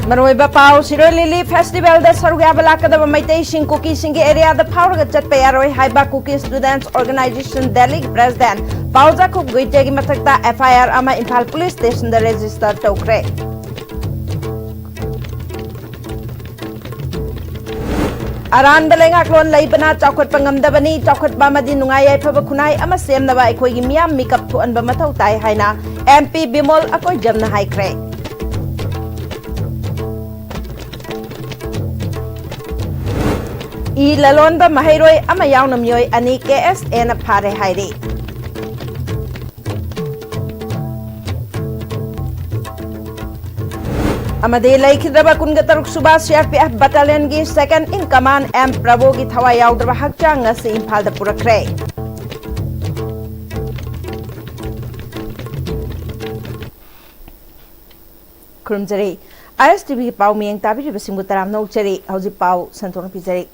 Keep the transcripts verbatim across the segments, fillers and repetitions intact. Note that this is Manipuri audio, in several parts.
ꯃꯔꯨꯑꯣꯏꯕ ꯄꯥꯎ: ꯁꯤꯔꯣꯏ ꯂꯤꯂꯤ ꯐꯦꯁꯇꯤꯚꯦꯜꯗ ꯁꯔꯨꯛ ꯌꯥꯕ ꯂꯥꯛꯀꯗꯕ ꯃꯩꯇꯩꯁꯤꯡ ꯀꯨꯀꯤꯁꯤꯡꯒꯤ ꯑꯦꯔꯤꯌꯥꯗ ꯐꯥꯎꯔꯒ ꯆꯠꯄ ꯌꯥꯔꯣꯏ ꯍꯥꯏꯕ ꯀꯨꯀꯤ ꯁ꯭ꯇꯨꯗꯦꯟꯠꯁ ꯑꯣꯔꯒꯅꯥꯏꯖꯦꯁꯟ ꯗꯦꯜꯂꯤꯒꯤ ꯄ꯭ꯔꯦꯁꯤꯗꯦꯟꯠ ꯄꯥꯎꯖꯥꯈꯨꯞ ꯒꯨꯏꯇꯦꯒꯤ ꯃꯊꯛꯇ ꯑꯦꯐ ꯑꯥꯏ ꯑꯥꯔ ꯑꯃ ꯏꯝꯐꯥꯜ ꯄꯨꯂꯤꯁ ꯁ꯭ꯇꯦꯁꯟꯗ ꯔꯦꯖꯤꯁꯇꯔ ꯇꯧꯈ꯭ꯔꯦ꯫ ꯑꯔꯥꯟꯕ ꯂꯩꯉꯥꯛꯂꯣꯟ ꯂꯩꯕꯅ ꯆꯥꯎꯈꯠꯄ ꯉꯝꯗꯕꯅꯤ, ꯆꯥꯎꯈꯠꯄ ꯑꯃꯗꯤ ꯅꯨꯡꯉꯥꯏ ꯌꯥꯏꯐꯕ ꯈꯨꯟꯅꯥꯏ ꯑꯃ ꯁꯦꯝꯅꯕ ꯑꯩꯈꯣꯏꯒꯤ ꯃꯤꯌꯥꯝ ꯃꯤꯀꯞ ꯊꯣꯛꯍꯟꯕ ꯃꯊꯧ ꯇꯥꯏ ꯍꯥꯏꯅ ꯑꯦꯝ ꯄꯤ ꯕꯤꯃꯣꯜ ꯑꯀꯣꯏꯖꯝꯅ ꯍꯥꯏꯈ꯭ꯔꯦ꯫ ꯏ ꯂꯂꯣꯟꯕ ꯃꯍꯩꯔꯣꯏ ꯑꯃ ꯌꯥꯎꯅ ꯃꯤꯑꯣꯏ ꯑꯅꯤ ꯀꯦ ꯑꯦꯁ ꯑꯦꯅ ꯐꯥꯔꯦ ꯍꯥꯏꯔꯤ꯫ ꯑꯃꯗꯤ ꯂꯩꯈꯤꯗ꯭ꯔꯕ ꯀꯨꯟꯒ ꯇꯔꯨꯛ ꯁꯨꯕ ꯁꯤ ꯑꯥꯔ ꯄꯤ ꯑꯦꯐ ꯕꯠꯇꯥꯂꯤꯌꯟꯒꯤ ꯁꯦꯀꯦꯟ ꯏꯟ ꯀꯃꯥꯟ ꯑꯦꯝ ꯄ꯭ꯔꯚꯨꯒꯤ ꯊꯋꯥꯏ ꯌꯥꯎꯗ꯭ꯔꯕ ꯍꯛꯆꯥꯡ ꯉꯁꯤ ꯏꯝꯐꯥꯜꯗ ꯄꯨꯔꯛꯈ꯭ꯔꯦ꯫ ꯈꯨꯔꯨꯝꯖꯔꯤ꯫ ꯑꯥꯏ ꯑꯦꯁ ꯇꯤ ꯚꯤꯒꯤ ꯄꯥꯎ ꯃꯤꯌꯦꯡ ꯇꯥꯕꯤꯔꯤꯕꯁꯤꯡꯕꯨ ꯇꯔꯥꯝꯅ ꯑꯣꯛꯆꯔꯤ꯫ ꯍꯧꯖꯤꯛ ꯄꯥꯎ ꯁꯟꯗꯣꯛꯅ ꯄꯤꯖꯔꯤ꯫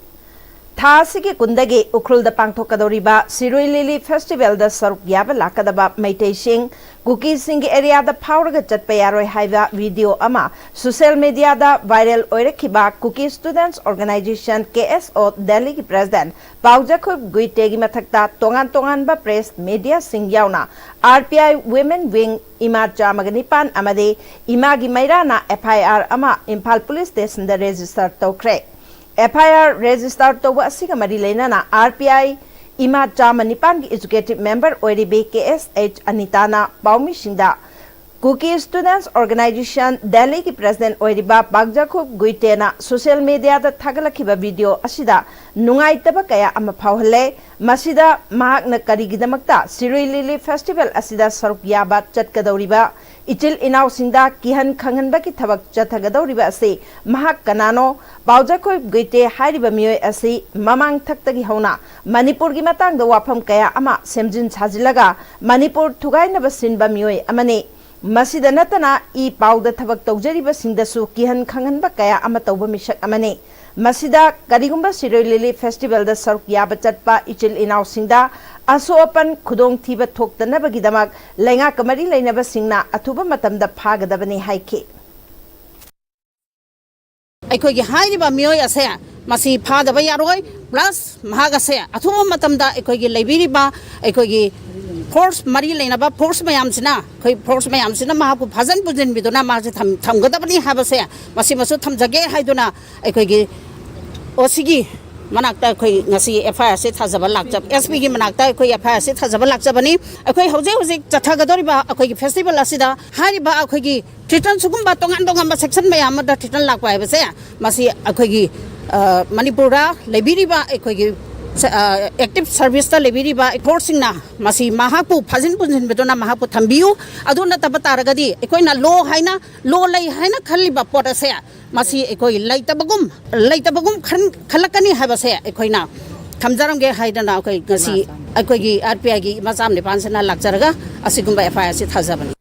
ꯊꯥ ꯑꯁꯤꯒꯤ ꯀꯨꯟꯗꯒꯤ ꯎꯈ꯭ꯔꯨꯜꯗ ꯄꯥꯡꯊꯣꯛꯀꯗꯧꯔꯤꯕ ꯁꯤꯔꯨꯏ ꯂꯤꯂꯤ ꯐꯦꯁꯇꯤꯚꯦꯜꯗ ꯁꯔꯨꯛ ꯌꯥꯕ ꯂꯥꯛꯀꯗꯕ ꯃꯩꯇꯩꯁꯤꯡ ꯀꯨꯀꯤꯁꯤꯡꯒꯤ ꯑꯦꯔꯤꯌꯥꯗ ꯐꯥꯎꯔꯒ ꯆꯠꯄ ꯌꯥꯔꯣꯏ ꯍꯥꯏꯕ ꯚꯤꯗꯤꯑꯣ ꯑꯃ ꯁꯣꯁꯤꯌꯦꯜ ꯃꯤꯗꯤꯌꯥꯗ ꯚꯥꯏꯔꯦꯜ ꯑꯣꯏꯔꯛꯈꯤꯕ ꯀꯨꯀꯤ ꯁ꯭ꯇꯨꯗꯦꯟꯠꯁ ꯑꯣꯔꯒꯅꯥꯏꯖꯦꯁꯟ, ꯀꯦ ꯑꯦꯁ ꯑꯣ, ꯗꯦꯜꯂꯤꯒꯤ ꯄ꯭ꯔꯦꯁꯤꯗꯦꯟꯠ ꯄꯥꯎꯖꯈꯨꯞ ꯒꯨꯏꯇꯦꯒꯤ ꯃꯊꯛꯇ ꯇꯣꯉꯥꯟ ꯇꯣꯉꯥꯟꯕ ꯄ꯭ꯔꯦꯁ ꯃꯤꯗꯤꯌꯥꯁꯤꯡ ꯌꯥꯎꯅ R P I women wing, ꯏꯃꯥ ꯆꯥꯝꯃꯒ ꯅꯤꯄꯥꯟ ꯑꯃꯗꯤ ꯏꯃꯥꯒꯤ ꯃꯩꯔꯥꯅ ꯑꯦꯐ ꯑꯥꯏ ꯑꯥꯔ ꯑꯃ ꯏꯝꯐꯥꯜ ꯄꯨꯂꯤꯁ ꯁ꯭ꯇꯦꯁꯟꯗ ꯔꯦꯖꯤꯁꯇꯔ ꯇꯧꯈ꯭ꯔꯦ꯫ ꯑꯦꯐ ꯑꯥꯏ ꯑꯥꯔ ꯔꯦꯖꯤꯁꯇꯔ ꯇꯧꯕ ꯑꯁꯤꯒ ꯃꯔꯤ ꯂꯩꯅꯅ ꯑꯥꯔ ꯄꯤ ꯑꯥꯏ ꯏꯃꯥ ꯆꯥꯝꯃ ꯅꯤꯄꯥꯟꯒꯤ ꯑꯦꯖꯨꯀꯦꯇꯤꯚ ꯃꯦꯝꯕꯔ ꯑꯣꯏꯔꯤꯕꯤ ꯀꯦ ꯑꯦꯁ ꯑꯩꯆ ꯑꯅꯤꯇꯥꯅ ꯄꯥꯎꯃꯤꯁꯤꯡꯗ ꯀꯨꯀꯤ ꯁ꯭ꯇꯨꯗꯦꯟꯠꯁ ꯑꯣꯔꯒꯅꯥꯏꯖꯦꯁꯟ ꯗꯦꯜꯂꯤꯒꯤ ꯄ꯭ꯔꯦꯁꯤꯗꯦꯟꯠ ꯑꯣꯏꯔꯤꯕ ꯄꯥꯛꯖꯥꯈꯨꯞ ꯒꯨꯏꯇꯦꯅ ꯁꯣꯁꯤꯌꯦꯜ ꯃꯤꯗꯤꯌꯥꯗ ꯊꯥꯒꯠꯂꯛꯈꯤꯕ ꯚꯤꯗꯤꯑꯣ ꯑꯁꯤꯗ ꯅꯨꯡꯉꯥꯏꯇꯕ ꯀꯌꯥ ꯑꯃ ꯐꯥꯎꯍꯜꯂꯦ꯫ ꯃꯁꯤꯗ ꯃꯍꯥꯛꯅ ꯀꯔꯤꯒꯤꯗꯃꯛꯇ ꯁꯤꯔꯨꯏ ꯂꯤꯂꯤ ꯐꯦꯁꯇꯤꯚꯦꯜ ꯑꯁꯤꯗ ꯁꯔꯨꯛ ꯌꯥꯕ ꯆꯠꯀꯗꯧꯔꯤꯕ ꯏꯆꯤꯜ ꯏꯅꯥꯎꯁꯤꯡꯗ ꯀꯤꯍꯟ ꯈꯪꯍꯟꯕꯒꯤ ꯊꯕꯛ ꯆꯠꯊꯒꯗꯧꯔꯤꯕ ꯑꯁꯤ ꯃꯍꯥꯛ ꯀꯅꯥꯅꯣ? ꯄꯥꯎꯖꯈꯣꯏ ꯒꯨꯏꯇꯦ ꯍꯥꯏꯔꯤꯕ ꯃꯤꯑꯣꯏ ꯑꯁꯤ ꯃꯃꯥꯡ ꯊꯛꯇꯒꯤ ꯍꯧꯅ ꯃꯅꯤꯄꯨꯔꯒꯤ ꯃꯇꯥꯡꯗ ꯋꯥꯐꯝ ꯀꯌꯥ ꯑꯃ ꯁꯦꯝꯖꯤꯟ ꯁꯥꯖꯤꯜꯂꯒ ꯃꯅꯤꯄꯨꯔ ꯊꯨꯒꯥꯏꯅꯕ ꯁꯤꯟꯕ ꯃꯤꯑꯣꯏ ꯑꯃꯅꯤ꯫ ꯃꯁꯤꯗ ꯅꯠꯇꯅ ꯏ ꯄꯥꯎꯗ ꯊꯕꯛ ꯇꯧꯖꯔꯤꯕꯁꯤꯡꯗꯁꯨ ꯀꯤꯍꯟ ꯈꯪꯍꯟꯕ ꯀꯌꯥ ꯑꯃ ꯇꯧꯕ ꯃꯤꯁꯛ ꯑꯃꯅꯤ꯫ ꯃꯁꯤꯗ ꯀꯔꯤꯒꯨꯝꯕ ꯁꯤꯔꯣꯏ ꯂꯤꯂꯤ ꯐꯦꯁꯇꯤꯚꯦꯜꯗ ꯁꯔꯨꯛ ꯌꯥꯕ ꯆꯠꯄ ꯏꯆꯤꯜ ꯏꯅꯥꯎꯁꯤꯡꯗ ꯑꯁꯣꯛ ꯑꯄꯟ ꯈꯨꯗꯣꯡꯊꯤꯕ ꯊꯣꯛꯇꯅꯕꯒꯤꯗꯃꯛ ꯂꯩꯉꯥꯛꯀ ꯃꯔꯤ ꯂꯩꯅꯕꯁꯤꯡꯅ ꯑꯊꯨꯕ ꯃꯇꯝꯗ ꯐꯥꯒꯗꯕꯅꯤ ꯍꯥꯏꯈꯤ꯫ ꯑꯩꯈꯣꯏꯒꯤ ꯍꯥꯏꯔꯤꯕ ꯃꯤꯑꯣꯏ ꯑꯁꯦ ꯃꯁꯤ ꯐꯥꯗꯕ ꯌꯥꯔꯣꯏ꯫ Plus ꯃꯍꯥꯛ ꯑꯁꯦ ꯑꯊꯨꯕ ꯃꯇꯝꯗ ꯑꯩꯈꯣꯏꯒꯤ ꯂꯩꯕꯤꯔꯤꯕ ꯑꯩꯈꯣꯏꯒꯤ force, ꯃꯔꯤ ꯂꯩꯅꯕ force ꯃꯌꯥꯝꯁꯤꯅ, ꯑꯩꯈꯣꯏ force ꯃꯌꯥꯝꯁꯤꯅ ꯃꯍꯥꯛꯄꯨ ꯐꯥꯖꯤꯟ ꯄꯨꯟꯁꯤꯟꯕꯤꯗꯨꯅ ꯃꯍꯥꯛꯁꯦ ꯊꯝ-, ꯊꯝꯒꯗꯕꯅꯤ ꯍꯥꯏꯕꯁꯦ ꯃꯁꯤꯃꯁꯨ ꯊꯝꯖꯒꯦ ꯍꯥꯏꯗꯨꯅ ꯑꯩꯈꯣꯏꯒꯤ ꯑꯣ ꯁꯤꯒꯤ ꯃꯅꯥꯛꯇ ꯑꯩꯈꯣꯏ ꯉꯁꯤ FIR ꯑꯁꯤ ꯊꯥꯖꯕ ꯂꯥꯛꯆ-, SP ꯒꯤ ꯃꯅꯥꯛꯇ ꯑꯩꯈꯣꯏ FIR ꯑꯁꯤ ꯊꯥꯖꯕ ꯂꯥꯛꯆꯕꯅꯤ꯫ ꯑꯩꯈꯣꯏ ꯍꯧꯖꯤꯛ ꯍꯧꯖꯤꯛ ꯆꯠꯊꯒꯗꯧꯔꯤꯕ ꯑꯩꯈꯣꯏꯒꯤ festival ꯑꯁꯤꯗ ꯍꯥꯏꯔꯤꯕ ꯑꯩꯈꯣꯏꯒꯤ threaten, ꯁꯤꯒꯨꯝꯕ ꯇꯣꯉꯥꯟ ꯇꯣꯉꯥꯟꯕ section ꯃꯌꯥꯝ ꯑꯃꯗ threaten ꯂꯥꯛꯄ ꯍꯥꯏꯕꯁꯦ, ꯃꯁꯤ ꯑꯩꯈꯣꯏꯒꯤ, ꯑ, ꯃꯅꯤꯄꯨꯔꯗ ꯂꯩꯕꯤꯔꯤꯕ ꯑꯩꯈꯣꯏꯒꯤ ꯁ-, ꯑ, active service ꯇ ꯂꯩꯕꯤꯔꯤꯕ force ꯁꯤꯡꯅ ꯃꯁꯤ ꯃꯍꯥꯛꯄꯨ ꯐꯥꯖꯤꯟ ꯄꯨꯟꯁꯤꯟꯕꯤꯗꯨꯅ ꯃꯍꯥꯛꯄꯨ ꯊꯝꯕꯤꯌꯨ꯫ ꯑꯗꯨ ꯅꯠꯇꯕ ꯇꯥꯔꯒꯗꯤ ꯑꯩꯈꯣꯏꯅ law ꯍꯥꯏꯅ, law ꯂꯩ ꯍꯥꯏꯅ ꯈꯜꯂꯤꯕ ꯄꯣꯠ ꯑꯁꯦ ꯃꯁꯤ ꯑꯩꯈꯣꯏ ꯂꯩꯇꯕꯒꯨꯝ, ꯂꯩꯇꯕꯒꯨꯝ ꯈꯟ-, ꯈꯜꯂꯛꯀꯅꯤ ꯍꯥꯏꯕꯁꯦ ꯑꯩꯈꯣꯏꯅ ꯊꯝꯖꯔꯝꯒꯦ ꯍꯥꯏꯗꯅ ꯑꯩꯈꯣꯏ ꯉꯁꯤ ꯑꯩꯈꯣꯏꯒꯤ RPI ꯒꯤ ꯃꯆꯥ ꯅꯤꯄꯥꯟꯁꯤꯅ ꯂꯥꯛꯆꯔꯒ ꯑꯁꯤꯒꯨꯝꯕ FIR ꯑꯁꯤ ꯊꯥꯖꯕꯅꯤ꯫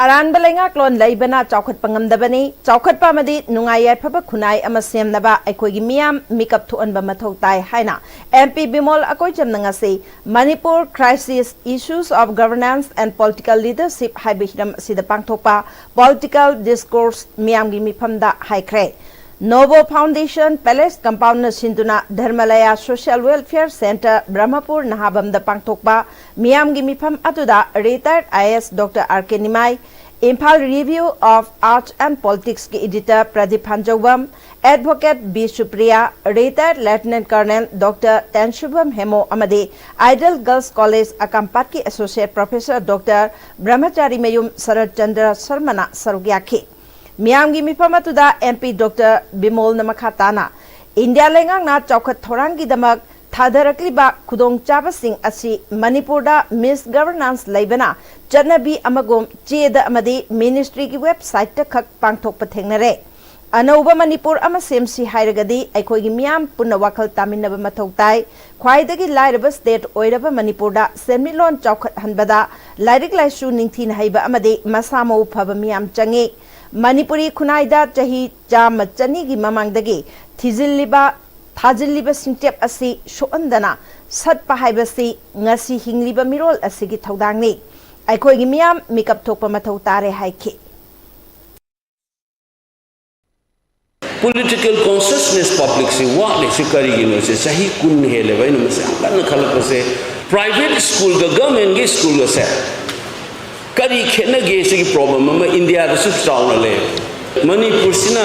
ꯑꯔꯥꯟꯕ ꯂꯩꯉꯥꯛꯂꯣꯟ ꯂꯩꯕꯅ ꯆꯥꯎꯈꯠꯄ ꯉꯝꯗꯕꯅꯤ꯫ ꯆꯥꯎꯈꯠꯄ ꯑꯃꯗꯤ ꯅꯨꯡꯉꯥꯏ ꯌꯥꯏꯐꯕ ꯈꯨꯟꯅꯥꯏ ꯑꯃ ꯁꯦꯝꯅꯕ ꯑꯩꯈꯣꯏꯒꯤ ꯃꯤꯌꯥꯝ ꯃꯤꯀꯞ ꯊꯣꯛꯍꯟꯕ ꯃꯊꯧ ꯇꯥꯏ ꯍꯥꯏꯅ MP ꯕꯤꯃꯣꯜ ꯑꯀꯣꯏꯆꯝꯅ ꯉꯁꯤ Manipur Crisis, Issues of Governance and Political Leadership ꯍꯥꯏꯕ ꯍꯤꯔꯝ ꯑꯁꯤꯗ ꯄꯥꯡꯊꯣꯛꯄ political discourse ꯃꯤꯌꯥꯝꯒꯤ ꯃꯤꯐꯝꯗ ꯍꯥꯏꯈ꯭ꯔꯦ꯫ Novo Foundation Palace Compound ꯅ ꯁꯤꯟꯗꯨꯅ ꯙꯔꯃꯂꯌꯥ Social Welfare Centre ꯕ꯭ꯔꯍ꯭ꯃꯄꯨꯔ ꯅꯍꯥꯕꯝꯗ ꯄꯥꯡꯊꯣꯛꯄ ꯃꯤꯌꯥꯝꯒꯤ ꯃꯤꯐꯝ ꯑꯗꯨꯗ retired IAS Doctor R K Nimai, Imphal Review of Arts and Politics ꯀꯤ editor Pradip Phanjoubam, advocate B Supriya, retired Lieutenant Colonel Doctor Tensubam Hemo ꯑꯃꯗꯤ Ideal Girls College ꯑꯀꯥꯝꯄꯥꯠꯀꯤ associate professor Doctor ꯕ꯭ꯔꯍ꯭ꯃꯆꯥꯔꯤ ꯃꯌꯨꯝ ꯁꯔꯠ ꯆꯟꯗ꯭ꯔ ꯁꯔꯃꯅ ꯁꯔꯨꯛ ꯌꯥꯈꯤ꯫ ꯃꯤꯌꯥꯝꯒꯤ ꯃꯤꯐꯝ ꯑꯗꯨꯗ MP Doctor ꯕꯤꯃꯣꯜꯅ ꯃꯈꯥ ꯇꯥꯅ, ꯏꯟꯗꯤꯌꯥ ꯂꯩꯉꯥꯛꯅ ꯆꯥꯎꯈꯠ ꯊꯧꯔꯥꯡꯒꯤꯗꯃꯛ ꯊꯥꯗꯔꯛꯂꯤꯕ ꯈꯨꯗꯣꯡꯆꯥꯕꯁꯤꯡ ꯑꯁꯤ ꯃꯅꯤꯄꯨꯔꯗ misgovernance ꯂꯩꯕꯅ ꯆꯠꯅꯕꯤ ꯑꯃꯒꯨꯝ ꯆꯦꯗ ꯑꯃꯗꯤ ministry ꯒꯤ website ꯇ ꯈꯛ ꯄꯥꯡꯊꯣꯛꯄ ꯊꯦꯡꯅꯔꯦ꯫ ꯑꯅꯧꯕ ꯃꯅꯤꯄꯨꯔ ꯑꯃ ꯁꯦꯝꯁꯤ ꯍꯥꯏꯔꯒꯗꯤ ꯑꯩꯈꯣꯏꯒꯤ ꯃꯤꯌꯥꯝ ꯄꯨꯟꯅ ꯋꯥꯈꯜ ꯇꯥꯃꯤꯟꯅꯕ ꯃꯊꯧ ꯇꯥꯏ꯫ ꯈ꯭ꯋꯥꯏꯗꯒꯤ ꯂꯥꯏꯔꯕ state ꯑꯣꯏꯔꯕ ꯃꯅꯤꯄꯨꯔꯗ ꯁꯦꯟꯃꯤꯠꯂꯣꯟ ꯆꯥꯎꯈꯠꯍꯟꯕꯗ ꯂꯥꯏꯔꯤꯛ ꯂꯥꯏꯁꯨ ꯅꯤꯡꯊꯤꯅ ꯍꯩꯕ ꯑꯃꯗꯤ ꯃꯁꯥ ꯃꯎ ꯐꯕ ꯃꯤꯌꯥꯝ ꯆꯪꯏ꯫ ꯃꯅꯤꯄꯨꯔꯤ ꯈꯨꯟꯅꯥꯏꯗ ꯆꯍꯤ ꯆꯥꯝꯃ ꯆꯅꯤꯒꯤ ꯃꯃꯥꯡꯗꯒꯤ ꯊꯤꯖꯤꯜꯂꯤꯕ, ꯊꯥꯖꯤꯜꯂꯤꯕ ꯁꯤꯡꯆꯦꯞ ꯑꯁꯤ ꯁꯣꯛꯍꯟꯗꯅ ꯁꯠꯄ ꯍꯥꯏꯕꯁꯤ ꯉꯁꯤ ꯍꯤꯡꯂꯤꯕ ꯃꯤꯔꯣꯜ ꯑꯁꯤꯒꯤ ꯊꯧꯗꯥꯡꯅꯤ꯫ ꯑꯩꯈꯣꯏꯒꯤ ꯃꯤꯌꯥꯝ ꯃꯤꯀꯞ ꯊꯣꯛꯄ ꯃꯊꯧ ꯇꯥꯔꯦ ꯍꯥꯏꯈꯤ꯫ Political consciousness publicꯁꯤ ꯋꯥꯠꯂꯤꯁꯤ ꯀꯔꯤꯒꯤꯅꯣ? ꯁꯤ ꯆꯍꯤ ꯀꯨꯟ ꯍꯦꯜꯂꯦꯕ ꯑꯩꯅ ꯃꯁꯤ ꯌꯥꯝ ꯀꯟꯅ ꯈꯜꯂꯛꯄꯁꯦ꯫ Private schoolꯒ governmentꯒꯤ schoolꯒꯁꯦ ꯀꯔꯤ ꯈꯦꯠꯅꯒꯦ? ꯁꯤꯒꯤ problem ꯑꯃ ꯏꯟꯗꯤꯌꯥꯗꯁꯨ ꯆꯥꯎꯅ ꯂꯩ꯫ ꯃꯅꯤꯄꯨꯔꯁꯤꯅ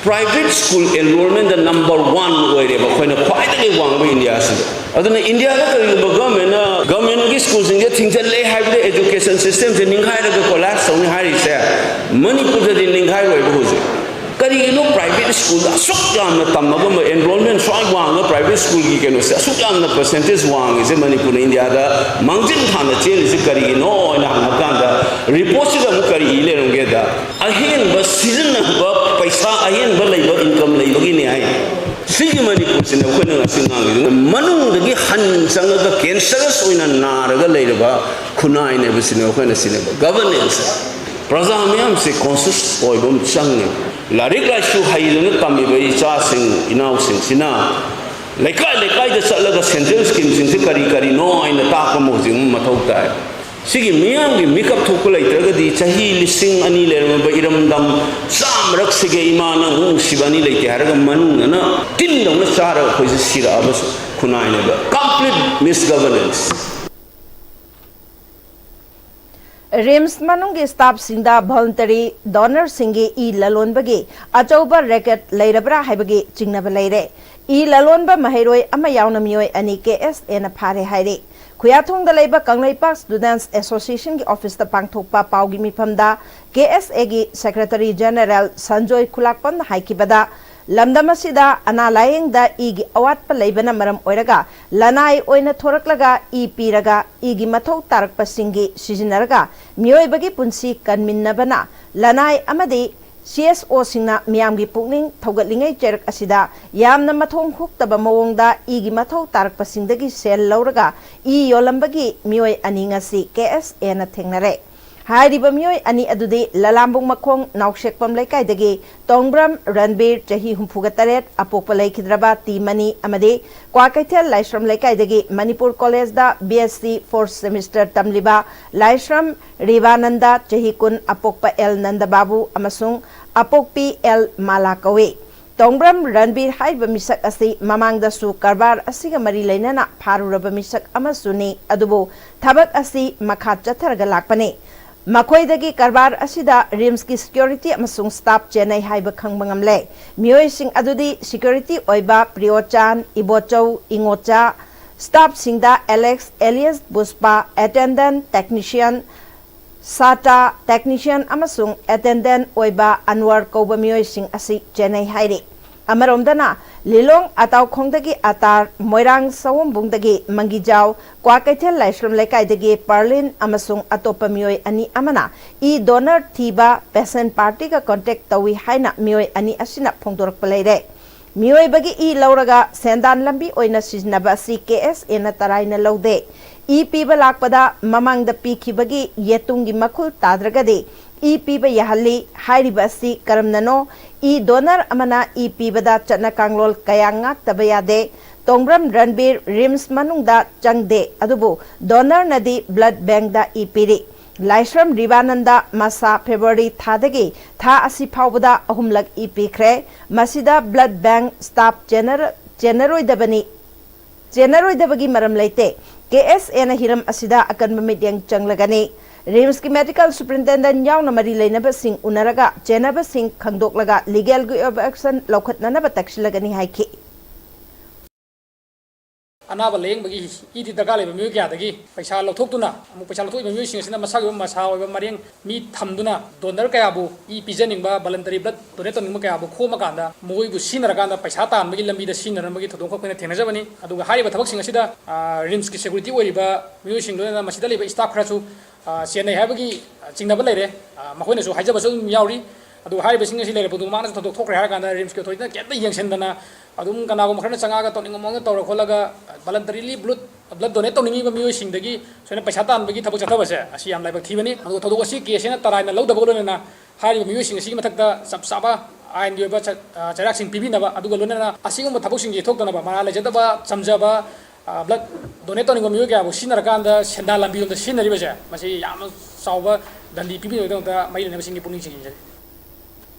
private school enrollmentꯗ number one ꯑꯣꯏꯔꯦꯕ, ꯑꯩꯈꯣꯏꯅ ꯈ꯭ꯋꯥꯏꯗꯒꯤ ꯋꯥꯡꯕ ꯏꯟꯗꯤꯌꯥꯁꯤꯗ꯫ ꯑꯗꯨꯅ ꯏꯟꯗꯤꯌꯥꯗ ꯀꯔꯤꯒꯨꯝꯕ governmentꯅ governmentꯒꯤ schoolꯁꯤꯡꯁꯦ ꯊꯤꯡꯖꯤꯜꯂꯦ ꯍꯥꯏꯕꯗ education systemꯁꯦ ꯅꯤꯡꯈꯥꯏꯔꯒ collapse ꯇꯧꯅꯤ ꯍꯥꯏꯔꯤꯁꯦ, ꯃꯅꯤꯄꯨꯔꯗꯗꯤ ꯅꯤꯡꯈꯥꯏꯔꯣꯏꯕ ꯍꯧꯖꯤꯛ꯫ ꯀꯔꯤꯒꯤꯅꯣ private schoolꯗ ꯑꯁꯨꯛ ꯌꯥꯝꯅ ꯇꯝꯃꯒ enrollment ꯁ꯭ꯋꯥꯏ ꯋꯥꯡꯉꯒ private schoolꯒꯤ ꯀꯩꯅꯣꯁꯦ ꯑꯁꯨꯛ ꯌꯥꯝꯅ percentage ꯋꯥꯡꯉꯤꯁꯦ ꯃꯅꯤꯄꯨꯔꯅ ꯏꯟꯗꯤꯌꯥꯗ ꯃꯥꯡꯖꯤꯟ ꯊꯥꯅ ꯆꯦꯜꯂꯤꯁꯦ ꯀꯔꯤꯒꯤꯅꯣ ꯍꯥꯏꯅ ꯍꯪꯉꯀꯥꯟꯗ reportꯁꯤꯗ ꯑꯃꯨꯛ ꯀꯔꯤ ꯏ ꯂꯩꯔꯝꯒꯦꯗ, ꯑꯍꯦꯟꯕ ꯁꯤꯖꯤꯟꯅꯕ ꯄꯩꯁꯥ ꯑꯍꯦꯟꯕ ꯂꯩꯕ income ꯂꯩꯕꯒꯤꯅꯦ ꯍꯥꯏ꯫ ꯁꯤꯒꯤ ꯃꯅꯤꯄꯨꯔꯁꯤꯅ ꯑꯩꯈꯣꯏꯅ ꯉꯁꯤ ꯉꯥꯡꯉꯤꯁꯤꯅ ꯃꯅꯨꯡꯗꯒꯤ ꯍꯟ ꯆꯪꯉꯒ cancerous ꯑꯣꯏꯅ ꯅꯥꯔꯒ ꯂꯩꯔꯕ ꯈꯨꯟꯅꯥꯏꯅꯦꯕ ꯁꯤꯅꯦ ꯑꯩꯈꯣꯏꯅ ꯁꯤꯅꯦꯕ governance꯫ ꯄ꯭ꯔꯖꯥ ꯃꯌꯥꯝꯁꯦ conscious ꯑꯣꯏꯕ ꯑꯃ ꯆꯪꯉꯦ꯫ ꯂꯥꯏꯔꯤꯛ ꯂꯥꯏꯁꯨ ꯍꯩꯗꯅ ꯇꯝꯃꯤꯕ ꯏꯆꯥꯁꯤꯡ ꯏꯅꯥꯎꯁꯤꯡꯁꯤꯅ ꯂꯩꯀꯥꯏ ꯂꯩꯀꯥꯏꯗ ꯆꯠꯂꯒ central schemeꯁꯤꯡꯁꯦ ꯀꯔꯤ ꯀꯔꯤꯅꯣ ꯍꯥꯏꯅ ꯇꯥꯛꯄ ꯑꯃ ꯍꯧꯖꯤꯛ ꯑꯃ ꯃꯊꯧ ꯇꯥꯏ꯫ ꯁꯤꯒꯤ ꯃꯤꯌꯥꯝꯒꯤ ꯃꯤꯀꯞ ꯊꯣꯛꯄ ꯂꯩꯇ꯭ꯔꯒꯗꯤ ꯆꯍꯤ ꯂꯤꯁꯤꯡ ꯑꯅꯤ ꯂꯩꯔꯝꯃꯕ ꯏꯔꯝꯗꯝ ꯆꯥꯝꯃꯔꯛꯁꯤꯒ ꯏꯃꯥ ꯅꯪ ꯅꯨꯡꯁꯤꯕ ꯑꯅꯤ ꯂꯩꯇꯦ ꯍꯥꯏꯔꯒ ꯃꯅꯨꯡꯗꯅ ꯇꯤꯟꯗꯧꯅ ꯆꯥꯔꯒ ꯑꯩꯈꯣꯏꯁꯦ ꯁꯤꯔꯛꯑꯕꯁꯨ ꯈꯨꯟꯅꯥꯏꯅꯦꯕ꯫ Complete misgovernance꯫ ꯔꯤꯝꯁ ꯃꯅꯨꯡꯒꯤ staffꯁꯤꯡꯗ voluntary donorꯁꯤꯡꯒꯤ ꯏ ꯂꯂꯣꯟꯕꯒꯤ ꯑꯆꯧꯕ racket ꯂꯩꯔꯕ꯭ꯔꯥ ꯍꯥꯏꯕꯒꯤ ꯆꯤꯡꯅꯕ ꯂꯩꯔꯦ꯫ ꯏ ꯂꯂꯣꯟꯕ ꯃꯍꯩꯔꯣꯏ ꯑꯃ ꯌꯥꯎꯅ ꯃꯤꯑꯣꯏ ꯑꯅꯤ KSAꯅ ꯐꯥꯔꯦ ꯍꯥꯏꯔꯤ꯫ ꯈꯨꯌꯥꯊꯣꯡꯗ ꯂꯩꯕ ꯀꯪꯂꯩꯄꯥꯛ Students Associationꯒꯤ officeꯇ ꯄꯥꯡꯊꯣꯛꯄ ꯄꯥꯎꯒꯤ ꯃꯤꯐꯝꯗ KSAꯒꯤ Secretary General ꯁꯟꯖꯣꯏ ꯈꯨꯂꯥꯛꯄꯝꯅ ꯍꯥꯏꯈꯤꯕꯗ, ꯂꯝꯗꯝ ꯑꯁꯤꯗ ꯑꯅꯥ ꯂꯥꯌꯦꯡꯗ ꯏꯒꯤ ꯑꯋꯥꯠꯄ ꯂꯩꯕꯅ ꯃꯔꯝ ꯑꯣꯏꯔꯒ ꯂꯅꯥꯏ ꯑꯣꯏꯅ ꯊꯣꯔꯛꯂꯒ ꯏ ꯄꯤꯔꯒ ꯏꯒꯤ ꯃꯊꯧ ꯇꯥꯔꯛꯄꯁꯤꯡꯒꯤ ꯁꯤꯖꯤꯟꯅꯔꯒ ꯃꯤꯑꯣꯏꯕꯒꯤ ꯄꯨꯟꯁꯤ ꯀꯟꯃꯤꯟꯅꯕꯅ ꯂꯅꯥꯏ ꯑꯃꯗꯤ CSOꯁꯤꯡꯅ ꯃꯤꯌꯥꯝꯒꯤ ꯄꯨꯛꯅꯤꯡ ꯊꯧꯒꯠꯂꯤꯉꯩ ꯆꯩꯔꯛ ꯑꯁꯤꯗ ꯌꯥꯝꯅ ꯃꯊꯣꯡ ꯍꯨꯛꯇꯕ ꯃꯑꯣꯡꯗ ꯏꯒꯤ ꯃꯊꯧ ꯇꯥꯔꯛꯄꯁꯤꯡꯗꯒꯤ ꯁꯦꯜ ꯂꯧꯔꯒ ꯏ ꯌꯣꯜꯂꯝꯕꯒꯤ ꯃꯤꯑꯣꯏ ꯑꯅꯤ ꯉꯁꯤ KSAꯅ ꯊꯦꯡꯅꯔꯦ꯫ ꯍꯥꯏꯔꯤꯕ ꯃꯤꯑꯣꯏ ꯑꯅꯤ ꯑꯗꯨꯗꯤ ꯂꯂꯥꯝꯕꯨꯡ ꯃꯈꯣꯡ ꯅꯥꯎꯁꯦꯛꯄꯝ ꯂꯩꯀꯥꯏꯗꯒꯤ ꯇꯣꯡꯕ꯭ꯔꯝ ꯔꯟꯕꯤꯔ, ꯆꯍꯤ ꯍꯨꯝꯐꯨꯒ ꯇꯔꯦꯠ, ꯑꯄꯣꯛꯄ ꯂꯩꯈꯤꯗ꯭ꯔꯕ ꯇꯤ ꯃꯅꯤ, ꯑꯃꯗꯤ ꯀ꯭ꯋꯥꯀꯩꯊꯦꯜ ꯂꯥꯏꯁ꯭ꯔꯝ ꯂꯩꯀꯥꯏꯗꯒꯤ ꯃꯅꯤꯄꯨꯔ ꯀꯣꯂꯦꯖꯗ BSc fourth semester ꯇꯝꯂꯤꯕ ꯂꯥꯏꯁ꯭ꯔꯝ ꯔꯤꯕꯥꯅꯟꯗ, ꯆꯍꯤ ꯀꯨꯟ, ꯑꯄꯣꯛꯄ ꯑꯦꯜ ꯅꯟꯗꯕꯥꯕꯨ ꯑꯃꯁꯨꯡ ꯑꯄꯣꯛꯄꯤ ꯑꯦꯜ ꯃꯥꯂꯥ ꯀꯧꯏ꯫ ꯇꯣꯡꯕ꯭ꯔꯝ ꯔꯟꯕꯤꯔ ꯍꯥꯏꯔꯤꯕ ꯃꯤꯁꯛ ꯑꯁꯤ ꯃꯃꯥꯡꯗꯁꯨ ꯀꯔꯕꯥꯔ ꯑꯁꯤꯒ ꯃꯔꯤ ꯂꯩꯅꯅ ꯐꯥꯔꯨꯔꯕ ꯃꯤꯁꯛ ꯑꯃꯁꯨꯅꯤ, ꯑꯗꯨꯕꯨ ꯊꯕꯛ ꯑꯁꯤ ꯃꯈꯥ ꯆꯠꯊꯔꯒ ꯂꯥꯛꯄꯅꯤ꯫ ꯃꯈꯣꯏꯗꯒꯤ ꯀꯔꯕꯥꯔ ꯑꯁꯤꯗ ꯔꯤꯝꯁꯀꯤ ꯁꯦꯀ꯭ꯌꯨꯔꯤꯇꯤ ꯑꯃꯁꯨꯡ ꯁ꯭ꯇꯥꯐ ꯆꯦꯟꯅꯩ ꯍꯥꯏꯕ ꯈꯪꯕ ꯉꯝꯂꯦ꯫ ꯃꯤꯑꯣꯏꯁꯤꯡ ꯑꯗꯨꯗꯤ ꯁꯦꯀ꯭ꯌꯨꯔꯤꯇꯤ ꯑꯣꯏꯕ ꯄ꯭ꯔꯤꯌꯣꯆꯥꯟ, ꯏꯕꯣꯆꯧ, ꯏꯉꯣꯆꯥ, ꯁ꯭ꯇꯥꯐꯁꯤꯡꯗ ꯑꯦꯂꯦꯛꯁ ꯑꯦꯂꯤꯌꯁ ꯄꯨꯁꯄꯥ, ꯑꯦꯇꯦꯟꯗꯦꯟꯠ ꯇꯦꯛꯅꯤꯁꯤꯌꯟ ꯁꯥꯇꯥ, ꯇꯦꯛꯅꯤꯁꯤꯌꯟ ꯑꯃꯁꯨꯡ ꯑꯦꯇꯦꯟꯗꯦꯟꯠ ꯑꯣꯏꯕ ꯑꯟꯋꯔ ꯀꯧꯕ ꯃꯤꯑꯣꯏꯁꯤꯡ ꯑꯁꯤ ꯆꯦꯟꯅꯩ ꯍꯥꯏꯔꯤ꯫ ꯑꯃꯔꯣꯝꯗꯅ, ꯂꯤꯂꯣꯡ ꯑꯇꯥꯎꯈꯣꯡꯗꯒꯤ ꯑꯇꯥꯔ, ꯃꯣꯏꯔꯥꯡ ꯁꯑꯣꯝꯕꯨꯡꯗꯒꯤ ꯃꯪꯒꯤꯖꯥꯎ, ꯀ꯭ꯋꯥꯀꯩꯊꯦꯜ ꯂꯥꯏꯁ꯭ꯔꯝ ꯂꯩꯀꯥꯏꯗꯒꯤ ꯄꯥꯔꯂꯤꯟ ꯑꯃꯁꯨꯡ ꯑꯇꯣꯞꯄ ꯃꯤꯑꯣꯏ ꯑꯅꯤ ꯑꯃꯅ ꯏ ꯗꯣꯅꯔ ꯊꯤꯕ ꯄꯦꯁꯦꯟꯠ ꯄꯥꯔꯇꯤꯒ ꯀꯣꯟꯇꯦꯛ ꯇꯧꯏ ꯍꯥꯏꯅ ꯃꯤꯑꯣꯏ ꯑꯅꯤ ꯑꯁꯤꯅ ꯐꯣꯡꯗꯣꯔꯛꯄ ꯂꯩꯔꯦ꯫ ꯃꯤꯑꯣꯏꯕꯒꯤ ꯏ ꯂꯧꯔꯒ ꯁꯦꯟꯗꯥꯟ ꯂꯝꯕꯤ ꯑꯣꯏꯅ ꯁꯤꯖꯤꯟꯅꯕ ꯑꯁꯤ ꯀꯦ ꯑꯦꯁ ꯑꯦꯅ ꯇꯔꯥꯏꯅ ꯂꯧꯗꯦ꯫ ꯏ ꯄꯤꯕ ꯂꯥꯛꯄꯗ ꯃꯃꯥꯡꯗ ꯄꯤꯈꯤꯕꯒꯤ ꯌꯦꯇꯨꯝꯒꯤ ꯃꯈꯨꯜ ꯇꯥꯗ꯭ꯔꯒꯗꯤ ꯏ ꯄꯤꯕ ꯌꯥꯍꯜꯂꯤ꯫ ꯍꯥꯏꯔꯤꯕ ꯑꯁꯤ ꯀꯔꯝꯅꯅꯣ? ꯏ ꯗꯣꯅꯔ ꯑꯃꯅ ꯏ ꯄꯤꯕꯗ ꯆꯠꯅ ꯀꯥꯡꯂꯣꯟ ꯀꯌꯥ ꯉꯥꯛꯇꯕ ꯌꯥꯗꯦ꯫ ꯇꯣꯡꯕ꯭ꯔꯝ ꯔꯟꯕꯤꯔ ꯔꯤꯝꯁ ꯃꯅꯨꯡꯗ ꯆꯪꯗꯦ, ꯑꯗꯨꯕꯨ ꯗꯣꯅꯔꯅꯗꯤ ꯕ꯭ꯂꯗ ꯕꯦꯡꯗ ꯏ ꯄꯤꯔꯤ꯫ ꯂꯥꯏꯁ꯭ꯔꯝ ꯔꯤꯕꯥꯅꯟꯗ ꯃꯁꯥ ꯐꯦꯕ꯭ꯔꯨꯋꯥꯔꯤ ꯊꯥꯗꯒꯤ ꯊꯥ ꯑꯁꯤ ꯐꯥꯎꯕꯗ ꯑꯍꯨꯝꯂꯛ ꯏ ꯄꯤꯈ꯭ꯔꯦ꯫ ꯃꯁꯤꯗ ꯕ꯭ꯂꯗ ꯕꯦꯡ ꯁ꯭ꯇꯥꯐ ꯆꯦꯟꯅꯔ-, ꯆꯦꯟꯅꯔꯣꯏꯗꯕꯅꯤ, ꯆꯦꯟꯅꯔꯣꯏꯗꯕꯒꯤ ꯃꯔꯝ ꯂꯩꯇꯦ꯫ ꯀꯦ ꯑꯦꯁ ꯑꯦꯅ ꯍꯤꯔꯝ ꯑꯁꯤꯗ ꯑꯀꯟꯕ ꯃꯤꯠꯌꯦꯡ ꯆꯪꯂꯒꯅꯤ꯫ ꯔꯤꯝꯁꯀꯤ ꯃꯦꯗꯤꯀꯦꯜ ꯁꯨꯄꯔꯤꯟꯇꯦꯟꯗꯦꯟꯠ ꯌꯥꯎꯅ ꯃꯔꯤ ꯂꯩꯅꯕꯁꯤꯡ ꯎꯅꯔꯒ ꯆꯦꯟꯅꯕꯁꯤꯡ ꯈꯪꯗꯣꯛꯂꯒ ꯂꯤꯒꯦꯜꯒꯤ ꯑꯣꯏꯕ ꯑꯦꯛꯁꯟ ꯂꯧꯈꯠꯅꯅꯕ ꯇꯛꯁꯤꯜꯂꯒꯅꯤ ꯍꯥꯏꯈꯤ꯫ ꯑꯅꯥꯕ ꯂꯥꯌꯦꯡꯕꯒꯤ ꯏꯗꯤ ꯗꯔꯀꯥꯔ ꯂꯩꯕ ꯃꯤꯑꯣꯏ ꯀꯌꯥꯗꯒꯤ ꯄꯩꯁꯥ ꯂꯧꯊꯣꯛꯇꯨꯅ, ꯑꯃꯨꯛ ꯄꯩꯁꯥ ꯂꯧꯊꯣꯛꯏꯕ ꯃꯤꯑꯣꯏꯁꯤꯡ ꯑꯁꯤꯅ ꯃꯁꯥꯒꯤ ꯑꯣꯏꯕ ꯃꯁꯥ ꯑꯣꯏꯕ ꯃꯔꯦꯡ ꯃꯤ ꯊꯝꯗꯨꯅ ꯗꯣꯅꯔ ꯀꯌꯥꯕꯨ ꯏ ꯄꯤꯖꯅꯤꯡꯕ, ꯚꯣꯂꯟꯇꯔꯤ ꯕ꯭ꯂꯗ ꯗꯣꯅꯦꯠ ꯇꯧꯅꯤꯡꯕ ꯀꯌꯥꯕꯨ ꯈꯣꯝꯃꯀꯥꯟꯗ ꯃꯈꯣꯏꯕꯨ ꯁꯤꯖꯤꯟꯅꯔꯀꯥꯟꯗ ꯄꯩꯁꯥ ꯇꯥꯟꯕꯒꯤ ꯂꯝꯕꯤꯗ ꯁꯤꯖꯤꯟꯅꯔꯝꯕꯒꯤ ꯊꯧꯗꯣꯛ ꯑꯃꯈꯛ ꯑꯩꯈꯣꯏꯅ ꯊꯦꯡꯅꯖꯕꯅꯤ꯫ ꯑꯗꯨꯒ ꯍꯥꯏꯔꯤꯕ ꯊꯕꯛꯁꯤꯡ ꯑꯁꯤꯗ, ꯑ, ꯔꯤꯝꯁꯀꯤ ꯁꯦꯀ꯭ꯌꯨꯔꯤꯇꯤ ꯑꯣꯏꯔꯤꯕ ꯃꯤꯑꯣꯏꯁꯤꯡ, ꯂꯣꯏꯅꯅ ꯃꯁꯤꯗ ꯂꯩꯕ ꯁ꯭ꯇꯥꯐ ꯈꯔꯁꯨ, ꯑ, ꯆꯦꯟꯅꯩ ꯍꯥꯏꯕꯒꯤ, ꯑ, ꯆꯤꯡꯅꯕ ꯂꯩꯔꯦ꯫ ꯑ, ꯃꯈꯣꯏꯅꯁꯨ ꯍꯥꯏꯖꯕꯁꯨ ꯑꯗꯨꯝ ꯌꯥꯎꯔꯤ꯫ ꯑꯗꯨꯒ ꯍꯥꯏꯔꯤꯕꯁꯤꯡ ꯑꯁꯤ ꯂꯩꯔꯕ ꯃꯇꯨꯡꯗ ꯃꯥꯅꯁꯨ ꯊꯧꯗꯣꯛ ꯊꯣꯛꯈ꯭ꯔꯦ ꯍꯥꯏꯔ ꯀꯥꯟꯗ ꯔꯤꯝꯁꯀꯤ ꯑꯣꯊꯣꯔꯤꯇꯤꯅ ꯀꯩꯝꯇ ꯌꯦꯡꯁꯤꯟꯗꯅ ꯑꯗꯨꯝ ꯀꯅꯥꯒꯨꯝꯕ ꯈꯔꯅ ꯆꯪꯉꯛꯑꯒ ꯇꯧꯅꯤꯡꯕ ꯃꯑꯣꯡꯗ ꯇꯧꯔ ꯈꯣꯠꯂꯒ ꯚꯣꯂꯟꯇꯔꯤꯂꯤ ꯕ꯭ꯂꯗ, ꯕ꯭ꯂꯗ ꯗꯣꯅꯦꯠ ꯇꯧꯅꯤꯡꯉꯤꯕ ꯃꯤꯑꯣꯏꯁꯤꯡꯗꯒꯤ ꯁꯨꯃꯥꯏꯅ ꯄꯩꯁꯥ ꯇꯥꯟꯕꯒꯤ ꯊꯕꯛ ꯆꯠꯊꯕꯁꯦ ꯑꯁꯤ ꯌꯥꯝ ꯂꯥꯏꯕꯛ ꯊꯤꯕꯅꯤ꯫ ꯑꯗꯨꯒ ꯊꯧꯗꯣꯛ ꯑꯁꯤ ꯀꯦ ꯑꯦꯁ ꯑꯦꯅ ꯇꯔꯥꯏꯅ ꯂꯧꯗꯕꯒ ꯂꯣꯏꯅꯅ ꯍꯥꯏꯔꯤꯕ ꯃꯤꯑꯣꯏꯁꯤꯡ ꯑꯁꯤꯒꯤ ꯃꯊꯛꯇ ꯆꯞ ꯆꯥꯕ ꯑꯥꯏꯟꯒꯤ ꯑꯣꯏꯕ ꯆ-, ꯑ, ꯆꯩꯔꯥꯛꯁꯤꯡ ꯄꯤꯕꯤꯅꯕ, ꯑꯗꯨꯒ ꯂꯣꯏꯅꯅ ꯑꯁꯤꯒꯨꯝꯕ ꯊꯕꯛꯁꯤꯡꯁꯤ ꯊꯣꯛꯇꯅꯕ ꯃꯔꯥꯜ ꯂꯩꯖꯗꯕ, ꯆꯝꯖꯕ, ꯑ, ꯕ꯭ꯂꯗ ꯗꯣꯅꯦꯠ ꯇꯧꯅꯤꯡꯕ ꯃꯤꯑꯣꯏ ꯀꯌꯥꯕꯨ ꯁꯤꯖꯤꯟꯅꯔꯀꯥꯟꯗ ꯁꯦꯟꯗꯥꯟ ꯂꯝꯕꯤꯔꯣꯝꯗ ꯁꯤꯖꯤꯟꯅꯔꯤꯕꯁꯦ, ꯃꯁꯤ ꯌꯥꯝꯅ ꯆꯥꯎꯕ ꯗꯟꯗꯤ ꯄꯤꯕꯤꯅꯕꯒꯤꯗꯃꯛꯇ ꯃꯔꯤ ꯂꯩꯅꯕꯁꯤꯡꯒꯤ ꯄꯨꯛꯅꯤꯡ ꯆꯤꯡꯁꯤꯟꯖꯔꯤ꯫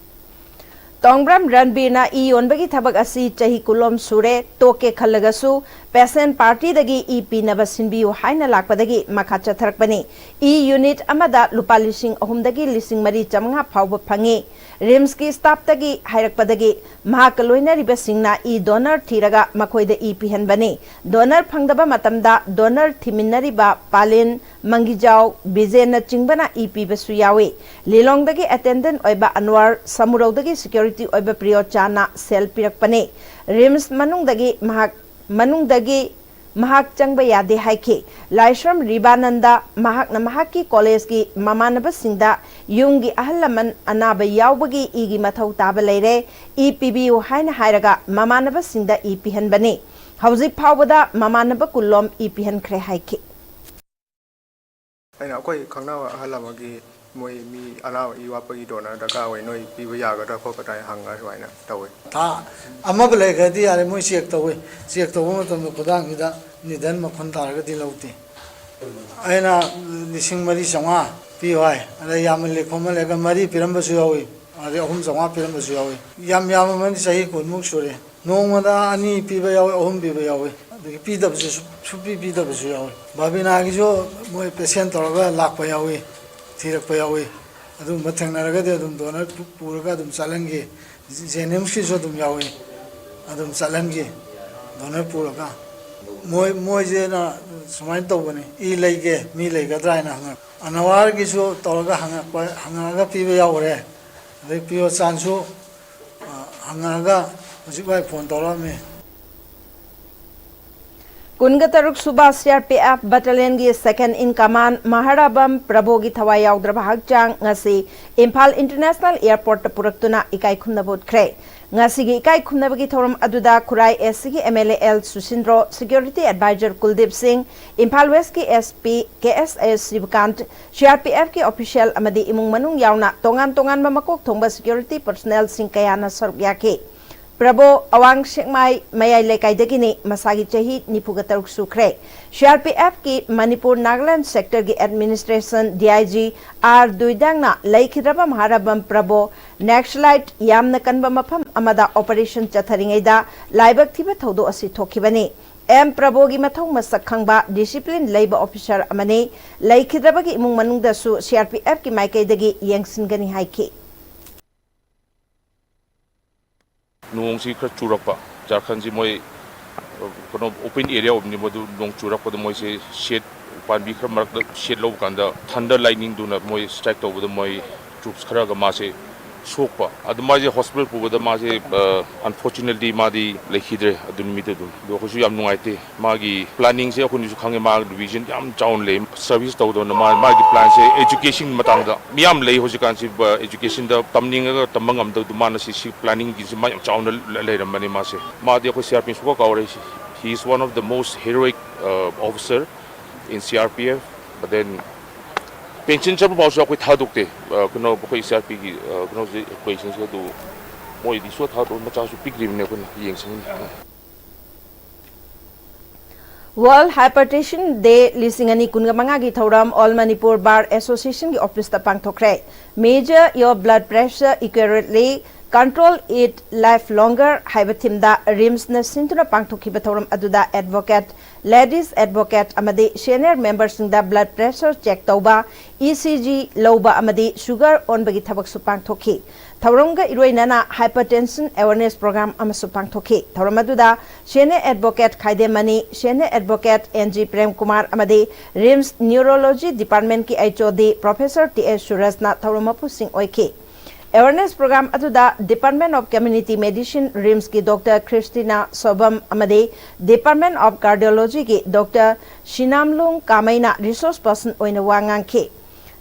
ꯇꯣꯡꯕ꯭ꯔꯝ ꯔꯟꯕꯤꯔꯅ ꯏ ꯌꯣꯟꯕꯒꯤ ꯊꯕꯛ ꯑꯁꯤ ꯆꯍꯤ ꯀꯨꯟꯂꯣꯝ ꯁꯨꯔꯦ, ꯇꯣꯛꯀꯦ ꯈꯜꯂꯒꯁꯨ ꯄꯦꯁꯦꯟ ꯄꯥꯔꯇꯤꯗꯒꯤ ꯏ ꯄꯤꯅꯕ ꯁꯤꯟꯕꯤꯌꯨ ꯍꯥꯏꯅ ꯂꯥꯛꯄꯗꯒꯤ ꯃꯈꯥ ꯆꯠꯊꯔꯛꯄꯅꯤ꯫ ꯏ ꯌꯨꯅꯤꯠ ꯑꯃꯗ ꯂꯨꯄꯥ ꯂꯤꯁꯤꯡ ꯑꯍꯨꯝꯗꯒꯤ ꯂꯤꯁꯤꯡ ꯃꯔꯤ ꯆꯥꯃꯉꯥ ꯐꯥꯎꯕ ꯐꯪꯉꯤ꯫ ꯔꯤꯝꯁꯀꯤ ꯁ꯭ꯇꯥꯐꯇꯒꯤ ꯍꯥꯏꯔꯛꯄꯗꯒꯤ ꯃꯍꯥꯛꯀ ꯂꯣꯏꯅꯔꯤꯕꯁꯤꯡꯅ ꯏ ꯗꯣꯅꯔ ꯊꯤꯔꯒ ꯃꯈꯣꯏꯗ ꯏ ꯄꯤꯍꯟꯕꯅꯤ꯫ ꯗꯣꯅꯔ ꯐꯪꯗꯕ ꯃꯇꯝꯗ ꯗꯣꯅꯔ ꯊꯤꯃꯤꯟꯅꯔꯤꯕ ꯄꯥꯂꯤꯟ, ꯃꯪꯒꯤꯖꯥꯎ, ꯕꯤꯖꯦꯟꯅꯆꯤꯡꯕꯅ ꯏ ꯄꯤꯕꯁꯨ ꯌꯥꯎꯏ꯫ ꯂꯤꯂꯣꯡꯗꯒꯤ ꯑꯦꯇꯦꯟꯗꯦꯟꯠ ꯑꯣꯏꯕ ꯑꯟꯋꯥꯔ, ꯁꯃꯨꯔꯧꯗꯒꯤ ꯁꯦꯀ꯭ꯌꯨꯔꯤꯇꯤ ꯑꯣꯏꯕ ꯄ꯭ꯔꯤꯌꯣꯆꯥꯅ ꯁꯦꯜ ꯄꯤꯔꯛꯄꯅꯤ꯫ ꯔꯤꯝꯁ ꯃꯅꯨꯡꯗꯒꯤ ꯃꯍꯥꯛ, ꯃꯅꯨꯡꯗꯒꯤ ꯃꯍꯥꯛ ꯆꯪꯕ ꯌꯥꯗꯦ ꯍꯥꯏꯈꯤ꯫ ꯂꯥꯏꯁ꯭ꯔꯝ ꯔꯤꯕꯥꯅꯟꯗ ꯃꯍꯥꯛꯅ ꯃꯍꯥꯛꯀꯤ ꯀꯣꯂꯦꯖꯀꯤ ꯃꯃꯥꯟꯅꯕꯁꯤꯡꯗ ꯌꯨꯝꯒꯤ ꯑꯍꯜ ꯂꯃꯟ ꯑꯅꯥꯕ ꯌꯥꯎꯕꯒꯤ ꯏꯒꯤ ꯃꯊꯧ ꯇꯥꯕ ꯂꯩꯔꯦ, ꯏ ꯄꯤꯕꯤꯌꯨ ꯍꯥꯏꯅ ꯍꯥꯏꯔꯒ ꯃꯃꯥꯟꯅꯕꯁꯤꯡꯗ ꯏ ꯄꯤꯍꯟꯕꯅꯤ꯫ ꯍꯧꯖꯤꯛ ꯐꯥꯎꯕꯗ ꯃꯃꯥꯟꯅꯕ ꯀꯨꯟꯂꯣꯝ ꯏ ꯄꯤꯍꯟꯈ꯭ꯔꯦ ꯍꯥꯏꯈꯤ꯫ ꯑꯩꯅ ꯑꯩꯈꯣꯏ ꯈꯪꯅꯕ ꯑꯍꯜ ꯑꯃꯒꯤ ꯃꯣꯏ ꯃꯤ ꯑꯅꯥꯕ ꯏ ꯋꯥꯠꯄꯒꯤ ꯗꯣꯅꯔ ꯗꯔꯀꯥꯔ ꯑꯣꯏ, ꯅꯣꯏ ꯄꯤꯕ ꯌꯥꯒꯗ꯭ꯔꯥ ꯈꯣꯠꯀꯗ꯭ꯔꯥ ꯍꯥꯏꯅ ꯍꯪꯉꯒ ꯁꯨꯃꯥꯏꯅ ꯇꯧꯋꯤ꯫ ꯊꯥ ꯑꯃꯕꯨ ꯂꯩꯈ꯭ꯔꯗꯤ ꯌꯥꯔꯦ, ꯃꯣꯏ ꯆꯦꯛ ꯇꯧꯋꯤ꯫ ꯆꯦꯛ ꯇꯧꯕ ꯃꯇꯝꯗ ꯈꯨꯗꯥꯡꯁꯤꯗ ꯅꯤꯗꯜ ꯃꯈꯨꯟ ꯇꯥꯔꯒꯗꯤ ꯂꯧꯗꯦ꯫ ꯑꯩꯅ ꯂꯤꯁꯤꯡ ꯃꯔꯤ ꯆꯥꯝꯃꯉꯥ ꯄꯤꯌꯨ ꯍꯥꯏ꯫ ꯑꯗ ꯌꯥꯝꯃꯜꯂꯦ ꯈꯣꯠꯃꯜꯂꯦꯒ ꯃꯔꯤ ꯄꯤꯔꯝꯕꯁꯨ ꯌꯥꯎꯏ, ꯑꯗꯩ ꯑꯍꯨꯝ ꯆꯥꯝꯃꯉꯥ ꯄꯤꯔꯝꯕꯁꯨ ꯌꯥꯎꯏ꯫ ꯌꯥꯝ ꯌꯥꯝꯃꯕꯅꯤ, ꯆꯍꯤ ꯀꯨꯟꯃꯨꯛ ꯁꯨꯔꯦ꯫ ꯅꯣꯡꯃꯗ ꯑꯅꯤ ꯄꯤꯕ ꯌꯥꯎꯏ, ꯑꯍꯨꯝ ꯄꯤꯕ ꯌꯥꯎꯏ, ꯑꯗꯒꯤ ꯄꯤꯗꯕꯁꯨ ꯁꯨ-, ꯁꯨꯡꯄꯤ ꯄꯤꯗꯕꯁꯨ ꯌꯥꯎꯏ꯫ ꯕꯥꯕꯤꯅꯥꯒꯤꯁꯨ ꯃꯣꯏ ꯄꯦꯁꯦꯟ ꯇꯧꯔꯒ ꯂꯥꯛꯄ ꯌꯥꯎꯏ, ꯊꯤꯔꯛꯄ ꯌꯥꯎꯏ꯫ ꯑꯗꯨꯒꯨꯝꯕ ꯊꯦꯡꯅꯔꯒꯗꯤ ꯑꯗꯨꯝ ꯗꯣꯅꯔ ꯄꯨ-, ꯄꯨꯔꯒ ꯑꯗꯨꯝ ꯆꯠꯍꯟꯈꯤ꯫ ꯖꯦꯅꯤꯝꯁꯀꯤꯁꯨ ꯑꯗꯨꯝ ꯌꯥꯎꯏ, ꯑꯗꯨꯝ ꯆꯠꯍꯟꯈꯤ ꯗꯣꯅꯔ ꯄꯨꯔꯒ꯫ ꯃꯣꯏ, ꯃꯣꯏꯁꯤꯅ ꯁꯨꯃꯥꯏꯅ ꯇꯧꯕꯅꯤ, ꯏ ꯂꯩꯒꯦ, ꯃꯤ ꯂꯩꯒꯗ꯭ꯔꯥ ꯍꯥꯏꯅ ꯍꯪꯉꯛ-, ꯑꯅꯋꯥꯔꯒꯤꯁꯨ ꯇꯧꯔꯒ ꯍꯪꯉꯛꯄ, ꯍꯪꯉꯛꯑꯒ ꯄꯤꯕ ꯌꯥꯎꯈ꯭ꯔꯦ꯫ ꯑꯗꯩ ꯄꯤꯌꯣ ꯆꯥꯟꯁꯨ, ꯑ, ꯍꯪꯉꯛꯑꯒ ꯍꯧꯖꯤꯛ ꯋꯥꯏ ꯐꯣꯟ ꯇꯧꯔꯛꯑꯝꯃꯤ꯫ ꯀꯨꯟꯒ ꯇꯔꯨꯛ ꯁꯨꯕ ꯁꯤ ꯑꯥꯔ ꯄꯤ ꯑꯦꯐ ꯕꯠꯇꯥꯂꯤꯌꯟꯒꯤ ꯁꯦꯀꯦꯟ ꯏꯟ ꯀꯃꯥꯟ ꯃꯍꯥꯔꯥꯕꯝ ꯄ꯭ꯔꯚꯣꯒꯤ ꯊꯋꯥꯏ ꯌꯥꯎꯗ꯭ꯔꯕ ꯍꯛꯆꯥꯡ ꯉꯁꯤ ꯏꯝꯐꯥꯜ ꯏꯟꯇꯔꯅꯦꯁꯅꯦꯜ ꯑꯦꯌꯔꯄꯣꯔꯠꯇ ꯄꯨꯔꯛꯇꯨꯅ ꯏꯀꯥꯏ ꯈꯨꯝꯅꯕ ꯎꯠꯈ꯭ꯔꯦ꯫ ꯉꯁꯤꯒꯤ ꯏꯀꯥꯏ ꯈꯨꯝꯅꯕꯒꯤ ꯊꯧꯔꯝ ꯑꯗꯨꯗ ꯈꯨꯔꯥꯏ ꯑꯦꯁ ꯁꯤꯒꯤ M L A L Susindro, security advisor Kuldip Singh, Imphal ꯋꯦꯁꯀꯤ ꯑꯦꯁ ꯄꯤ ꯀꯦ ꯑꯦꯁ ꯑꯦꯁ ꯁꯤꯕꯀꯥꯟꯠ, ꯁꯤ ꯑꯥꯔ ꯄꯤ ꯑꯦꯐꯀꯤ ꯑꯣꯐꯤꯁꯤꯌꯦꯜ ꯑꯃꯗꯤ ꯏꯃꯨꯡ ꯃꯅꯨꯡ ꯌꯥꯎꯅ ꯇꯣꯉꯥꯟ ꯇꯣꯉꯥꯟꯕ ꯃꯀꯣꯛ ꯊꯣꯡꯕ ꯁꯦꯀ꯭ꯌꯨꯔꯤꯇꯤ ꯄꯔꯁꯅꯦꯜꯁꯤꯡ ꯀꯌꯥꯅ ꯁꯔꯨꯛ ꯌꯥꯈꯤ꯫ ꯄ꯭ꯔꯚꯣ ꯑꯋꯥꯡ ꯁꯦꯛꯃꯥꯏ ꯃꯌꯥꯏ ꯂꯩꯀꯥꯏꯗꯒꯤꯅꯤ, ꯃꯁꯥꯒꯤ ꯆꯍꯤ ꯅꯤꯐꯨꯒ ꯇꯔꯨꯛ ꯁꯨꯈ꯭ꯔꯦ꯫ ꯁꯤ ꯑꯥꯔ ꯄꯤ ꯑꯦꯐꯀꯤ ꯃꯅꯤꯄꯨꯔ ꯅꯥꯒꯥꯂꯦꯟ ꯁꯦꯛꯇꯔꯒꯤ administration D I G R ꯗꯨꯏꯗꯥꯡꯅ ꯂꯩꯈꯤꯗ꯭ꯔꯕ ꯃꯍꯥꯔꯥꯕꯝ ꯄ꯭ꯔꯚꯣ ꯅꯦꯛꯁꯂꯥꯏꯠ ꯌꯥꯝꯅ ꯀꯟꯕ ꯃꯐꯝ ꯑꯃꯗ ꯑꯣꯄꯔꯦꯁꯟ ꯆꯠꯊꯔꯤꯉꯩꯗ ꯂꯥꯏꯕꯛ ꯊꯤꯕ ꯊꯧꯗꯣꯛ ꯑꯁꯤ ꯊꯣꯛꯈꯤꯕꯅꯤ꯫ ꯑꯦꯝ ꯄ꯭ꯔꯚꯨꯒꯤ ꯃꯊꯧ ꯃꯁꯛ ꯈꯪꯕ, ꯗꯤꯁꯤꯄ꯭ꯂꯤꯟ ꯂꯩꯕ ꯑꯣꯐꯤꯁꯥꯔ ꯑꯃꯅꯤ꯫ ꯂꯩꯈꯤꯗ꯭ꯔꯕꯒꯤ ꯏꯃꯨꯡ ꯃꯅꯨꯡꯗꯁꯨ ꯁꯤ ꯑꯥꯔ ꯄꯤ ꯑꯦꯐꯀꯤ ꯃꯥꯏꯀꯩꯗꯒꯤ ꯌꯦꯡꯁꯤꯟꯒꯅꯤ ꯍꯥꯏꯈꯤ꯫ ꯅꯣꯡꯁꯤ ꯈꯔ ꯆꯨꯔꯛꯄ, ꯖꯥꯔꯈꯟꯁꯤ ꯃꯣꯏ ꯀꯩꯅꯣ ꯑꯣꯄꯦꯟ ꯑꯦꯔꯤꯌꯥ ꯑꯣꯏꯕꯅꯤ, ꯃꯗꯨ ꯅꯣꯡ ꯆꯨꯔꯛꯄꯗ ꯃꯣꯏꯁꯦ ꯁꯦꯠ, ꯎꯄꯥꯝꯕꯤ ꯈꯔ ꯃꯔꯛꯇ ꯁꯦꯠ ꯂꯧꯕ ꯀꯥꯟꯗ ꯊꯟꯗꯔ ꯂꯥꯏꯠꯅꯤꯡꯗꯨꯅ ꯃꯣꯏ ꯁ꯭ꯇ꯭ꯔꯥꯏꯛ ꯇꯧꯕꯗ ꯃꯣꯏ ꯇ꯭ꯔꯨꯞꯁ ꯈꯔꯒ ꯃꯥꯁꯦ ꯁꯣꯛꯄ꯫ ꯑꯗꯨ ꯃꯥꯁꯦ ꯍꯣꯁꯄꯤꯇꯥꯜ ꯄꯨꯕꯗ ꯃꯥꯁꯦ ꯑꯟꯐꯣꯔꯆꯨꯅꯦꯠꯂꯤ ꯃꯥꯗꯤ ꯂꯩꯈꯤꯗ꯭ꯔꯦ ꯑꯗꯨ ꯅꯨꯃꯤꯠꯇꯨ ꯑꯗꯨꯝ꯫ ꯑꯗꯣ ꯑꯩꯈꯣꯏꯁꯨ ꯌꯥꯝ ꯅꯨꯡꯉꯥꯏꯇꯦ꯫ ꯃꯥꯒꯤ ꯄ꯭ꯂꯥꯅꯤꯡꯁꯦ ꯑꯩꯈꯣꯏꯅꯁꯨ ꯈꯪꯉꯦ, ꯃꯥ ꯚꯤꯖꯟ ꯌꯥꯝ ꯆꯥꯎꯅ ꯂꯩ꯫ ꯁꯔꯚꯤꯁ ꯇꯧꯗꯧꯅ ꯃꯥ, ꯃꯥꯒꯤ ꯄ꯭ꯂꯥꯟꯁꯦ ꯑꯦꯖꯨꯀꯦꯁꯟ ꯃꯇꯥꯡꯗ ꯃꯤ ꯌꯥꯝ ꯂꯩ ꯍꯧꯖꯤꯛꯀꯥꯟꯁꯤ, ꯑ, ꯑꯦꯖꯨꯀꯦꯁꯟꯗ ꯇꯝꯅꯤꯡꯉꯒ ꯇꯝꯕ ꯉꯝꯗꯕꯗꯨ ꯃꯥꯅ ꯁꯤ, ꯁꯤ ꯄ꯭ꯂꯥꯅꯤꯡꯒꯤꯁꯤ ꯃꯥ ꯌꯥꯝ ꯆꯥꯎꯅ ꯂ-, ꯂꯩꯔꯝꯕꯅꯤ ꯃꯥꯁꯦ꯫ ꯃꯥꯗꯤ ꯑꯩꯈꯣꯏ ꯁꯤ ꯑꯥꯔ ꯄꯤ ꯁꯨꯡꯀꯥꯎ ꯀꯥꯎꯔꯦ꯫ He is one of the most heroic, uh, officer in C R P F. But then pension ꯆꯠꯄ ꯐꯥꯎꯁꯨ ꯑꯩꯈꯣꯏ ꯊꯥꯗꯣꯛꯇꯦ꯫ ꯑ, ꯀꯩꯅꯣ, ꯑꯩꯈꯣꯏ ꯁꯤ ꯑꯥꯔ ꯄꯤꯒꯤ, ꯑ, ꯀꯩꯅꯣꯁꯦ, ꯑꯩꯈꯣꯏꯁꯤꯡꯁꯦ ꯑꯗꯨ ꯃꯣꯏꯗꯤ ꯁꯨꯊꯥ ꯊꯥꯗꯣꯛ, ꯃꯆꯥꯁꯨ ꯄꯤꯛꯂꯤꯕꯅꯦ, ꯑꯩꯈꯣꯏꯅ ꯌꯦꯡꯁꯤꯟꯒꯅꯤ꯫ World Hypertension Day ꯂꯤꯁꯤꯡ ꯑꯅꯤ ꯀꯨꯟꯒ ꯃꯉꯥꯒꯤ ꯊꯧꯔꯝ All Manipur Bar Association ꯒꯤ ꯑꯣꯐꯤꯁꯇ ꯄꯥꯡꯊꯣꯛꯈ꯭ꯔꯦ꯫ Measure Your Blood Pressure Accurately, Control It Life Longer ꯍꯥꯏꯕ ꯊꯤꯝꯗ ꯔꯤꯝꯁꯅ ꯁꯤꯟꯗꯨꯅ ꯄꯥꯡꯊꯣꯛꯈꯤꯕ ꯊꯧꯔꯝ ꯑꯗꯨꯗ ꯑꯦꯗꯚꯣꯀꯦꯠ, ꯂꯦꯗꯤꯁ ꯑꯦꯗꯚꯣꯀꯦꯠ ꯑꯃꯗꯤ ꯁꯦꯅꯤꯌꯔ ꯃꯦꯝꯕꯔꯁꯤꯡꯗ ꯕ꯭ꯂꯗ ꯄ꯭ꯔꯦꯁꯔ ꯆꯦꯛ ꯇꯧꯕ, ꯏ ꯁꯤ ꯖꯤ ꯂꯧꯕ ꯑꯃꯗꯤ ꯁꯨꯒꯔ ꯑꯣꯟꯕꯒꯤ ꯊꯕꯛꯁꯨ ꯄꯥꯡꯊꯣꯛꯈꯤ꯫ ꯊꯧꯔꯝꯒ ꯏꯔꯣꯏꯅꯅ ꯍꯥꯏꯄꯔꯇꯦꯟꯁꯟ ꯑꯦꯋꯥꯔꯅꯦꯁ ꯄ꯭ꯔꯣꯒ꯭ꯔꯥꯝ ꯑꯃꯁꯨ ꯄꯥꯡꯊꯣꯛꯈꯤ꯫ ꯊꯧꯔꯝ ꯑꯗꯨꯗ ꯁꯦꯅꯤꯌꯔ ꯑꯦꯗꯚꯣꯀꯦꯠ ꯈꯥꯏꯗꯦꯝꯃꯅꯤ, senior advocate N G Prem Kumar ꯑꯃꯗꯤ ꯔꯤꯝꯁ ꯅ꯭ꯌꯨꯔꯣꯂꯣꯖꯤ ꯗꯤꯄꯥꯔꯠꯃꯦꯟꯠꯀꯤ ꯑꯩꯆ ꯑꯣ ꯗꯤ ꯄ꯭ꯔꯣꯐꯦꯁꯔ ꯇꯤ ꯑꯦꯁ ꯁꯨꯔꯖꯅ ꯊꯧꯔꯝ ꯃꯄꯨꯁꯤꯡ ꯑꯣꯏꯈꯤ꯫ ꯑꯦꯋꯥꯔꯅꯦꯁ ꯄ꯭ꯔꯣꯒ꯭ꯔꯥꯝ ꯑꯗꯨꯗ Department of Community Medicine, ꯔꯤꯝꯁꯀꯤ ꯗꯣꯛꯇꯔ ꯈ꯭ꯔꯤꯁꯇꯤꯅꯥ ꯁꯣꯕꯝ ꯑꯃꯗꯤ Department of Cardiology ꯒꯤ ꯗꯣꯛꯇꯔ ꯁꯤꯅꯥꯝꯂꯨꯡ ꯀꯥꯃꯩꯅ ꯔꯤꯁꯣꯔꯁ ꯄꯔꯁꯟ ꯑꯣꯏꯅ ꯋꯥ ꯉꯥꯡꯈꯤ꯫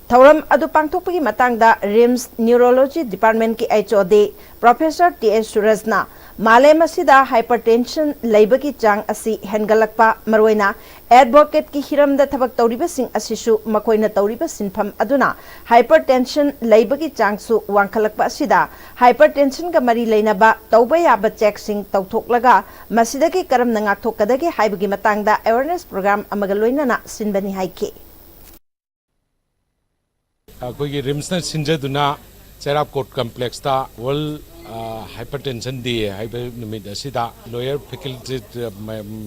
ꯊꯧꯔꯝ ꯑꯗꯨ ꯄꯥꯡꯊꯣꯛꯄꯒꯤ ꯃꯇꯥꯡꯗ ꯔꯤꯝꯁ ꯅ꯭ꯌꯨꯔꯣꯂꯣꯖꯤ ꯗꯤꯄꯥꯔꯠꯃꯦꯟꯠꯀꯤ ꯑꯩꯆ ꯑꯣ ꯗꯤ ꯄ꯭ꯔꯣꯐꯦꯁꯔ ꯇꯤ ꯑꯦꯁ ꯁꯨꯔꯖꯅ ꯃꯥꯂꯦꯝ ꯑꯁꯤꯗ ꯍꯥꯏꯄꯔꯇꯦꯟꯁꯟ ꯂꯩꯕꯒꯤ ꯆꯥꯡ ꯑꯁꯤ ꯍꯦꯟꯒꯠꯂꯛꯄ, ꯃꯔꯨꯑꯣꯏꯅ ꯑꯦꯗꯚꯣꯀꯦꯠꯀꯤ ꯍꯤꯔꯝꯗ ꯊꯕꯛ ꯇꯧꯔꯤꯕꯁꯤꯡ ꯑꯁꯤꯁꯨ ꯃꯈꯣꯏꯅ ꯇꯧꯔꯤꯕ ꯁꯤꯟꯐꯝ ꯑꯗꯨꯅ ꯍꯥꯏꯄꯔꯇꯦꯟꯁꯟ ꯂꯩꯕꯒꯤ ꯆꯥꯡꯁꯨ ꯋꯥꯡꯈꯠꯂꯛꯄ ꯑꯁꯤꯗ ꯍꯥꯏꯄꯔꯇꯦꯟꯁꯟꯒ ꯃꯔꯤ ꯂꯩꯅꯕ ꯇꯧꯕ ꯌꯥꯕ ꯆꯦꯛꯁꯤꯡ ꯇꯧꯊꯣꯛꯂꯒ ꯃꯁꯤꯗꯒꯤ ꯀꯔꯝꯅ ꯉꯥꯛꯊꯣꯛꯀꯗꯒꯦ ꯍꯥꯏꯕꯒꯤ ꯃꯇꯥꯡꯗ ꯑꯦꯋꯥꯔꯅꯦꯁ ꯄ꯭ꯔꯣꯒ꯭ꯔꯥꯝ ꯑꯃꯒ ꯂꯣꯏꯅꯅ ꯁꯤꯟꯕꯅꯤ ꯍꯥꯏꯈꯤ꯫ ꯑꯩꯈꯣꯏꯒꯤ ꯔꯤꯝꯁꯅ ꯁꯤꯟꯖꯗꯨꯅ ꯆꯩꯔꯥꯞ ꯀꯣꯔꯠ ꯀꯝꯄ꯭ꯂꯦꯛꯁꯇ ꯋꯥꯔꯜ ꯍꯥꯏꯄꯔꯇꯦꯟꯁꯟ ꯗꯦ ꯍꯥꯏꯕ ꯅꯨꯃꯤꯠ ꯑꯁꯤꯗ ꯂꯣꯌꯔ ꯐꯦꯀꯜꯇꯤ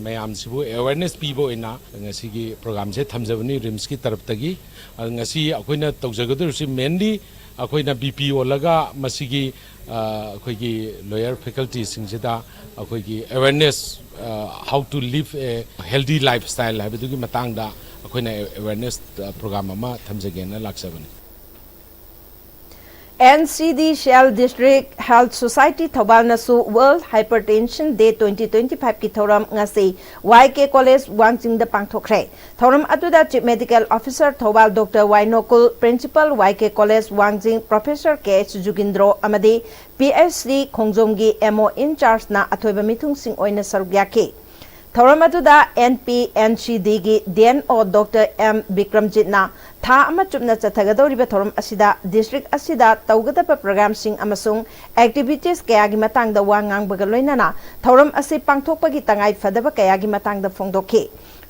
ꯃꯌꯥꯝꯁꯤꯕꯨ ꯑꯦꯋꯦꯔꯅꯦꯁ ꯄꯤꯕ ꯑꯣꯏꯅ ꯉꯁꯤꯒꯤ ꯄ꯭ꯔꯣꯒ꯭ꯔꯥꯝꯁꯦ ꯊꯝꯖꯕꯅꯤ ꯔꯤꯝꯁꯀꯤ ꯇꯔꯞꯇꯒꯤ꯫ ꯑꯗꯨ ꯉꯁꯤ ꯑꯩꯈꯣꯏꯅ ꯇꯧꯖꯒꯗꯧꯔꯤꯁꯤ ꯃꯦꯟꯂꯤ ꯑꯩꯈꯣꯏꯅ ꯕꯤ ꯄꯤ ꯑꯣꯜꯂꯒ ꯃꯁꯤꯒꯤ ꯑꯩꯈꯣꯏꯒꯤ ꯂꯣꯌꯔ ꯐꯦꯀꯜꯇꯤꯁꯤꯡꯁꯤꯗ ꯑꯩꯈꯣꯏꯒꯤ awareness, how to live a healthy lifestyle ꯍꯥꯏꯕꯗꯨꯒꯤ ꯃꯇꯥꯡꯗ ꯑꯩꯈꯣꯏꯅ ꯑꯦꯋꯦꯔꯅꯦꯁ ꯄ꯭ꯔꯣꯒ꯭ꯔꯥꯝ ꯑꯃ ꯊꯝꯖꯒꯦꯅ ꯂꯥꯛꯆꯕꯅꯤ꯫ NCD Cell District Health Society ꯊꯧꯕꯥꯜꯅꯁꯨ World Hypertension Day twenty twenty five ꯀꯤ ꯊꯧꯔꯝ ꯉꯁꯤ YK College ꯋꯥꯡꯖꯤꯡꯗ ꯄꯥꯡꯊꯣꯛꯈ꯭ꯔꯦ꯫ ꯊꯧꯔꯝ ꯑꯗꯨꯗ Chief Medical Officer Thoubal Doctor Y ꯅꯣꯀꯨꯜ, Principal YK College ꯋꯥꯡꯖꯤꯡ Professor Kh ꯖꯨꯒꯤꯟꯗ꯭ꯔꯣ ꯑꯃꯗꯤ PHC ꯈꯣꯡꯖꯣꯝꯒꯤ MO in chargeꯅ ꯑꯊꯣꯏꯕ ꯃꯤꯊꯨꯡꯁꯤꯡ ꯑꯣꯏꯅ ꯁꯔꯨꯛ ꯌꯥꯈꯤ꯫ ꯊꯧꯔꯝ ꯑꯗꯨꯗ NPNCDꯒꯤ DNO Doctor M ꯕꯤꯀ꯭ꯔꯝꯖꯤꯠꯅ ꯊꯥ ꯑꯃ ꯆꯨꯞꯅ ꯆꯠꯊꯒꯗꯧꯔꯤꯕ ꯊꯧꯔꯝ ꯑꯁꯤꯗ district ꯑꯁꯤꯗ ꯇꯧꯒꯗꯕ ꯄ꯭ꯔꯣꯒ꯭ꯔꯥꯝꯁꯤꯡ ꯑꯃꯁꯨꯡ activities ꯀꯌꯥꯒꯤ ꯃꯇꯥꯡꯗ ꯋꯥ ꯉꯥꯡꯕꯒ ꯂꯣꯏꯅꯅ ꯊꯧꯔꯝ ꯑꯁꯤ ꯄꯥꯡꯊꯣꯛꯄꯒꯤ ꯇꯉꯥꯏ ꯐꯗꯕ ꯀꯌꯥꯒꯤ ꯃꯇꯥꯡꯗ ꯐꯣꯡꯗꯣꯛꯈꯤ꯫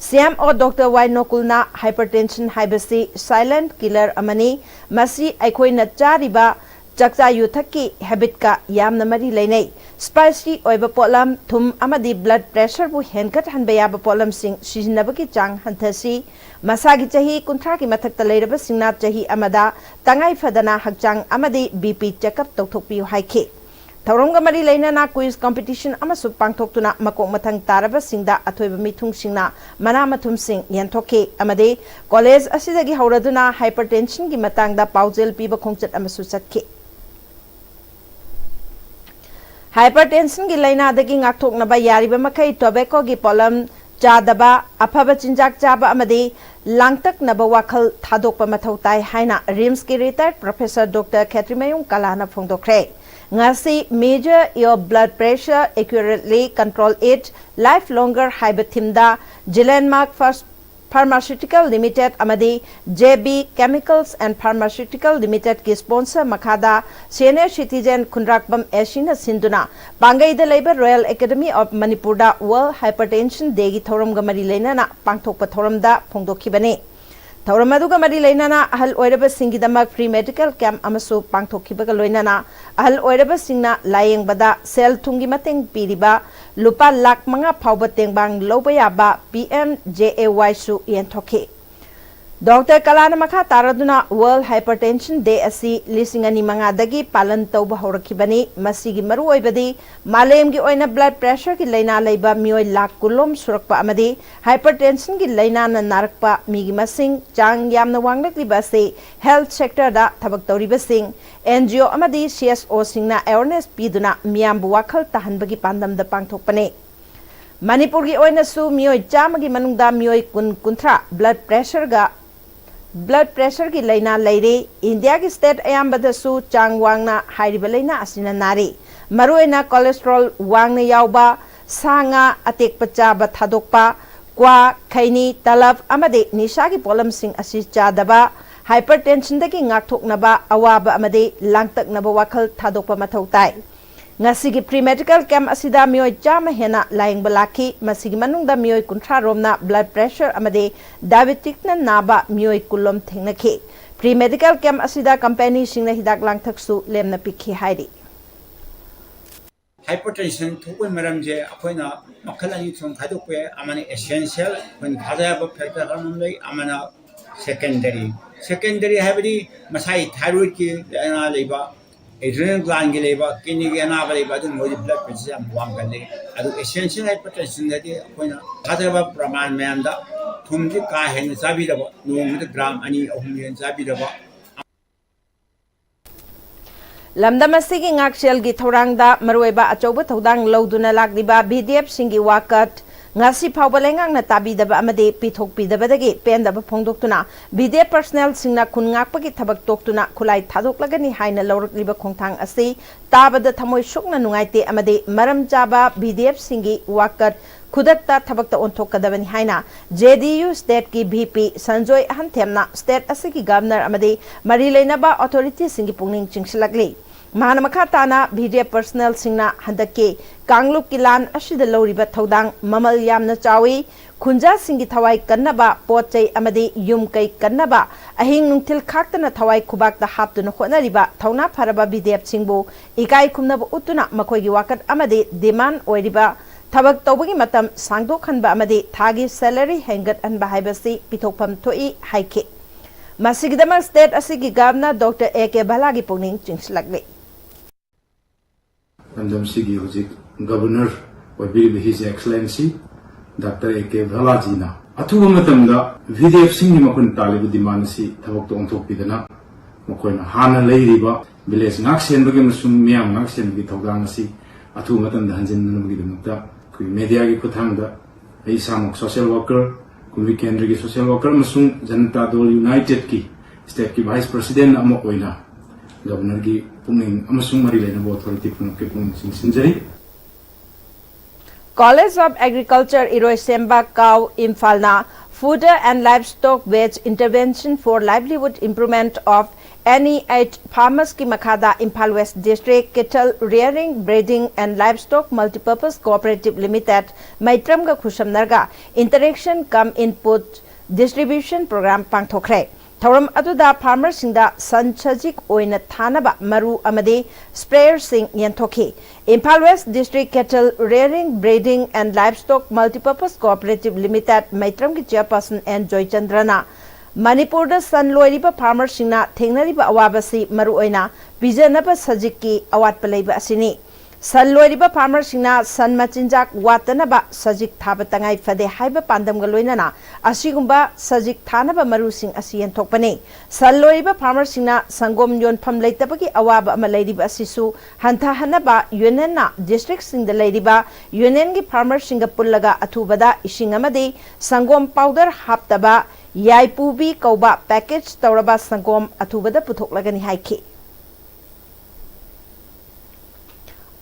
CMO Doctor Y ꯅꯣꯀꯨꯜꯅ hypertension ꯍꯥꯏꯕꯁꯤ silent killer ꯑꯃꯅꯤ꯫ ꯃꯁꯤ ꯑꯩꯈꯣꯏꯅ ꯆꯥꯔꯤꯕ ꯆꯥꯛꯆꯥ ꯌꯨꯊꯛꯀꯤ habitꯀ ꯌꯥꯝꯅ ꯃꯔꯤ ꯂꯩꯅꯩ꯫ Spicy ꯑꯣꯏꯕ ꯄꯣꯠꯂꯝ, ꯊꯨꯝ ꯑꯃꯗꯤ blood pressureꯕꯨ ꯍꯦꯟꯒꯠꯍꯟꯕ ꯌꯥꯕ ꯄꯣꯠꯂꯝꯁꯤꯡ ꯁꯤꯖꯤꯟꯅꯕꯒꯤ ꯆꯥꯡ ꯍꯟꯊꯁꯤ꯫ ꯃꯁꯥꯒꯤ ꯆꯍꯤ ꯀꯨꯟꯊ꯭ꯔꯥꯒꯤ ꯃꯊꯛꯇ ꯂꯩꯔꯕꯁꯤꯡꯅ ꯆꯍꯤ ꯑꯃꯗ ꯇꯉꯥꯏ ꯐꯗꯅ ꯍꯛꯆꯥꯡ ꯑꯃꯗꯤ BP checkup ꯇꯧꯊꯣꯛꯄꯤꯌꯨ ꯍꯥꯏꯈꯤ꯫ ꯊꯧꯔꯝꯒ ꯃꯔꯤ ꯂꯩꯅꯅ quiz competition ꯑꯃꯁꯨ ꯄꯥꯡꯊꯣꯛꯇꯨꯅ ꯃꯀꯣꯛ ꯃꯊꯪ ꯇꯥꯔꯕꯁꯤꯡꯗ ꯑꯊꯣꯏꯕ ꯃꯤꯊꯨꯡꯁꯤꯡꯅ ꯃꯅꯥ ꯃꯊꯨꯝꯁꯤꯡ ꯌꯦꯟꯊꯣꯛꯈꯤ ꯑꯃꯗꯤ college ꯑꯁꯤꯗꯒꯤ ꯍꯧꯔꯗꯨꯅ hypertensionꯒꯤ ꯃꯇꯥꯡꯗ ꯄꯥꯎꯖꯦꯜ ꯄꯤꯕ ꯈꯣꯡꯆꯠ ꯑꯃꯁꯨ ꯆꯠꯈꯤ꯫ Hypertensionꯒꯤ ꯂꯥꯏꯅꯥꯗꯒꯤ ꯉꯥꯛꯊꯣꯛꯅꯕ ꯌꯥꯔꯤꯕ ꯃꯈꯩ tobaccoꯒꯤ ꯄꯣꯠꯂꯝ ꯆꯥꯗꯕ, ꯑꯐꯕ ꯆꯤꯟꯖꯥꯛ ꯆꯥꯕ ꯑꯃꯗꯤ ꯂꯥꯡꯇꯛꯅꯕ ꯋꯥꯈꯜ ꯊꯥꯗꯣꯛꯄ ꯃꯊꯧ ꯇꯥꯏ ꯍꯥꯏꯅ RIMSꯀꯤ retired professor Doctor ꯈꯦꯇ꯭ꯔꯤꯃꯌꯨꯝ ꯀꯂꯥꯅ ꯐꯣꯡꯗꯣꯛꯈ꯭ꯔꯦ꯫ ꯉꯁꯤ Measure Your Blood Pressure Accurately, Control It, Live Longer ꯍꯥꯏꯕ themeꯗ Glenmark First Pharmaceutical Limited ꯑꯃꯗꯤ JB Chemicals and Pharmaceutical Limitedꯀꯤ sponsor ꯃꯈꯥꯗ senior citizen ꯈꯨꯟꯗ꯭ꯔꯥꯛꯄꯝ ACꯅ ꯁꯤꯟꯗꯨꯅ ꯄꯥꯡꯒꯩꯗ ꯂꯩꯕ Royal Academy of Manipurꯗ World Hypertension Dayꯒꯤ ꯊꯧꯔꯝꯒ ꯃꯔꯤ ꯂꯩꯅꯅ ꯄꯥꯡꯊꯣꯛꯄ ꯊꯧꯔꯝꯗ ꯐꯣꯡꯗꯣꯛꯈꯤꯕꯅꯤ꯫ ꯊꯧꯔꯝ ꯑꯗꯨꯒ ꯃꯔꯤ ꯂꯩꯅꯅ ꯑꯍꯜ ꯑꯣꯏꯔꯕꯁꯤꯡꯒꯤꯗꯃꯛ free medical camp ꯑꯃꯁꯨ ꯄꯥꯡꯊꯣꯛꯈꯤꯕꯒ ꯂꯣꯏꯅꯅ ꯑꯍꯜ ꯑꯣꯏꯔꯕꯁꯤꯡꯅ ꯂꯥꯌꯦꯡꯕꯗ ꯁꯦꯜ ꯊꯨꯝꯒꯤ ꯃꯇꯦꯡ ꯄꯤꯔꯤꯕ ꯂꯨꯄꯥ ꯂꯥꯈ ꯃꯉꯥ ꯐꯥꯎꯕ ꯇꯦꯡꯕꯥꯡ ꯂꯧꯕ ꯌꯥꯕ P M J A Y ꯁꯨ ꯌꯦꯟꯊꯣꯛꯈꯤ꯫ ꯗꯣꯛꯇꯔ ꯀꯂꯥꯅ ꯃꯈꯥ ꯇꯥꯔꯗꯨꯅ World Hypertension Day ꯑꯁꯤ ꯂꯤꯁꯤꯡ ꯑꯅꯤ ꯃꯉꯥꯗꯒꯤ ꯄꯥꯂꯟ ꯇꯧꯕ ꯍꯧꯔꯛꯈꯤꯕꯅꯤ꯫ ꯃꯁꯤꯒꯤ ꯃꯔꯨꯑꯣꯏꯕꯗꯤ ꯃꯥꯂꯦꯝꯒꯤ ꯑꯣꯏꯅ blood pressure ꯒꯤ ꯂꯥꯏꯅꯥ ꯂꯩꯕ ꯃꯤꯑꯣꯏ ꯂꯥꯈ ꯀꯨꯟꯂꯣꯝ ꯁꯨꯔꯛꯄ ꯑꯃꯗꯤ hypertension ꯒꯤ ꯂꯥꯏꯅꯥꯅ ꯅꯥꯔꯛꯄ ꯃꯤꯒꯤ ꯃꯁꯤꯡ ꯆꯥꯡ ꯌꯥꯝꯅ ꯋꯥꯡꯂꯛꯂꯤꯕ ꯑꯁꯤ health sector ꯗ ꯊꯕꯛ ꯇꯧꯔꯤꯕꯁꯤꯡ, N G O ꯑꯃꯗꯤ C S O ꯁꯤꯡꯅ awareness ꯄꯤꯗꯨꯅ ꯃꯤꯌꯥꯝꯕꯨ ꯋꯥꯈꯜ ꯇꯥꯍꯟꯕꯒꯤ ꯄꯥꯟꯗꯝꯗ ꯄꯥꯡꯊꯣꯛꯄꯅꯤ꯫ ꯃꯅꯤꯄꯨꯔꯒꯤ ꯑꯣꯏꯅꯁꯨ ꯃꯤꯑꯣꯏ ꯆꯥꯝꯃꯒꯤ ꯃꯅꯨꯡꯗ ꯃꯤꯑꯣꯏ ꯀꯨꯟ ꯀꯨꯟꯊ꯭ꯔꯥ blood pressure ꯒ blood pressure ꯒꯤ ꯂꯥꯏꯅꯥ ꯂꯩꯔꯤ꯫ ꯏꯟꯗꯤꯌꯥꯒꯤ state ꯑꯌꯥꯝꯕꯗꯁꯨ ꯆꯥꯡ ꯋꯥꯡꯅ ꯍꯥꯏꯔꯤꯕ ꯂꯥꯏꯅꯥ ꯑꯁꯤꯅ ꯅꯥꯔꯤ꯫ ꯃꯔꯨꯑꯣꯏꯅ cholesterol ꯋꯥꯡꯅ ꯌꯥꯎꯕ, ꯁꯥ ꯉꯥ ꯑꯇꯦꯛꯄ ꯆꯥꯕ ꯊꯥꯗꯣꯛꯄ, ꯀ꯭ꯋꯥ, ꯈꯩꯅꯤ, ꯇꯂꯕ ꯑꯃꯗꯤ ꯅꯤꯁꯥꯒꯤ ꯄꯣꯠꯂꯝꯁꯤꯡ ꯑꯁꯤ ꯆꯥꯗꯕ, hypertension ꯗꯒꯤ ꯉꯥꯛꯊꯣꯛꯅꯕ ꯑꯋꯥꯕ ꯑꯃꯗꯤ ꯂꯥꯡꯇꯛꯅꯕ ꯋꯥꯈꯜ ꯊꯥꯗꯣꯛꯄ ꯃꯊꯧ ꯇꯥꯏ꯫ ꯉꯁꯤꯒꯤ free medical camp ꯑꯁꯤꯗ ꯃꯤꯑꯣꯏ ꯆꯥꯝꯃ ꯍꯦꯟꯅ ꯂꯥꯌꯦꯡꯕ ꯂꯥꯛꯈꯤ꯫ ꯃꯁꯤꯒꯤ ꯃꯅꯨꯡꯗ ꯃꯤꯑꯣꯏ ꯀꯨꯟꯊ꯭ꯔꯥ ꯔꯣꯝꯅ blood pressure ꯑꯃꯗꯤ diabetic ꯅ ꯅꯥꯕ ꯃꯤꯑꯣꯏ ꯀꯨꯟ ꯂꯣꯝ ꯊꯦꯡꯅꯈꯤ꯫ Free medical camp ꯑꯁꯤꯗ company ꯁꯤꯡꯅ ꯍꯤꯗꯥꯛ ꯂꯥꯡꯊꯛꯁꯨ ꯂꯦꯝꯅ ꯄꯤꯈꯤ ꯍꯥꯏꯔꯤ꯫ Hypertension ꯊꯣꯛꯄꯒꯤ ꯃꯔꯝꯁꯦ ꯑꯩꯈꯣꯏꯅ ꯃꯈꯜ ꯑꯅꯤ ꯊꯣꯛꯅ ꯈꯥꯏꯗꯣꯛꯄ ꯌꯥꯏ꯫ ꯑꯃꯅ essential, ꯑꯩꯈꯣꯏꯅ ꯊꯥꯖ ꯌꯥꯕ factor ꯑꯃ ꯂꯩ, ꯑꯃꯅ secondary꯫ Secondary ꯍꯥꯏꯕꯗꯤ ꯃꯁꯥꯒꯤ thyroid ꯀꯤ ꯂꯥꯏꯅꯥ ꯂꯩꯕ, adrenal gland ꯀꯤ ꯂꯩꯕ, kidney ꯒꯤ ꯑꯅꯥꯕ ꯂꯩꯕ, ꯑꯗꯨꯝꯕ ꯃꯣꯏꯗꯤ blood pressure ꯌꯥꯝ ꯋꯥꯡꯒꯜꯂꯤ꯫ ꯑꯗꯨ essential hypertension ꯗꯗꯤ ꯑꯩꯈꯣꯏꯅ ꯊꯥꯖꯕ ꯄ꯭ꯔꯃꯥꯟ ꯃꯌꯥꯝꯗ ꯊꯨꯝꯁꯤ ꯀꯥ ꯍꯦꯟꯅ ꯆꯥꯕꯤꯗꯕ, ꯅꯣꯡꯃꯗ gram ꯑꯅꯤ ꯑꯍꯨꯝ ꯍꯦꯟꯅ ꯆꯥꯕꯤꯗꯕ, ꯂꯝꯗꯝ ꯑꯁꯤꯒꯤ ꯉꯥꯛꯁꯦꯜꯒꯤ ꯊꯧꯔꯥꯡꯗ ꯃꯔꯨꯑꯣꯏꯕ ꯑꯆꯧꯕ ꯊꯧꯗꯥꯡ ꯂꯧꯗꯨꯅ ꯂꯥꯛꯂꯤꯕ V D F ꯁꯤꯡꯒꯤ ꯋꯥꯀꯠ ꯉꯁꯤ ꯐꯥꯎꯕ ꯂꯩꯉꯥꯛꯅ ꯇꯥꯕꯤꯗꯕ ꯑꯃꯗꯤ ꯄꯤꯊꯣꯛꯄꯤꯗꯕꯗꯒꯤ ꯄꯦꯟꯗꯕ ꯐꯣꯡꯗꯣꯛꯇꯨꯅ V D F personnel ꯁꯤꯡꯅ ꯈꯨꯟ ꯉꯥꯛꯄꯒꯤ ꯊꯕꯛ ꯇꯣꯛꯇꯨꯅ ꯈꯨꯠꯂꯥꯏ ꯊꯥꯗꯣꯛꯂꯒꯅꯤ ꯍꯥꯏꯅ ꯂꯧꯔꯛꯂꯤꯕ ꯈꯣꯡꯊꯥꯡ ꯑꯁꯤ ꯇꯥꯕꯗ ꯊꯃꯣꯏ ꯁꯣꯛꯅ ꯅꯨꯡꯉꯥꯏꯇꯦ ꯑꯃꯗꯤ ꯃꯔꯝ ꯆꯥꯕ V D F ꯁꯤꯡꯒꯤ ꯋꯥꯀꯠ ꯈꯨꯗꯛꯇ ꯊꯕꯛꯇ ꯑꯣꯟꯊꯣꯛꯀꯗꯕꯅꯤ ꯍꯥꯏꯅ J D U state ꯀꯤ V P ꯁꯟꯖꯣꯏ ꯑꯍꯟꯊꯦꯝꯅ state ꯑꯁꯤꯒꯤ governor ꯑꯃꯗꯤ ꯃꯔꯤ ꯂꯩꯅꯕ authority ꯁꯤꯡꯒꯤ ꯄꯨꯛꯅꯤꯡ ꯆꯤꯡꯁꯤꯜꯂꯛꯂꯤ꯫ ꯃꯍꯥꯛꯅ ꯃꯈꯥ ꯇꯥꯅ V D F personnel ꯁꯤꯡꯅ ꯍꯟꯗꯛꯀꯤ ꯀꯥꯡꯂꯨꯞꯀꯤ ꯂꯥꯟ ꯑꯁꯤꯗ ꯂꯧꯔꯤꯕ ꯊꯧꯗꯥꯡ ꯃꯃꯜ ꯌꯥꯝꯅ ꯆꯥꯎꯏ꯫ ꯈꯨꯟꯖꯥꯁꯤꯡꯒꯤ ꯊꯋꯥꯏ ꯀꯟꯅꯕ, ꯄꯣꯠ ꯆꯩ ꯑꯃꯗꯤ ꯌꯨꯝ ꯀꯩ ꯀꯟꯅꯕ ꯑꯍꯤꯡ ꯅꯨꯡꯊꯤꯜ ꯈꯥꯛꯇꯅ ꯊꯋꯥꯏ ꯈꯨꯕꯥꯛꯇ ꯍꯥꯞꯇꯨꯅ ꯍꯣꯠꯅꯔꯤꯕ ꯊꯧꯅꯥ ꯐꯔꯕ ꯕꯤꯗꯦꯞꯁꯤꯡꯕꯨ ꯏꯀꯥꯏ ꯈꯨꯝꯅꯕ ꯎꯠꯇꯨꯅ ꯃꯈꯣꯏꯒꯤ ꯋꯥꯀꯠ ꯑꯃꯗꯤ ꯗꯤꯃꯥꯟ ꯑꯣꯏꯔꯤꯕ ꯊꯕꯛ ꯇꯧꯕꯒꯤ ꯃꯇꯝ ꯁꯥꯡꯗꯣꯛꯍꯟꯕ ꯑꯃꯗꯤ ꯊꯥꯒꯤ ꯁꯦꯂꯔꯤ ꯍꯦꯟꯒꯠꯍꯟꯕ ꯍꯥꯏꯕꯁꯤ ꯄꯤꯊꯣꯛꯐꯝ ꯊꯣꯛꯏ ꯍꯥꯏꯈꯤ꯫ ꯃꯁꯤꯒꯤꯗꯃꯛ ꯁ꯭ꯇꯦꯠ ꯑꯁꯤꯒꯤ ꯒꯚꯔꯅꯔ ꯗꯣꯛꯇꯔ ꯑꯦ ꯀꯦ ꯚꯂꯥꯒꯤ ꯄꯨꯛꯅꯤꯡ ꯆꯤꯡꯁꯤꯜꯂꯛꯂꯤ꯫ ꯂꯝꯗꯝꯁꯤꯒꯤ ꯍꯧꯖꯤꯛ ꯒꯕꯔꯅꯔ ꯑꯣꯏꯕꯤꯔꯤꯕ His Excellency doctor A K ꯚꯂꯥꯖꯤꯅ ꯑꯊꯨꯕ ꯃꯇꯝꯗ ꯕꯤꯗꯦꯞꯁꯤꯡꯒꯤ ꯃꯈꯣꯏꯅ ꯇꯥꯜꯂꯤꯕ ꯗꯤꯃꯥꯟ ꯑꯁꯤ ꯊꯕꯛꯇ ꯑꯣꯟꯊꯣꯛꯄꯤꯗꯅ ꯃꯈꯣꯏꯅ ꯍꯥꯟꯅ ꯂꯩꯔꯤꯕ ꯚꯤꯂꯦꯖ ꯉꯥꯛ ꯁꯦꯟꯕꯒꯤ ꯑꯃꯁꯨꯡ ꯃꯤꯌꯥꯝ ꯉꯥꯛ ꯁꯦꯟꯕꯒꯤ ꯊꯧꯗꯥꯡ ꯑꯁꯤ ꯑꯊꯨꯕ ꯃꯇꯝꯗ ꯍꯟꯖꯤꯟꯅꯅꯕꯒꯤꯗꯃꯛꯇ ꯑꯩꯈꯣꯏꯒꯤ ꯃꯦꯗꯤꯌꯥꯒꯤ ꯈꯨꯠꯊꯥꯡꯗ ꯑꯩ ꯏꯁꯥꯃꯛ ꯁꯣꯁꯤꯌꯦꯜ ꯋꯥꯔꯀꯔ, ꯀꯨꯝꯕꯤ ꯀꯦꯟꯗ꯭ꯔꯒꯤ ꯁꯣꯁꯤꯌꯦꯜ ꯋꯥꯔꯀꯔ ꯑꯃꯁꯨꯡ ꯖꯅꯇꯥ ꯗꯣꯜ ꯌꯨꯅꯥꯏꯇꯦꯗꯀꯤ ꯁ꯭ꯇꯦꯠꯀꯤ ꯚꯥꯏꯁ ꯄ꯭ꯔꯁꯤꯗꯦꯟ ꯑꯃ ꯑꯣꯏꯅ ꯒꯕꯔꯅꯔꯒꯤ ꯄꯨꯛꯅꯤꯡ ꯑꯃꯁꯨꯡ ꯃꯔꯤ ꯂꯩꯅꯕ ꯑꯣꯊꯣꯔꯤꯇꯤ ꯄꯨꯝꯅꯃꯛꯀꯤ ꯄꯨꯛꯅꯤꯡ ꯆꯤꯡꯁꯤꯟꯖꯔꯤ꯫ College of Agriculture ꯏꯔꯣꯏꯁꯦꯝꯕ ꯀꯥꯎ ꯏꯝꯐꯥꯜꯅ Fodder and Livestock Based Intervention for Livelihood Improvement of NEH Farmers ꯀꯤ ꯃꯈꯥꯗ Imphal west district Cattle Rearing, Breeding and Livestock Multipurpose Cooperative Limited ꯃꯩꯇ꯭ꯔꯝꯒ ꯈꯨꯠꯁꯝꯅꯔꯒ Interaction cum Input Distribution Program ꯄꯥꯡꯊꯣꯛꯈ꯭ꯔꯦ꯫ ꯊꯧꯔꯝ ꯑꯗꯨꯗ ꯐꯥꯔꯃꯔꯁꯤꯡꯗ ꯁꯟ ꯁꯖꯤꯛ ꯑꯣꯏꯅ ꯊꯥꯅꯕ ꯃꯔꯨ ꯑꯃꯗꯤ ꯁ꯭ꯄ꯭ꯔꯦꯌꯔꯁꯤꯡ ꯌꯦꯟꯊꯣꯛꯈꯤ꯫ Imphal west district Cattle Rearing, Breeding and Livestock Multipurpose Cooperative Limited ꯃꯩꯇ꯭ꯔꯝꯒꯤ ꯆꯦꯌꯔꯄꯔꯁꯟ ꯑꯦꯟ ꯖꯣꯏꯆꯟꯗ꯭ꯔꯅ ꯃꯅꯤꯄꯨꯔꯗ ꯁꯟ ꯂꯣꯏꯔꯤꯕ ꯐꯥꯔꯃꯔꯁꯤꯡꯅ ꯊꯦꯡꯅꯔꯤꯕ ꯑꯋꯥꯕꯁꯤ ꯃꯔꯨꯑꯣꯏꯅ ꯄꯤꯖꯅꯕ ꯁꯖꯤꯛꯀꯤ ꯑꯋꯥꯠꯄ ꯂꯩꯕ ꯑꯁꯤꯅꯤ꯫ ꯁꯟ ꯂꯣꯏꯔꯤꯕ ꯐꯥꯔꯃꯔꯁꯤꯡꯅ ꯁꯟ ꯃꯆꯤꯟꯖꯥꯛ ꯋꯥꯠꯇꯅꯕ ꯁꯖꯤꯛ ꯊꯥꯕ ꯇꯉꯥꯏ ꯐꯗꯦ ꯍꯥꯏꯕ ꯄꯥꯟꯗꯝꯒ ꯂꯣꯏꯅꯅ ꯑꯁꯤꯒꯨꯝꯕ ꯁꯖꯤꯛ ꯊꯥꯅꯕ ꯃꯔꯨꯁꯤꯡ ꯑꯁꯤ ꯌꯦꯟꯊꯣꯛꯄꯅꯤ꯫ ꯁꯟ ꯂꯣꯏꯔꯤꯕ ꯐꯥꯔꯃꯔꯁꯤꯡꯅ ꯁꯪꯒꯣꯝ ꯌꯣꯟꯐꯝ ꯂꯩꯇꯕꯒꯤ ꯑꯋꯥꯕ ꯑꯃ ꯂꯩꯔꯤꯕ ꯑꯁꯤꯁꯨ ꯍꯟꯊꯍꯟꯅꯕ ꯌꯨꯅꯤꯌꯟꯅ ꯗꯤꯁꯇ꯭ꯔꯤꯛꯁꯤꯡꯗ ꯂꯩꯔꯤꯕ ꯌꯨꯅꯤꯌꯟꯒꯤ ꯐꯥꯔꯃꯔꯁꯤꯡꯒ ꯄꯨꯜꯂꯒ ꯑꯊꯨꯕꯗ ꯏꯁꯤꯡ ꯑꯃꯗꯤ ꯁꯪꯒꯣꯝ ꯄꯥꯎꯗꯔ ꯍꯥꯞꯇꯕ ꯌꯥꯏꯄꯨꯕꯤ ꯀꯧꯕ ꯄꯦꯀꯦꯖ ꯇꯧꯔꯕ ꯁꯪꯒꯣꯝ ꯑꯊꯨꯕꯗ ꯄꯨꯊꯣꯛꯂꯒꯅꯤ ꯍꯥꯏꯈꯤ꯫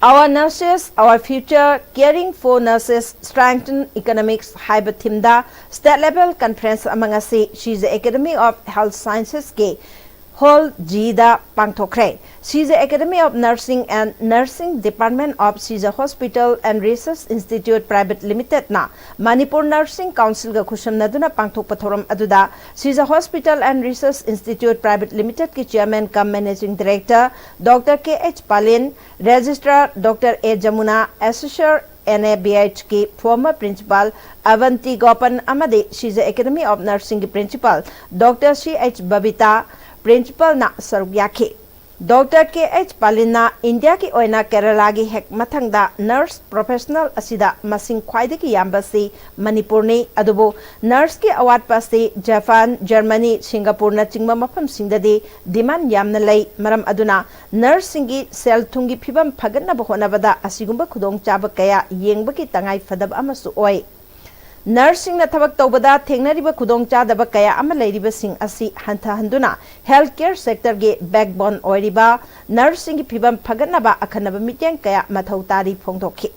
Our Nurses, Our Future, Caring for Nurses, Strengthen Economics ꯍꯥꯏꯕ ꯊꯤꯝꯗ ꯁ꯭ꯇꯦꯠ ꯂꯦꯚꯦꯜ ꯀꯟꯐꯔꯦꯟꯁ ꯑꯃ ꯉꯁꯤ ꯁꯤꯖ ꯑꯦꯀꯥꯗꯃꯤ ꯑꯣꯐ ꯍꯦꯜꯊ ꯁꯥꯏꯟꯁꯦꯁꯀꯤ ꯍꯣꯜ ꯖꯤꯗ ꯄꯥꯡꯊꯣꯛꯈ꯭ꯔꯦ꯫ Sija Academy of Nursing and Nursing Department of Sija Hospital and Research Institute Private Limitedꯅ Manipur ꯅꯔꯁꯤꯡ ꯀꯥꯎꯟꯁꯤꯜꯒ ꯈꯨꯠꯁꯝꯅꯗꯨꯅ ꯄꯥꯡꯊꯣꯛꯄ ꯊꯧꯔꯝ ꯑꯗꯨꯗ Sija Hospital and Research Institute Private Limitedꯀꯤ chairman cum managing director Doctor K H Palin, registrar Doctor A Jamuna, assessor N A B H ꯀꯤ former principal Avanti Gopan ꯑꯃꯗꯤ Sija Academy of Nursingꯒꯤ principal Doctor C H Babita, principalꯅ ꯁꯔꯨꯛ ꯌꯥꯈꯤ꯫ ꯗꯣꯛꯇꯔ ꯀꯦ ꯑꯩꯆ ꯄꯥꯂꯤꯟꯅ ꯏꯟꯗꯤꯌꯥꯒꯤ ꯑꯣꯏꯅ ꯀꯦꯔꯂꯥꯒꯤ ꯍꯦꯛ ꯃꯊꯪꯗ ꯅꯔꯁ ꯄ꯭ꯔꯣꯐꯦꯁꯅꯦꯜ ꯑꯁꯤꯗ ꯃꯁꯤꯡ ꯈ꯭ꯋꯥꯏꯗꯒꯤ ꯌꯥꯝꯕꯁꯤ ꯃꯅꯤꯄꯨꯔꯅꯤ꯫ ꯑꯗꯨꯕꯨ ꯅꯔꯁꯀꯤ ꯑꯋꯥꯠꯄ ꯑꯁꯤ ꯖꯄꯥꯟ, ꯖꯔꯃꯅꯤ, ꯁꯤꯡꯒꯥꯄꯨꯔꯅꯆꯤꯡꯕ ꯃꯐꯝꯁꯤꯡꯗꯗꯤ demand ꯌꯥꯝꯅ ꯂꯩ꯫ ꯃꯔꯝ ꯑꯗꯨꯅ ꯅꯔꯁꯁꯤꯡꯒꯤ ꯁꯦꯜ ꯊꯨꯝꯒꯤ ꯐꯤꯕꯝ ꯐꯒꯠꯅꯕ ꯍꯣꯠꯅꯕꯗ ꯑꯁꯤꯒꯨꯝꯕ ꯈꯨꯗꯣꯡꯆꯥꯕ ꯀꯌꯥ ꯌꯦꯡꯕꯒꯤ ꯇꯉꯥꯏ ꯐꯗꯕ ꯑꯃꯁꯨ ꯑꯣꯏ꯫ ꯅꯔꯁꯁꯤꯡꯅ ꯊꯕꯛ ꯇꯧꯕꯗ ꯊꯦꯡꯅꯔꯤꯕ ꯈꯨꯗꯣꯡꯆꯥꯗꯕ ꯀꯌꯥ ꯑꯃ ꯂꯩꯔꯤꯕꯁꯤꯡ ꯑꯁꯤ ꯍꯟꯊꯍꯟꯗꯨꯅ health care sectorꯒꯤ backbone ꯑꯣꯏꯔꯤꯕ ꯅꯔꯁꯁꯤꯡꯒꯤ ꯐꯤꯕꯝ ꯐꯒꯠꯅꯕ ꯑꯈꯟꯅꯕ ꯃꯤꯠꯌꯦꯡ ꯀꯌꯥ ꯃꯊꯧ ꯇꯥꯔꯤ ꯐꯣꯡꯗꯣꯛꯈꯤ꯫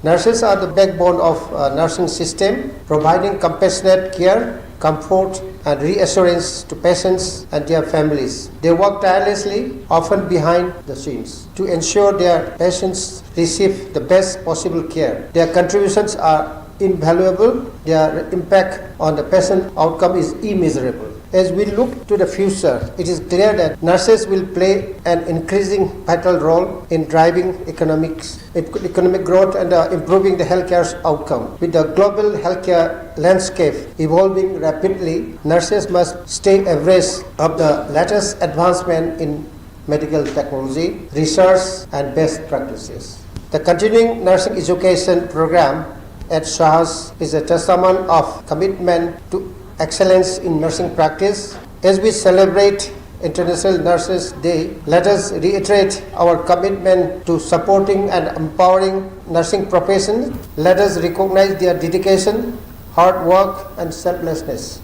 Nurses are the backbone of uh, nursing system, providing compassionate care, comfort, and reassurance to patients and their families. They work tirelessly, often behind the scenes, to ensure their patients receive the best possible care. Their contributions are invaluable. Their impact on the patient outcome is immeasurable. As we look to the future, it is clear that nurses will play an increasing vital role in driving economics, economic growth and uh, improving the healthcare outcome. With the global healthcare landscape evolving rapidly, nurses must stay abreast of the latest advancement in medical technology, research, and best practices. The continuing nursing education program at Sahas is a testament of commitment to excellence in nursing practice. As we celebrate International Nurses Day, let us reiterate our commitment to supporting and empowering nursing profession. Let us recognize their dedication, hard work, and selflessness.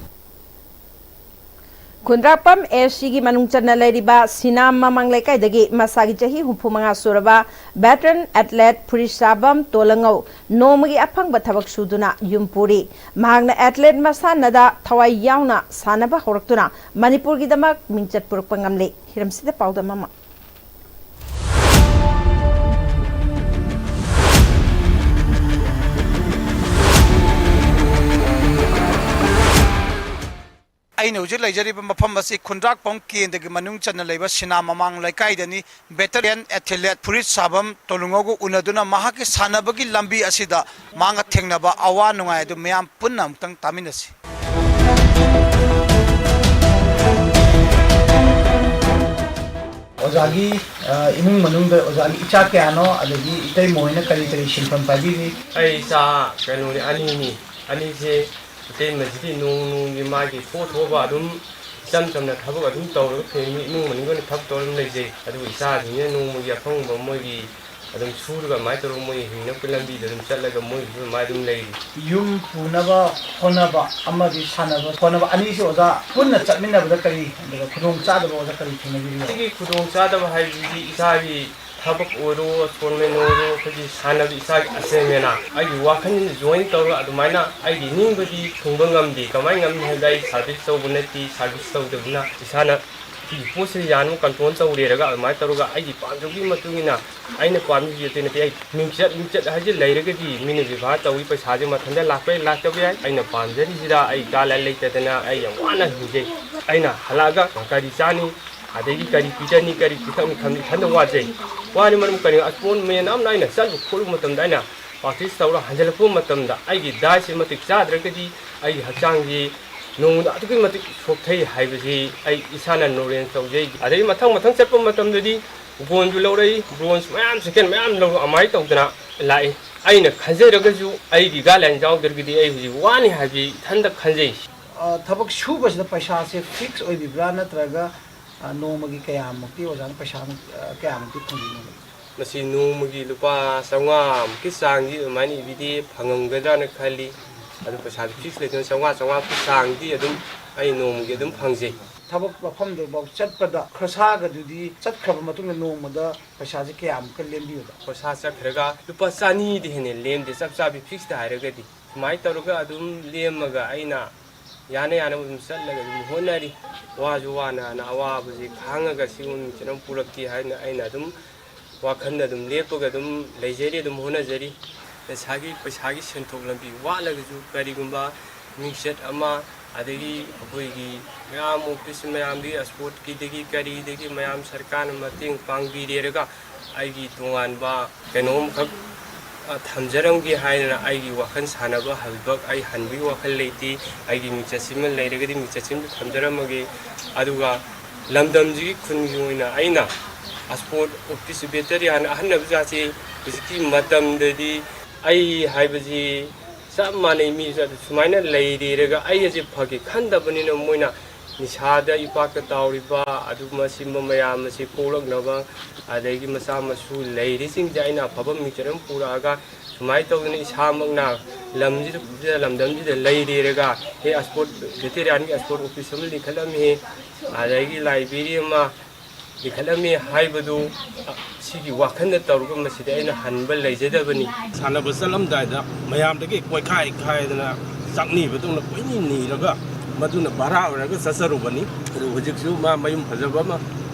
ꯈꯨꯟꯗ꯭ꯔꯥꯛꯄꯝ ꯑꯦꯁ ꯁꯤꯒꯤ ꯃꯅꯨꯡ ꯆꯟꯅ ꯂꯩꯔꯤꯕ ꯁꯤꯅꯥꯝ ꯃꯃꯥꯡ ꯂꯩꯀꯥꯏꯗꯒꯤ ꯃꯁꯥꯒꯤ ꯆꯍꯤ ꯍꯨꯝꯐꯨ ꯃꯉꯥ ꯁꯨꯔꯕ veteran athlete ꯐꯨꯔꯤꯠ ꯁꯥꯕꯝ ꯇꯣꯂꯉꯧ ꯅꯣꯡꯃꯒꯤ ꯑꯐꯪꯕ ꯊꯕꯛ ꯁꯨꯗꯨꯅ ꯌꯨꯝ ꯄꯨꯔꯤ꯫ ꯃꯍꯥꯛꯅ athlete ꯃꯁꯥꯟꯅꯗ ꯊꯋꯥꯏ ꯌꯥꯎꯅ ꯁꯥꯟꯅꯕ ꯍꯧꯔꯛꯇꯨꯅ ꯃꯅꯤꯄꯨꯔꯒꯤꯗꯃꯛ ꯃꯤꯡꯆꯠ ꯄꯨꯔꯛꯄ ꯉꯝꯂꯤ꯫ ꯍꯤꯔꯝꯁꯤꯗ ꯄꯥꯎꯗꯝ ꯑꯃ꯫ ꯑꯩꯅ ꯍꯧꯖꯤꯛ ꯂꯩꯖꯔꯤꯕ ꯃꯐꯝ ꯑꯁꯤ ꯈꯨꯟꯗ꯭ꯔꯥꯛꯄꯝ ꯀꯦꯟꯗ꯭ꯔꯒꯤ ꯃꯅꯨꯡ ꯆꯟꯅ ꯂꯩꯕ ꯁꯤꯅꯥ ꯃꯃꯥꯡ ꯂꯩꯀꯥꯏꯗꯅꯤ꯫ Veteran athlete ꯐꯨꯔꯤꯠ ꯁꯥꯕꯝ ꯇꯣꯂꯨꯉꯧꯒ ꯎꯅꯗꯨꯅ ꯃꯍꯥꯛꯀꯤ ꯁꯥꯟꯅꯕꯒꯤ ꯂꯝꯕꯤ ꯑꯁꯤꯗ ꯃꯍꯥꯛꯅ ꯊꯦꯡꯅꯕ ꯑꯋꯥ ꯅꯨꯡꯉꯥꯏ ꯑꯗꯨ ꯃꯌꯥꯝ ꯄꯨꯟꯅ ꯑꯃꯨꯛꯇꯪ ꯇꯥꯃꯤꯟꯅꯁꯤ꯫ ꯑꯣꯖꯥꯒꯤ, ꯑ, ꯏꯃꯨꯡ ꯃꯅꯨꯡꯗ ꯑꯣꯖꯥꯒꯤ ꯏꯆꯥ ꯀꯌꯥꯅꯣ, ꯑꯗꯒꯤ ꯏꯇꯩꯃ ꯍꯣꯏꯅ ꯀꯔꯤ ꯀꯔꯤ ꯁꯤꯟꯐꯝ ꯄꯥꯏꯕꯤꯔꯤ? ꯑꯩ ꯏꯆꯥ ꯀꯩꯅꯣꯅꯤ, ꯑꯅꯤꯅꯤ꯫ ꯑꯅꯤꯁꯦ ꯏꯇꯩꯃꯁꯤꯗꯤ ꯅꯣꯡ ꯅꯣꯡꯒꯤ ꯃꯥꯒꯤ ꯊꯣꯛ ꯊꯣꯛꯄ ꯑꯗꯨꯝ ꯏꯆꯝ ꯆꯝꯅ ꯊꯕꯛ ꯑꯗꯨꯝ ꯇꯧꯔꯒ family ꯏꯃꯨꯡ ꯃꯅꯨꯡꯒꯤ ꯑꯣꯏꯅ ꯊꯕꯛ ꯇꯧꯔꯒ ꯑꯗꯨꯝ ꯂꯩꯖꯩ꯫ ꯑꯗꯨꯕꯨ ꯏꯆꯥꯁꯤꯡꯁꯤꯅ ꯅꯣꯡꯃꯒꯤ ꯑꯐꯪꯕ ꯃꯣꯏꯒꯤ ꯑꯗꯨꯝ ꯁꯨꯔꯒ ꯑꯗꯨꯃꯥꯏꯅ ꯇꯧꯔꯒ ꯃꯣꯏ ꯍꯤꯡꯅꯕꯒꯤ ꯂꯝꯕꯤꯗ ꯑꯗꯨꯝ ꯆꯠꯂꯒ ꯃꯣꯏꯒꯤꯁꯨ ꯑꯗꯨꯃꯥꯏꯅ ꯑꯗꯨꯝ ꯂꯩꯔꯤ꯫ ꯌꯨꯝ ꯄꯨꯅꯕ ꯍꯣꯠꯅꯕ ꯑꯃꯗꯤ ꯁꯥꯟꯅꯕ ꯍꯣꯠꯅꯕ ꯑꯅꯤꯁꯤ ꯑꯣꯖꯥ ꯄꯨꯟꯅ ꯆꯠꯃꯤꯟꯅꯕꯗ ꯀꯔꯤ, ꯑꯗꯨꯒ ꯈꯨꯗꯣꯡ ꯆꯥꯗꯕ ꯑꯣꯖꯥ ꯀꯔꯤ ꯊꯦꯡꯅꯕꯤꯔꯤꯕ? ꯁꯤꯒꯤ ꯈꯨꯗꯣꯡ ꯆꯥꯗꯕ ꯍꯥꯏꯕꯁꯤꯗꯤ ꯏꯁꯥꯒꯤ ꯊꯕꯛ ꯑꯣꯏꯔꯣ, sportsman ꯑꯣꯏꯔꯣ, ꯑꯩꯈꯣꯏꯒꯤ ꯁꯥꯟꯅꯕ ꯏꯁꯥꯒꯤ achievement ꯑꯩꯒꯤ ꯋꯥꯈꯜꯁꯤꯅ join ꯇꯧꯔꯒ ꯑꯗꯨꯃꯥꯏꯅ ꯑꯩꯒꯤ ꯅꯤꯡꯕꯗꯤ ꯊꯨꯡꯕ ꯉꯝꯗꯦ꯫ ꯀꯃꯥꯏꯅ ꯉꯝꯃꯤ ꯍꯥꯏꯕꯗ ꯑꯩ service ꯇꯧꯕ ꯅꯠꯇꯦ, service ꯇꯧꯗꯕꯅ ꯏꯁꯥꯅ ꯁꯤꯒꯤ ꯄꯣꯠꯁꯤ ꯌꯥꯅꯕ control ꯇꯧꯔꯦꯔꯒ ꯑꯗꯨꯃꯥꯏꯅ ꯇꯧꯔꯒ ꯑꯩꯒꯤ ꯄꯥꯝꯖꯕꯒꯤ ꯃꯇꯨꯡ ꯏꯟꯅ ꯑꯩꯅ ꯄꯥꯝꯃꯤꯁꯤ ꯑꯇꯩ ꯅꯠꯇꯦ꯫ ꯑꯩ ꯃꯤꯡꯆꯠ, ꯃꯤꯡꯆꯠ ꯍꯥꯏꯁꯦ ꯂꯩꯔꯒꯗꯤ ꯃꯤꯅ ꯕꯦꯕꯥꯔ ꯇꯧꯏ, ꯄꯩꯁꯥꯁꯦ ꯃꯊꯟꯇ ꯂꯥꯛꯄ ꯌꯥꯏ, ꯂꯥꯛꯇꯕ ꯌꯥꯏ꯫ ꯑꯩꯅ ꯄꯥꯝꯖꯔꯤꯁꯤꯗ ꯑꯩ ꯒꯥꯂꯥꯏ ꯂꯩꯇꯗꯅ ꯑꯩ ꯌꯥꯝ ꯋꯥꯅ ꯍꯤꯡꯖꯩ꯫ ꯑꯩꯅ ꯍꯜꯂꯛꯑꯒ ꯀꯔꯤ ꯆꯥꯅꯤ, ꯑꯗꯒꯤ ꯀꯔꯤ ꯄꯤꯖꯅꯤ, ꯀꯔꯤ ꯄꯤꯊꯛꯅꯤ ꯈꯟꯕ ꯏꯊꯟꯇ ꯋꯥꯖꯩ꯫ ꯋꯥꯅꯤ ꯃꯔꯝ ꯀꯔꯤ, sportsman ꯑꯃꯅ ꯑꯩꯅ ꯆꯠꯂꯨ ꯈꯣꯠꯂꯨꯕ ꯃꯇꯝꯗ ꯑꯩꯅ practice ꯇꯧꯔ ꯍꯟꯖꯤꯜꯂꯛꯄ ꯃꯇꯝꯗ ꯑꯩꯒꯤ dietꯁꯤ ꯃꯇꯤꯛ ꯆꯥꯗ꯭ꯔꯒꯗꯤ ꯑꯩꯒꯤ ꯍꯛꯆꯥꯡꯁꯤ ꯅꯣꯡꯃꯗ ꯑꯗꯨꯛꯀꯤ ꯃꯇꯤꯛ ꯁꯣꯛꯊꯩ ꯍꯥꯏꯕꯁꯤ ꯑꯩ ꯏꯁꯥꯅ knowledge ꯇꯧꯖꯩ꯫ ꯑꯗꯒꯤ ꯃꯊꯪ ꯃꯊꯪ ꯆꯠꯄ ꯃꯇꯝꯗꯗꯤ goldꯁꯨ ꯂꯧꯔꯛꯏ, bronze ꯃꯌꯥꯝ, second ꯃꯌꯥꯝ ꯂꯧꯔ ꯑꯗꯨꯃꯥꯏꯅ ꯇꯧꯗꯅ ꯂꯥꯛꯏ꯫ ꯑꯩꯅ ꯈꯟꯖꯔꯒꯁꯨ ꯑꯩꯒꯤ guideline ꯌꯥꯎꯗ꯭ꯔꯒꯗꯤ ꯑꯩ ꯍꯧꯖꯤꯛ ꯋꯥꯅꯤ ꯍꯥꯏꯕꯁꯤ ꯏꯊꯟꯇ ꯈꯟꯖꯩ꯫ ꯑ, ꯊꯕꯛ ꯁꯨꯕꯁꯤꯗ ꯄꯩꯁꯥꯁꯦ fix ꯑꯣꯏꯕꯤꯕ꯭ꯔꯥ, ꯅꯠꯇ꯭ꯔꯒ, ꯑ, ꯅꯣꯡꯃꯒꯤ ꯀꯌꯥꯃꯨꯛꯇꯤ ꯑꯣꯖꯥꯅ ꯄꯩꯁꯥ, ꯑ, ꯀꯌꯥꯃꯨꯛꯇꯤ ꯐꯪꯕꯤꯕꯅꯣ? ꯃꯁꯤ ꯅꯣꯡꯃꯒꯤ ꯂꯨꯄꯥ ꯆꯥꯝꯃꯉꯥꯃꯨꯛꯀꯤ ꯆꯥꯡꯗꯤ ꯑꯗꯨꯃꯥꯏꯅ ꯏꯕꯤꯗꯦ, ꯐꯪꯉꯝꯒꯗ꯭ꯔꯥꯅ ꯈꯜꯂꯤ꯫ ꯑꯗꯨ ꯄꯩꯁꯥꯗꯤ fix ꯂꯩꯇꯅ ꯆꯥꯝꯃꯉꯥ, ꯆꯥꯝꯃꯉꯥꯃꯨꯛꯀꯤ ꯆꯥꯡꯗꯤ ꯑꯗꯨꯝ ꯑꯩ ꯅꯣꯡꯃꯒꯤ ꯑꯗꯨꯝ ꯐꯪꯖꯩ꯫ ꯊꯕꯛ ꯃꯐꯝꯗꯨꯐꯥꯎ ꯆꯠꯄꯗ ꯈꯣꯔꯁꯥꯒꯗꯨꯗꯤ ꯆꯠꯈ꯭ꯔꯕ ꯃꯇꯨꯡꯗ ꯅꯣꯡꯃꯗ ꯄꯩꯁꯥꯁꯦ ꯀꯌꯥꯃꯨꯛꯀ ꯂꯦꯝꯕꯤꯕꯗ? ꯈꯣꯔꯁꯥ ꯆꯠꯈ꯭ꯔꯒ ꯂꯨꯄꯥ ꯆꯅꯤꯗꯤ ꯍꯦꯟꯅ ꯂꯦꯝꯗꯦ, ꯆꯞ ꯆꯥꯕꯤ ꯐꯤꯛꯁꯇ ꯍꯥꯏꯔꯒꯗꯤ꯫ ꯁꯨꯃꯥꯏꯅ ꯇꯧꯔꯒ ꯑꯗꯨꯝ ꯂꯦꯝꯃꯒ ꯑꯩꯅ ꯌꯥꯅ ꯌꯥꯅꯕ ꯑꯗꯨꯝ ꯆꯠꯂꯒ ꯑꯗꯨꯝ ꯍꯣꯠꯅꯔꯤ꯫ ꯋꯥꯁꯨ ꯋꯥꯅ ꯑꯋꯥꯕꯁꯤ ꯈꯥꯡꯉꯒ ꯁꯤꯒꯨꯝꯕ ꯃꯤꯡꯆꯠ ꯑꯃ ꯄꯨꯔꯛꯀꯦ ꯍꯥꯏꯅ ꯑꯩꯅ ꯑꯗꯨꯝ ꯋꯥꯈꯜꯗ ꯑꯗꯨꯝ ꯂꯦꯞꯄꯒ ꯑꯗꯨꯝ ꯂꯩꯖꯔꯤ, ꯑꯗꯨꯝ ꯍꯣꯠꯅꯖꯔꯤ꯫ ꯄꯩꯁꯥꯒꯤ, ꯄꯩꯁꯥꯒꯤ ꯁꯦꯟꯊꯣꯛ ꯂꯝꯕꯤ ꯋꯥꯠꯂꯒꯁꯨ ꯀꯔꯤꯒꯨꯝꯕ ꯃꯤꯡꯆꯠ ꯑꯃ, ꯑꯗꯒꯤ ꯑꯩꯈꯣꯏꯒꯤ ꯃꯌꯥꯝ ꯑꯣꯐꯤꯁ ꯃꯌꯥꯝꯗꯒꯤ, ꯏꯁꯄꯣꯔꯠꯀꯤꯗꯒꯤ ꯀꯔꯤꯗꯒꯤ ꯃꯌꯥꯝ ꯁꯔꯀꯥꯔꯅ ꯃꯇꯦꯡ ꯄꯥꯡꯕꯤꯔꯦꯔꯒ ꯑꯩꯒꯤ ꯇꯣꯉꯥꯟꯕ ꯀꯩꯅꯣꯝꯈꯛ, ꯑ, ꯊꯝꯖꯔꯝꯒꯦ ꯍꯥꯏꯗꯅ ꯑꯩꯒꯤ ꯋꯥꯈꯜ ꯁꯥꯟꯅꯕ ꯍꯜꯕꯛ ꯑꯩ ꯍꯟꯕꯒꯤ ꯋꯥꯈꯜ ꯂꯩꯇꯦ꯫ ꯑꯩꯒꯤ ꯃꯤꯡꯆꯠꯁꯤꯃ ꯂꯩꯔꯒꯗꯤ ꯃꯤꯡꯆꯠꯁꯤꯃ ꯊꯝꯖꯔꯝꯃꯒꯦ꯫ ꯑꯗꯨꯒ ꯂꯝꯗꯝꯁꯤꯒꯤ ꯈꯨꯟꯒꯤ ꯑꯣꯏꯅ ꯑꯩꯅ ꯏꯁꯄꯣꯔꯠ ꯑꯣꯐꯤꯁ ꯕꯦꯇꯔꯤꯌꯥꯟ ꯑꯍꯟꯅꯕ ꯖꯥꯠꯁꯤ ꯍꯧꯖꯤꯛꯀꯤ ꯃꯇꯝꯗꯗꯤ ꯑꯩ ꯍꯥꯏꯕꯁꯤ ꯆꯞ ꯃꯥꯟꯅꯩ꯫ ꯃꯤꯁꯨ ꯑꯗꯨ ꯁꯨꯃꯥꯏꯅ ꯂꯩꯔꯦꯔꯒ ꯑꯩ ꯑꯁꯤ ꯐꯒꯦ ꯈꯟꯗꯕꯅꯤꯅ ꯃꯣꯏꯅ ꯅꯤꯁꯥꯗ ꯏꯄꯥꯛꯇ ꯇꯥꯎꯔꯤꯕ ꯑꯗꯨꯒꯨꯝꯕ ꯁꯤꯒꯨꯝꯕ ꯃꯌꯥꯝ ꯑꯁꯤ ꯀꯣꯛꯂꯛꯅꯕ, ꯑꯗꯒꯤ ꯃꯆꯥ ꯃꯁꯨ ꯂꯩꯔꯤꯁꯤꯡꯁꯦ ꯑꯩꯅ ꯑꯐꯕ ꯃꯤꯡꯆꯠ ꯑꯃ ꯄꯨꯔꯛꯑꯒ ꯁꯨꯃꯥꯏꯅ ꯇꯧꯗꯅ ꯏꯁꯥꯃꯛꯅ ꯂꯝꯁꯤꯗ, ꯂꯝꯗꯝꯁꯤꯗ ꯂꯩꯔꯦꯔꯒ, ꯍꯦ, ꯏꯁꯄꯣꯔꯠ ꯕꯦꯇꯦꯔꯤꯌꯥꯟꯒꯤ ꯏꯁꯄꯣꯔꯠ ꯑꯣꯐꯤꯁ ꯑꯃ ꯂꯤꯡꯈꯠꯂꯝꯃꯤ, ꯑꯗꯒꯤ ꯂꯥꯏꯕ꯭ꯔꯦꯔꯤ ꯑꯃ ꯂꯤꯡꯈꯠꯂꯝꯃꯤ ꯍꯥꯏꯕꯗꯨ, ꯁꯤꯒꯤ ꯋꯥꯈꯜꯗ ꯇꯧꯔꯒ ꯃꯁꯤꯗ ꯑꯩꯅ ꯍꯟꯕ ꯂꯩꯖꯗꯕꯅꯤ꯫ ꯁꯥꯟꯅꯕ ꯆꯠꯂꯝꯗꯥꯏꯗ ꯃꯌꯥꯝꯗꯒꯤ ꯀꯣꯏꯈꯥꯏ ꯈꯥꯏꯗꯅ ꯆꯥꯛꯅꯤꯕꯗꯧꯅ ꯀꯣꯏꯅꯤ ꯅꯤꯔꯒ ꯃꯗꯨꯅ ꯚꯔꯥ ꯑꯣꯏꯔꯒ ꯆꯠꯆꯔꯨꯕꯅꯤ꯫ ꯑꯗꯨ ꯍꯧꯖꯤꯛꯁꯨ ꯃꯥ ꯃꯌꯨꯝ ꯐꯖꯕ ꯑꯃ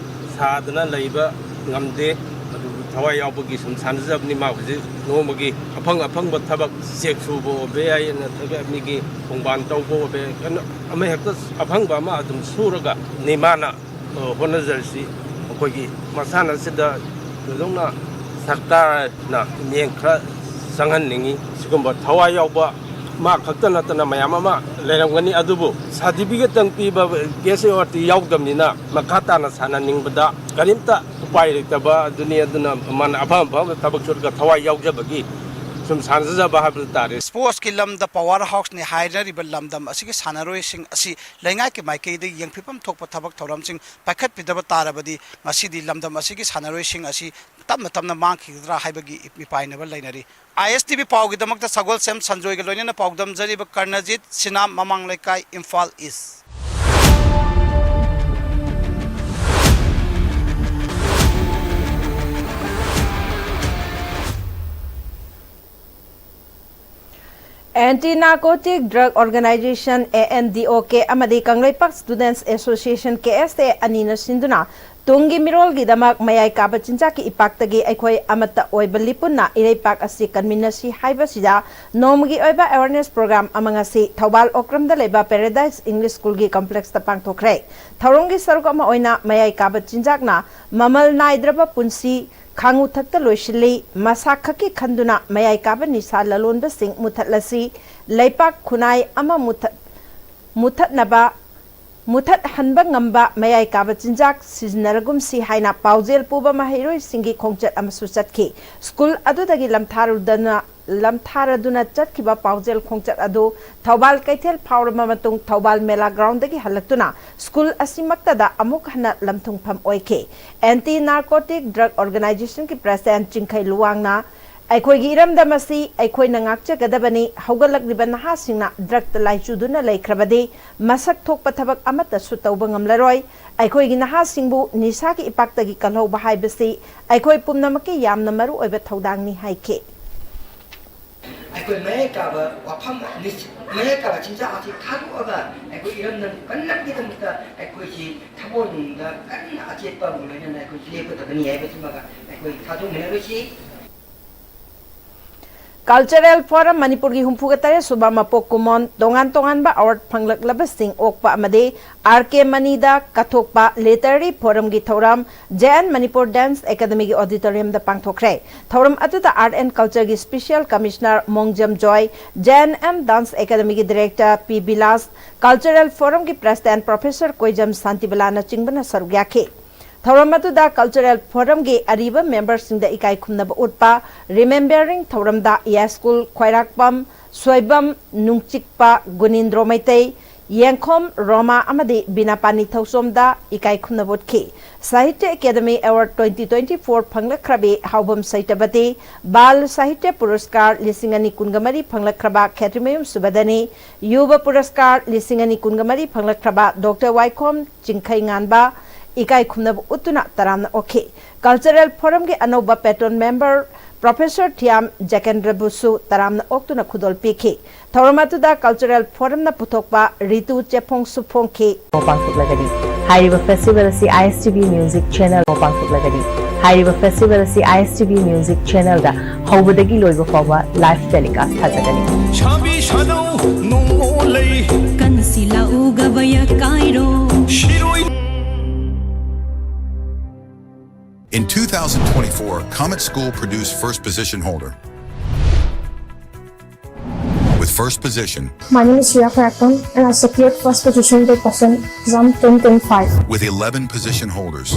ꯁꯥꯗꯅ ꯂꯩꯕ ꯉꯝꯗꯦ꯫ ꯑꯗꯨꯕꯨ ꯊꯋꯥꯏ ꯌꯥꯎꯕꯒꯤ ꯁꯨꯝ ꯁꯥꯟꯅꯖꯕꯅꯤ꯫ ꯃꯥ ꯍꯧꯖꯤꯛ ꯅꯣꯡꯃꯒꯤ ꯑꯐꯪ ꯑꯐꯪꯕ ꯊꯕꯛ, ꯆꯦꯛ ꯁꯨꯕ ꯑꯣꯏꯕ ꯌꯥꯏ, ꯅꯠꯇ꯭ꯔꯒ ꯃꯤꯒꯤ ꯈꯣꯡꯕꯥꯟ ꯇꯧꯕ ꯑꯣꯏꯕ ꯌꯥꯏ, ꯀꯩꯅꯣ ꯑꯃ ꯍꯦꯛꯇ ꯑꯐꯪꯕ ꯑꯃ ꯑꯗꯨꯝ ꯁꯨꯔꯒ ꯅꯤ ꯃꯥꯅ, ꯑ, ꯍꯣꯠꯅꯖꯔꯁꯤ꯫ ꯑꯩꯈꯣꯏꯒꯤ ꯃꯁꯥꯟꯅꯁꯤꯗ ꯊꯣꯏꯗꯣꯛꯅ ꯁꯔꯀꯥꯔꯅ ꯃꯤꯠꯌꯦꯡ ꯈꯔ ꯆꯪꯍꯟꯅꯤꯡꯉꯤ꯫ ꯁꯤꯒꯨꯝꯕ ꯊꯋꯥꯏ ꯌꯥꯎꯕ ꯃꯥ ꯈꯛꯇ ꯅꯠꯇꯅ ꯃꯌꯥꯝ ꯑꯃ ꯂꯩꯔꯝꯒꯅꯤ, ꯑꯗꯨꯕꯨ ꯁꯥꯔꯇꯤꯐꯤꯀꯦꯠꯇꯪ ꯄꯤꯕ ꯀꯦ ꯑꯦꯁ ꯑꯦ ꯑꯥꯔ ꯇꯤ ꯌꯥꯎꯗꯕꯅꯤꯅ ꯃꯈꯥ ꯇꯥꯅ ꯁꯥꯟꯅꯅꯤꯡꯕꯗ ꯀꯔꯤꯝꯇ ꯎꯄꯥꯏ ꯂꯩꯇꯕ ꯑꯗꯨꯅꯤ꯫ ꯑꯗꯨꯅ ꯃꯥꯅ ꯑꯐꯪ ꯑꯐꯪꯕ ꯊꯕꯛ ꯁꯨꯔꯒ ꯊꯋꯥꯏ ꯌꯥꯎꯖꯕꯒꯤ ꯁꯨꯝ ꯁꯥꯟꯅꯖꯕ ꯍꯥꯏꯕꯗꯨ ꯇꯥꯔꯦ꯫ ꯏꯁꯄꯣꯔꯠꯁꯀꯤ ꯂꯝꯗ ꯄꯋꯥꯔ ꯍꯥꯎꯁꯅꯤ ꯍꯥꯏꯅꯔꯤꯕ ꯂꯝꯗꯝ ꯑꯁꯤꯒꯤ ꯁꯥꯟꯅꯔꯣꯏꯁꯤꯡ ꯑꯁꯤ ꯂꯩꯉꯥꯛꯀꯤ ꯃꯥꯏꯀꯩꯗꯒꯤ ꯌꯦꯡꯐꯝ ꯊꯣꯛꯄ ꯊꯕꯛ ꯊꯧꯔꯝꯁꯤꯡ ꯄꯥꯏꯈꯠꯄꯤꯗꯕ ꯇꯥꯔꯕꯗꯤ ꯉꯁꯤꯗꯤ ꯂꯝꯗꯝ ꯑꯁꯤꯒꯤ ꯁꯥꯟꯅꯔꯣꯏꯁꯤꯡ ꯑꯁꯤ ꯇꯞꯅ ꯇꯞꯅ ꯃꯥꯡꯈꯤꯒꯗ꯭ꯔꯥ ꯍꯥꯏꯕꯒꯤ ꯃꯤꯄꯥꯏꯅꯕ ꯂꯩꯅꯔꯤ꯫ ꯑꯥꯏ ꯑꯦꯁ ꯇꯤ ꯚꯤ ꯄꯥꯎꯒꯤꯗꯃꯛꯇ ꯁꯒꯣꯜꯁꯦꯝ ꯁꯟꯖꯣꯏꯒ ꯂꯣꯏꯅꯅ ꯄꯥꯎꯗꯝꯖꯔꯤꯕ ꯀꯔꯅꯖꯤꯠ ꯁꯤꯅꯥꯝ, ꯃꯃꯥꯡ ꯂꯩꯀꯥꯏ, ꯏꯝꯐꯥꯜ ꯏꯁ꯫ Anti Narcotic Drug Organization, A N D O K, ꯑꯃꯗꯤ Kangleipak Students Association, K S A, ꯑꯅꯤꯅ ꯁꯤꯟꯗꯨꯅ ꯇꯨꯡꯒꯤ ꯃꯤꯔꯣꯜꯒꯤꯗꯃꯛ ꯃꯌꯥꯏ ꯀꯥꯕ ꯆꯤꯟꯖꯥꯛꯀꯤ ꯏꯄꯥꯛꯇꯒꯤ ꯑꯩꯈꯣꯏ ꯑꯃꯠꯇ ꯑꯣꯏꯕ ꯂꯤꯄꯨꯟꯅ ꯏꯔꯩꯄꯥꯛ ꯑꯁꯤ ꯀꯟꯃꯤꯟꯅꯁꯤ ꯍꯥꯏꯕꯁꯤꯗ ꯅꯣꯡꯃꯒꯤ ꯑꯣꯏꯕ awareness program ꯑꯃ ꯉꯁꯤ ꯊꯧꯕꯥꯜ ꯑꯣꯀ꯭ꯔꯝꯗ ꯂꯩꯕ Paradise English Schoolꯒꯤ complexꯇ ꯄꯥꯡꯊꯣꯛꯈ꯭ꯔꯦ꯫ ꯊꯧꯔꯝꯒꯤ ꯁꯔꯨꯛ ꯑꯃ ꯑꯣꯏꯅ ꯃꯌꯥꯏ ꯀꯥꯕ ꯆꯤꯟꯖꯥꯛꯅ ꯃꯃꯜ ꯅꯥꯏꯗ꯭ꯔꯕ ꯄꯨꯟꯁꯤ ꯈꯥꯡꯉꯨꯊꯛꯇ ꯂꯣꯏꯁꯤꯜꯂꯤ, ꯃꯁꯥ ꯈꯛꯀꯤ ꯈꯟꯗꯨꯅ ꯃꯌꯥꯏ ꯀꯥꯕ ꯅꯤꯁꯥ ꯂꯂꯣꯟꯕꯁꯤꯡ ꯃꯨꯊꯠꯂꯁꯤ, ꯂꯩꯄꯥꯛ ꯈꯨꯟꯅꯥꯏ ꯑꯃ ꯃꯨꯊꯠ-, ꯃꯨꯊꯠꯅꯕ, ꯃꯨꯊꯠꯍꯟꯕ ꯉꯝꯕ ꯃꯌꯥꯏ ꯀꯥꯕ ꯆꯤꯟꯖꯥꯛ ꯁꯤꯖꯤꯟꯅꯔꯒꯨꯝꯁꯤ ꯍꯥꯏꯅ ꯄꯥꯎꯖꯦꯜ ꯄꯨꯕ ꯃꯍꯩꯔꯣꯏꯁꯤꯡꯒꯤ ꯈꯣꯡꯆꯠ ꯑꯃꯁꯨ ꯆꯠꯈꯤ꯫ ꯁ꯭ꯀꯨꯜ ꯑꯗꯨꯗꯒꯤ ꯂꯝꯊꯥꯔꯨꯗꯅ, ꯂꯝꯊꯥꯔꯗꯨꯅ ꯆꯠꯈꯤꯕ ꯄꯥꯎꯖꯦꯜ ꯈꯣꯡꯆꯠ ꯑꯗꯨ ꯊꯧꯕꯥꯜ ꯀꯩꯊꯦꯜ ꯐꯥꯎꯔꯕ ꯃꯇꯨꯡ ꯊꯧꯕꯥꯜ ꯃꯦꯂꯥ groundꯗꯒꯤ ꯍꯜꯂꯛꯇꯨꯅ ꯁ꯭ꯀꯨꯜ ꯑꯁꯤꯃꯛꯇꯗ ꯑꯃꯨꯛ ꯍꯟꯅ ꯂꯝꯊꯨꯡꯐꯝ ꯑꯣꯏꯈꯤ꯫ Anti Narcotic Drug Organizationꯒꯤ President ꯆꯤꯡꯈꯩ ꯂꯨꯋꯥꯡꯅ ꯑꯩꯈꯣꯏꯒꯤ ꯏꯔꯝꯗꯝ ꯑꯁꯤ ꯑꯩꯈꯣꯏꯅ ꯉꯥꯛꯆꯒꯗꯕꯅꯤ, ꯍꯧꯒꯠꯂꯛꯂꯤꯕ ꯅꯍꯥꯁꯤꯡꯅ drugꯇ ꯂꯥꯏꯆꯨꯗꯨꯅ ꯂꯩꯈ꯭ꯔꯕꯗꯤ ꯃꯁꯛ ꯊꯣꯛꯄ ꯊꯕꯛ ꯑꯃꯠꯇꯁꯨ ꯇꯧꯕ ꯉꯝꯂꯔꯣꯏ꯫ ꯑꯩꯈꯣꯏꯒꯤ ꯅꯍꯥꯁꯤꯡꯕꯨ ꯅꯤꯁꯥꯒꯤ ꯏꯄꯥꯛꯇꯒꯤ ꯀꯜꯍꯧꯕ ꯍꯥꯏꯕꯁꯤ ꯑꯩꯈꯣꯏ ꯄꯨꯝꯅꯃꯛꯀꯤ ꯌꯥꯝꯅ ꯃꯔꯨ ꯑꯣꯏꯕ ꯊꯧꯗꯥꯡꯅꯤ ꯍꯥꯏꯈꯤ꯫ ꯑꯩꯈꯣꯏ ꯃꯌꯥꯏ ꯀꯥꯕ ꯋꯥꯐꯝ, ꯅꯤꯁ-, ꯃꯌꯥꯏ ꯀꯥꯕ ꯆꯤꯟꯖꯥꯛ ꯑꯁꯤ ꯊꯥꯗꯣꯛꯑꯒ ꯑꯩꯈꯣꯏ ꯏꯔꯝꯗꯝ ꯀꯟꯅꯕꯒꯤꯗꯃꯛꯇ ꯑꯩꯈꯣꯏꯁꯤ ꯊꯃꯣꯏꯅꯨꯡꯗ ꯀꯟꯅ ꯑꯆꯦꯠꯄ ꯑꯃꯒ ꯂꯣꯏꯅꯅ ꯑꯩꯈꯣꯏ ꯂꯦꯞꯀꯗꯕꯅꯤ ꯍꯥꯏꯕꯁꯤꯃꯒ ꯑꯩꯈꯣꯏ ꯊꯥꯗꯣꯛꯃꯤꯟꯅꯔꯣꯏꯁꯤ꯫ Cultural Forum ꯃꯅꯤꯄꯨꯔꯒꯤ ꯍꯨꯝꯐꯨꯒ ꯇꯔꯦꯠ ꯁꯨꯕ ꯃꯄꯣꯛ ꯀꯨꯝꯑꯣꯟ ꯇꯣꯉꯥꯟ ꯇꯣꯉꯥꯟꯕ award ꯐꯪꯂꯛꯂꯕꯁꯤꯡ ꯑꯣꯛꯄ ꯑꯃꯗꯤ R K Manyꯗ ꯀꯠꯊꯣꯛꯄ Literary Forumꯒꯤ ꯊꯧꯔꯝ J N Manipur Dance Academyꯒꯤ auditoriumꯗ ꯄꯥꯡꯊꯣꯛꯈ꯭ꯔꯦ꯫ ꯊꯧꯔꯝ ꯑꯗꯨꯗ Art and Cultureꯒꯤ Special Commissioner ꯃꯣꯡꯖꯝ joy, J N M Dance Academyꯒꯤ Director P Bilas, Cultural Forumꯒꯤ President Professor ꯀꯣꯏꯖꯝ ꯁꯥꯟꯇꯤꯕꯂꯥꯅꯆꯤꯡꯕꯅ ꯁꯔꯨꯛ ꯌꯥꯈꯤ꯫ ꯊꯧꯔꯝ ꯑꯗꯨꯗ Cultural Forumꯒꯤ ꯑꯔꯤꯕ memberꯁꯤꯡꯗ ꯏꯀꯥꯏ ꯈꯨꯝꯅꯕ ꯎꯠꯄ Remembering ꯊꯧꯔꯝꯗ ꯌꯥꯏꯁ꯭ꯀꯨꯜ ꯈ꯭ꯋꯥꯏꯔꯥꯛꯄꯝ ꯁꯣꯏꯕꯝ, ꯅꯨꯡꯆꯤꯛꯄ ꯒꯨꯅꯤꯟꯗ꯭ꯔꯣ ꯃꯩꯇꯩ, ꯌꯦꯡꯈꯣꯝ ꯔꯣꯃꯥ ꯑꯃꯗꯤ ꯕꯤꯅꯥꯄꯥꯅꯤ ꯊꯧꯁꯣꯝꯗ ꯏꯀꯥꯏ ꯈꯨꯝꯅꯕ ꯎꯠꯈꯤ꯫ Sahitya Academy Award twenty twenty-four ꯐꯪꯂꯛꯈ꯭ꯔꯕꯤ ꯍꯥꯎꯕꯝ ꯁꯩꯇꯕꯇꯤ, ꯕꯥꯜ ꯁꯥꯍꯤꯇ꯭ꯌ ꯄꯨꯔꯁꯀꯥꯔ ꯂꯤꯁꯤꯡ ꯑꯅꯤ ꯀꯨꯟꯒ ꯃꯔꯤ ꯐꯪꯂꯛꯈ꯭ꯔꯕ ꯈꯦꯇ꯭ꯔꯤꯃꯌꯨꯝ ꯁꯨꯕꯗꯅꯤ, ꯌꯨꯕ ꯄꯨꯔꯁꯀꯥꯔ ꯂꯤꯁꯤꯡ ꯑꯅꯤ ꯀꯨꯟꯒ ꯃꯔꯤ ꯐꯪꯂꯛꯈ꯭ꯔꯕ ꯗꯣꯛꯇꯔ ꯋꯥꯏꯈꯣꯝ ꯆꯤꯡꯈꯩꯉꯥꯟꯕ ꯏꯀꯥꯏ ꯈꯨꯝꯅꯕ ꯎꯠꯇꯨꯅ ꯇꯔꯥꯝꯅ ꯑꯣꯛꯈꯤ꯫ Cultural Forumꯒꯤ ꯑꯅꯧꯕ patron member ꯄ꯭ꯔꯣꯐꯦꯁꯔ ꯊꯤꯌꯥꯝ ꯖꯦꯀꯦꯟꯗ꯭ꯔꯕꯨꯁꯨ ꯇꯔꯥꯝꯅ ꯑꯣꯛꯇꯨꯅ ꯈꯨꯗꯣꯜ ꯄꯤꯈꯤ꯫ ꯊꯧꯔꯝ ꯑꯗꯨꯗ ꯀꯜꯆꯔꯦꯜ ꯐꯣꯔꯝꯅ ꯄꯨꯊꯣꯛꯄ ꯔꯤꯇꯨ ꯆꯦꯐꯣꯡꯁꯨ ꯐꯣꯡꯈꯤ꯫ ꯄꯥꯡꯊꯣꯛꯂꯒꯅꯤ꯫ ꯍꯥꯏꯔꯤꯕ ꯐꯦꯁꯇꯤꯚꯦꯜ ꯑꯁꯤ ISTV Music Channel ꯄꯥꯡꯊꯣꯛꯂꯒꯅꯤ꯫ ꯍꯥꯏꯔꯤꯕ ꯐꯦꯁꯇꯤꯚꯦꯜ ꯑꯁꯤ ISTV Music Channelꯗ ꯍꯧꯕꯗꯒꯤ ꯂꯣꯏꯕ ꯐꯥꯎꯕ ꯂꯥꯏꯚ ꯇꯦꯂꯤꯀꯥꯁ ꯊꯥꯖꯒꯅꯤ꯫ ꯁꯥꯕꯤ ꯁꯥꯅꯧ ꯅꯣꯡꯃꯣ ꯂꯩ꯫ ꯀꯟꯁꯤꯜꯂꯛꯎ ꯒꯕꯌ Cairo. Shirui. In two thousand twenty-four, Comet School produced first position holder. With first position, My name is Shreya Karakam and I secured first position in the question exam twenty twenty-five. With eleven position holders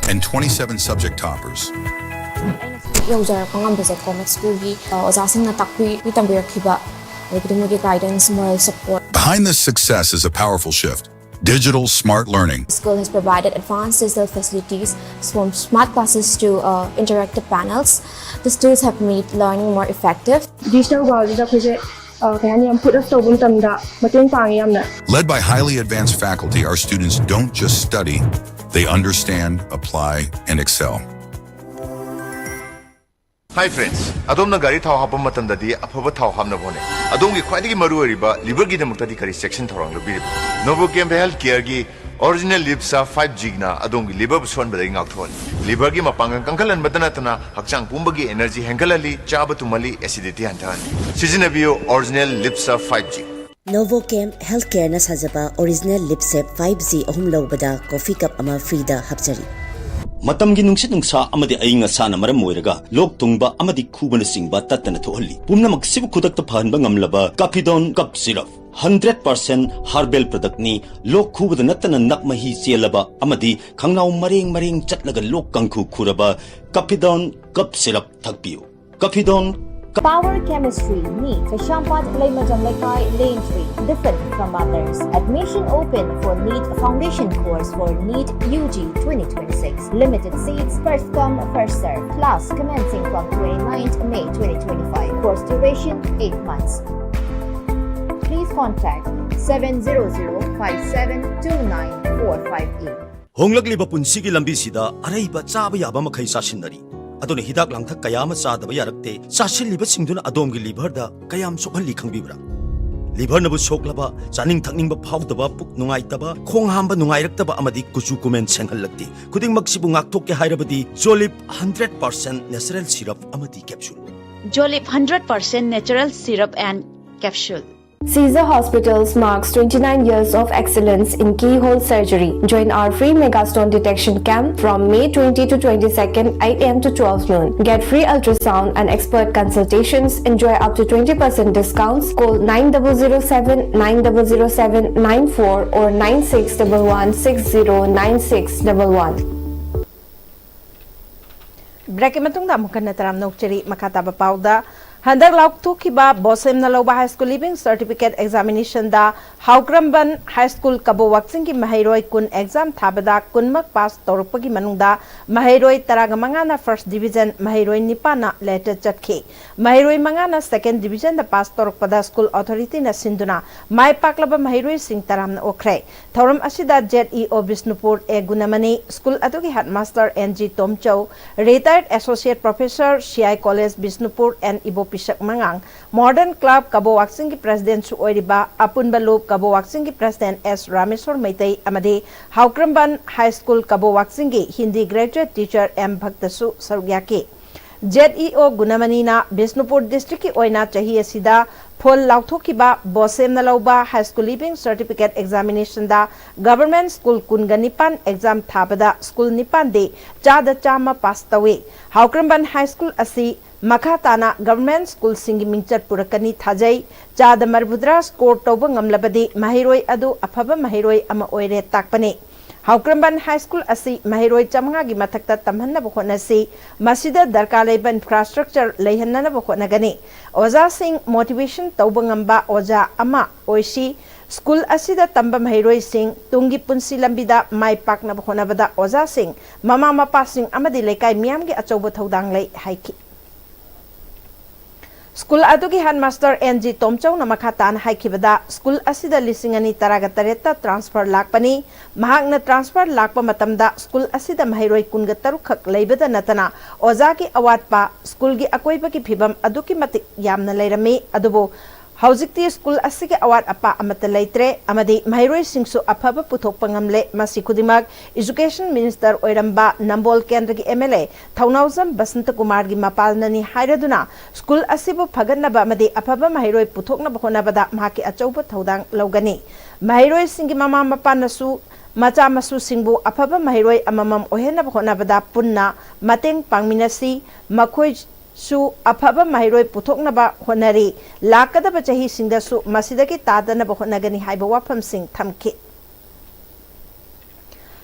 and twenty-seven subject toppers. ꯌꯧꯖꯔꯛꯄ ꯉꯝꯕꯁꯦ ꯀꯣꯃꯦꯠ ꯁ꯭ꯀꯨꯜꯒꯤ ꯑꯣꯖꯥꯁꯤꯡꯅ ꯇꯥꯛꯄꯤ ꯇꯝꯕꯤꯔꯛꯈꯤꯕ, ꯑꯗꯒꯤꯗꯤ ꯃꯣꯏꯒꯤ guidance, moral support. Behind this success is a powerful shift. Digital smart learning. School has provided advanced digital facilities from smart classes to uh, interactive panels. These tools have made learning more effective. Digital worldꯗ ꯑꯩꯈꯣꯏꯁꯦ ꯀꯩ ꯍꯥꯏꯅꯤ, ꯌꯥꯝ put up ꯇꯧꯕ ꯃꯇꯝꯗ ꯃꯇꯦꯡ ꯄꯥꯡꯉꯦ ꯌꯥꯝꯅ꯫ Led by highly advanced faculty, our students don't just study, they understand, apply, and excel. Hi friends, ꯑꯗꯣꯝꯅ ꯒꯥꯔꯤ ꯊꯥꯎ ꯍꯥꯞꯄ ꯃꯇꯝꯗꯗꯤ ꯑꯐꯕ ꯊꯥꯎ ꯍꯥꯞꯅꯕ ꯍꯣꯠꯅꯩ꯫ ꯑꯗꯣꯝꯒꯤ ꯈ꯭ꯋꯥꯏꯗꯒꯤ ꯃꯔꯨ ꯑꯣꯏꯔꯤꯕ liverꯒꯤꯗꯃꯛꯇꯗꯤ ꯀꯔꯤ ꯆꯦꯛꯁꯤꯟ ꯊꯧꯔꯥꯡ ꯂꯧꯕꯤꯔꯤꯕ? Novochem Health Careꯒꯤ Original Liver Sub five Gꯅ ꯑꯗꯣꯝꯒꯤ liverꯕꯨ ꯁꯣꯛꯍꯟꯕꯗꯒꯤ ꯉꯥꯛꯊꯣꯛꯍꯜꯂꯤ꯫ Liverꯒꯤ ꯃꯄꯥꯡꯒꯜ ꯀꯟꯈꯠꯍꯟꯕꯇ ꯅꯠꯇꯅ ꯍꯛꯆꯥꯡ ꯄꯨꯝꯕꯒꯤ energy ꯍꯦꯟꯒꯠꯍꯜꯂꯤ, ꯆꯥꯕ ꯇꯨꯝꯍꯜꯂꯤ, acidity ꯍꯟꯊꯍꯜꯂꯤ꯫ ꯁꯤꯖꯤꯟꯅꯕꯤꯌꯨ Original Liver Sub five G꯫ Novochem Healthcareꯅ ꯁꯥꯖꯕ Original Liver Sub five G ꯑꯍꯨꯝ ꯂꯧꯕꯗ coffee cup ꯑꯃ freeꯗ ꯍꯥꯞꯆꯔꯤ꯫ ꯃꯇꯝꯒꯤ ꯅꯨꯡꯁꯤꯠ ꯅꯨꯡꯁꯥ ꯑꯃꯗꯤ ꯑꯏꯪ ꯑꯁꯥꯅ ꯃꯔꯝ ꯑꯣꯏꯔꯒ ꯂꯣꯛ ꯊꯨꯡꯕ ꯑꯃꯗꯤ ꯈꯨꯕꯅꯆꯤꯡꯕ ꯇꯠꯇꯅ ꯊꯣꯛꯍꯜꯂꯤ꯫ ꯄꯨꯝꯅꯃꯛꯁꯤꯕꯨ ꯈꯨꯗꯛꯇ ꯐꯍꯟꯕ ꯉꯝꯂꯕ Cafidon Cough Syrup hundred percent herbal productꯅꯤ꯫ ꯂꯣꯛ ꯈꯨꯕꯗ ꯅꯠꯇꯅ ꯅꯞ ꯃꯍꯤ ꯆꯦꯜꯂꯕ ꯑꯃꯗꯤ ꯈꯪꯅꯥꯎ ꯃꯔꯦꯡ ꯃꯔꯦꯡ ꯆꯠꯂꯒ ꯂꯣꯛ ꯀꯥꯡꯈꯨ ꯈꯨꯔꯕ Cafidon Cough Syrup ꯊꯛꯄꯤꯌꯨ꯫ Cafidon Power Chemistry, NEET, Kaishampad, Leimajam Lekai, Lane three. Different from others. Admission open for NEET Foundation Course for NEET UG twenty twenty-six. Limited seats, first come, first serve. Class commencing from twenty-ninth May twenty twenty-five. Course duration eight months. Please contact seven zero zero five seven two nine four five eight. ꯍꯣꯡꯂꯛꯂꯤꯕ ꯄꯨꯟꯁꯤꯒꯤ ꯂꯝꯕꯤꯁꯤꯗ ꯑꯔꯩꯕ ꯆꯥꯕ ꯌꯥꯕ ꯃꯈꯩ ꯆꯥꯁꯤꯟꯅꯔꯤ꯫ ꯑꯗꯨꯅ ꯍꯤꯗꯥꯛ ꯂꯥꯡꯊꯛ ꯀꯌꯥ ꯑꯃ ꯆꯥꯗꯕ ꯌꯥꯔꯛꯇꯦ꯫ ꯆꯥꯁꯤꯜꯂꯤꯕꯁꯤꯡꯗꯨꯅ ꯑꯗꯣꯝꯒꯤ liverꯗ ꯀꯌꯥꯝ ꯁꯣꯛꯍꯜꯂꯤ ꯈꯪꯕꯤꯕ꯭ꯔꯥ? Liverꯅꯕꯨ ꯁꯣꯛꯂꯕ, ꯆꯥꯅꯤꯡ ꯊꯛꯅꯤꯡꯕ ꯐꯥꯎꯗꯕ, ꯄꯨꯛ ꯅꯨꯡꯉꯥꯏꯇꯕ, ꯈꯣꯡ ꯍꯥꯝꯕ ꯅꯨꯡꯉꯥꯏꯔꯛꯇꯕ ꯑꯃꯗꯤ ꯀꯨꯆꯨ ꯀꯨꯃꯦꯟ ꯁꯦꯡꯍꯜꯂꯛꯇꯦ꯫ ꯈꯨꯗꯤꯡꯃꯛꯁꯤꯕꯨ ꯉꯥꯛꯊꯣꯛꯀꯦ ꯍꯥꯏꯔꯕꯗꯤ Jolib hundred percent natural syrup ꯑꯃꯗꯤ capsule꯫ Jolib hundred percent natural syrup and capsule. Caesar Hospitals marks twenty-nine years of excellence in keyhole surgery. Join our free mega stone detection camp from May twenty to twenty-second, eight a m to twelve noon. Get free ultrasound and expert consultations. Enjoy up to twenty percent discounts. Call nine double zero seven, nine double zero seven, nine four or nine six double one six zero nine six double one. Breakꯀꯤ ꯃꯇꯨꯡꯗ ꯑꯃꯨꯛ ꯍꯟꯅ ꯇꯔꯥꯝꯅ ꯑꯣꯛꯆꯔꯤ꯫ ꯃꯈꯥ ꯇꯥꯕ ꯄꯥꯎꯗ, ꯍꯟꯗꯛ ꯂꯥꯎꯊꯣꯛꯈꯤꯕ ꯕꯣꯁꯦꯝꯅ ꯂꯧꯕ high school leaving certificate examinationꯗ ꯍꯥꯎꯀ꯭ꯔꯝꯕꯟ high school ꯀꯕꯣ ꯋꯥꯛꯆꯤꯡꯒꯤ ꯃꯍꯩꯔꯣꯏ ꯀꯨꯟ exam ꯊꯥꯕꯗ ꯀꯨꯟꯃꯛ pass ꯇꯧꯔꯛꯄꯒꯤ ꯃꯅꯨꯡꯗ ꯃꯍꯩꯔꯣꯏ ꯇꯔꯥꯒ ꯃꯉꯥꯅ first division, ꯃꯍꯩꯔꯣꯏ ꯅꯤꯄꯥꯟꯅ letter ꯆꯠꯈꯤ꯫ ꯃꯍꯩꯔꯣꯏ ꯃꯉꯥꯅ second divisionꯗ pass ꯇꯧꯔꯛꯄꯗ school authorityꯅ ꯁꯤꯟꯗꯨꯅ ꯃꯥꯏ ꯄꯥꯛꯂꯕ ꯃꯍꯩꯔꯣꯏꯁꯤꯡ ꯇꯔꯥꯝꯅ ꯑꯣꯛꯈ꯭ꯔꯦ꯫ ꯊꯧꯔꯝ ꯑꯁꯤꯗ Z E O Bishnupur A ꯒꯨꯅꯃꯅꯤ, school ꯑꯗꯨꯒꯤ headmaster N G ꯇꯣꯝꯆꯧ, retired associate professor, C I College Bishnupur N ꯏꯕꯣꯄꯤꯁꯛ ꯃꯉꯥꯡ, modern club ꯀꯕꯣ ꯋꯥꯛꯆꯤꯡꯒꯤ presidentꯁꯨ ꯑꯣꯏꯔꯤꯕ ꯑꯄꯨꯟꯕ ꯂꯨꯞ ꯀꯕꯣ ꯋꯥꯛꯆꯤꯡꯒꯤ president S ꯔꯥꯃꯦꯁꯣꯔ ꯃꯩꯇꯩ ꯑꯃꯗꯤ ꯍꯥꯎꯀ꯭ꯔꯝꯕꯟ high school ꯀꯕꯣ ꯋꯥꯛꯆꯤꯡꯒꯤ ꯍꯤꯟꯗꯤ graduate teacher M ꯚꯛꯇꯁꯨ ꯁꯔꯨꯛ ꯌꯥꯈꯤ꯫ Z E O ꯒꯨꯅꯃꯅꯤꯅ ꯕꯤꯁꯅꯨꯄꯨꯔ districtꯀꯤ ꯑꯣꯏꯅ ꯆꯍꯤ ꯑꯁꯤꯗ ꯐꯣꯜ ꯂꯥꯎꯊꯣꯛꯈꯤꯕ ꯕꯣꯁꯦꯝꯅ ꯂꯧꯕ high school leaving certificate examinationꯗ government school ꯀꯨꯟꯒ ꯅꯤꯄꯥꯟ exam ꯊꯥꯕꯗ school ꯅꯤꯄꯥꯟꯗꯤ ꯆꯥꯗ ꯆꯥꯝꯃ pass ꯇꯧꯏ꯫ ꯍꯥꯎꯀ꯭ꯔꯝꯕꯟ high school ꯑꯁꯤ ꯃꯈꯥ ꯇꯥꯅ government schoolꯁꯤꯡꯒꯤ ꯃꯤꯡꯆꯠ ꯄꯨꯔꯛꯀꯅꯤ ꯊꯥꯖꯩ꯫ ꯆꯥꯗ ꯃꯔꯤꯐꯨꯇꯔꯥ score ꯇꯧꯕ ꯉꯝꯂꯕꯗꯤ ꯃꯍꯩꯔꯣꯏ ꯑꯗꯨ ꯑꯐꯕ ꯃꯍꯩꯔꯣꯏ ꯑꯃ ꯑꯣꯏꯔꯦ ꯇꯥꯛꯄꯅꯤ꯫ ꯍꯥꯎꯀ꯭ꯔꯝꯕꯟ high school ꯑꯁꯤ ꯃꯍꯩꯔꯣꯏ ꯆꯥꯃꯉꯥꯒꯤ ꯃꯊꯛꯇ ꯇꯝꯍꯟꯅꯕ ꯍꯣꯠꯅꯁꯤ꯫ ꯃꯁꯤꯗ ꯗꯔꯀꯥꯔ ꯂꯩꯕ infrastructure ꯂꯩꯍꯟꯅꯅꯕ ꯍꯣꯠꯅꯒꯅꯤ꯫ ꯑꯣꯖꯥꯁꯤꯡ motivation ꯇꯧꯕ ꯉꯝꯕ ꯑꯣꯖꯥ ꯑꯃ ꯑꯣꯏꯁꯤ꯫ School ꯑꯁꯤꯗ ꯇꯝꯕ ꯃꯍꯩꯔꯣꯏꯁꯤꯡ ꯇꯨꯡꯒꯤ ꯄꯨꯟꯁꯤ ꯂꯝꯕꯤꯗ ꯃꯥꯏ ꯄꯥꯛꯅꯕ ꯍꯣꯠꯅꯕꯗ ꯑꯣꯖꯥꯁꯤꯡ, ꯃꯃꯥ ꯃꯄꯥꯁꯤꯡ ꯑꯃꯗꯤ ꯂꯩꯀꯥꯏ ꯃꯤꯌꯥꯝꯒꯤ ꯑꯆꯧꯕ ꯊꯧꯗꯥꯡ ꯂꯩ ꯍꯥꯏꯈꯤ꯫ ꯁ꯭ꯀꯨꯜ ꯑꯗꯨꯒꯤ ꯍꯦꯗꯃꯥꯁꯇꯔ ꯑꯦꯟ ꯖꯤ ꯇꯣꯝꯆꯧꯅ ꯃꯈꯥ ꯇꯥꯅ ꯍꯥꯏꯈꯤꯕꯗ, ꯁ꯭ꯀꯨꯜ ꯑꯁꯤꯗ ꯂꯤꯁꯤꯡ ꯑꯅꯤ ꯇꯔꯥꯒ ꯇꯔꯦꯠꯇ ꯇ꯭ꯔꯥꯟꯁꯐꯔ ꯂꯥꯛꯄꯅꯤ꯫ ꯃꯍꯥꯛꯅ ꯇ꯭ꯔꯥꯟꯁꯐꯔ ꯂꯥꯛꯄ ꯃꯇꯝꯗ ꯁ꯭ꯀꯨꯜ ꯑꯁꯤꯗ ꯃꯍꯩꯔꯣꯏ ꯀꯨꯟꯒ ꯇꯔꯨꯛ ꯈꯛ ꯂꯩꯕꯗ ꯅꯠꯇꯅ, ꯑꯣꯖꯥꯒꯤ ꯑꯋꯥꯠꯄ, ꯁ꯭ꯀꯨꯜꯒꯤ ꯑꯀꯣꯏꯕꯒꯤ ꯐꯤꯕꯝ ꯑꯗꯨꯛꯀꯤ ꯃꯇꯤꯛ ꯌꯥꯝꯅ ꯂꯩꯔꯝꯃꯤ꯫ ꯑꯗꯨꯕꯨ ꯍꯧꯖꯤꯛꯇꯤ ꯁ꯭ꯀꯨꯜ ꯑꯁꯤꯒꯤ ꯑꯋꯥꯠ ꯑꯄꯥ ꯑꯃꯠꯇ ꯂꯩꯇ꯭ꯔꯦ ꯑꯃꯗꯤ ꯃꯍꯩꯔꯣꯏꯁꯤꯡꯁꯨ ꯑꯐꯕ ꯄꯨꯊꯣꯛꯄ ꯉꯝꯂꯦ꯫ ꯃꯁꯤ ꯈꯨꯗꯤꯡꯃꯛ ꯏꯖꯨꯀꯦꯁꯟ ꯃꯤꯅꯤꯁꯇꯔ ꯑꯣꯏꯔꯝꯕ ꯅꯝꯕꯣꯜ ꯀꯦꯟꯗ꯭ꯔꯒꯤ ꯑꯦꯝ ꯑꯦꯜ ꯑꯦ ꯊꯧꯅꯥꯎꯖꯝ ꯕꯁꯟꯇꯀꯨꯃꯥꯔꯒꯤ ꯃꯄꯥꯜꯅꯅꯤ ꯍꯥꯏꯔꯗꯨꯅ, ꯁ꯭ꯀꯨꯜ ꯑꯁꯤꯕꯨ ꯐꯒꯠꯅꯕ ꯑꯃꯗꯤ ꯑꯐꯕ ꯃꯍꯩꯔꯣꯏ ꯄꯨꯊꯣꯛꯅꯕ ꯍꯣꯠꯅꯕꯗ ꯃꯍꯥꯛꯀꯤ ꯑꯆꯧꯕ ꯊꯧꯗꯥꯡ ꯂꯧꯒꯅꯤ꯫ ꯃꯍꯩꯔꯣꯏꯁꯤꯡꯒꯤ ꯃꯃꯥ ꯃꯄꯥꯅꯁꯨ ꯃꯆꯥ ꯃꯁꯨꯁꯤꯡꯕꯨ ꯑꯐꯕ ꯃꯍꯩꯔꯣꯏ ꯑꯃꯃꯝ ꯑꯣꯏꯍꯟꯅꯕ ꯍꯣꯠꯅꯕꯗ ꯄꯨꯟꯅ ꯃꯇꯦꯡ ꯄꯥꯡꯃꯤꯟꯅꯁꯤ꯫ ꯃꯈꯣꯏꯁꯨ ꯑꯐꯕ ꯃꯍꯩꯔꯣꯏ ꯄꯨꯊꯣꯛꯅꯕ ꯍꯣꯠꯅꯔꯤ꯫ ꯂꯥꯛꯀꯗꯕ ꯆꯍꯤꯁꯤꯡꯗꯁꯨ ꯃꯁꯤꯗꯒꯤ ꯇꯥꯗꯅꯕ ꯍꯣꯠꯅꯒꯅꯤ ꯍꯥꯏꯕ ꯋꯥꯐꯝꯁꯤꯡ ꯊꯝꯈꯤ꯫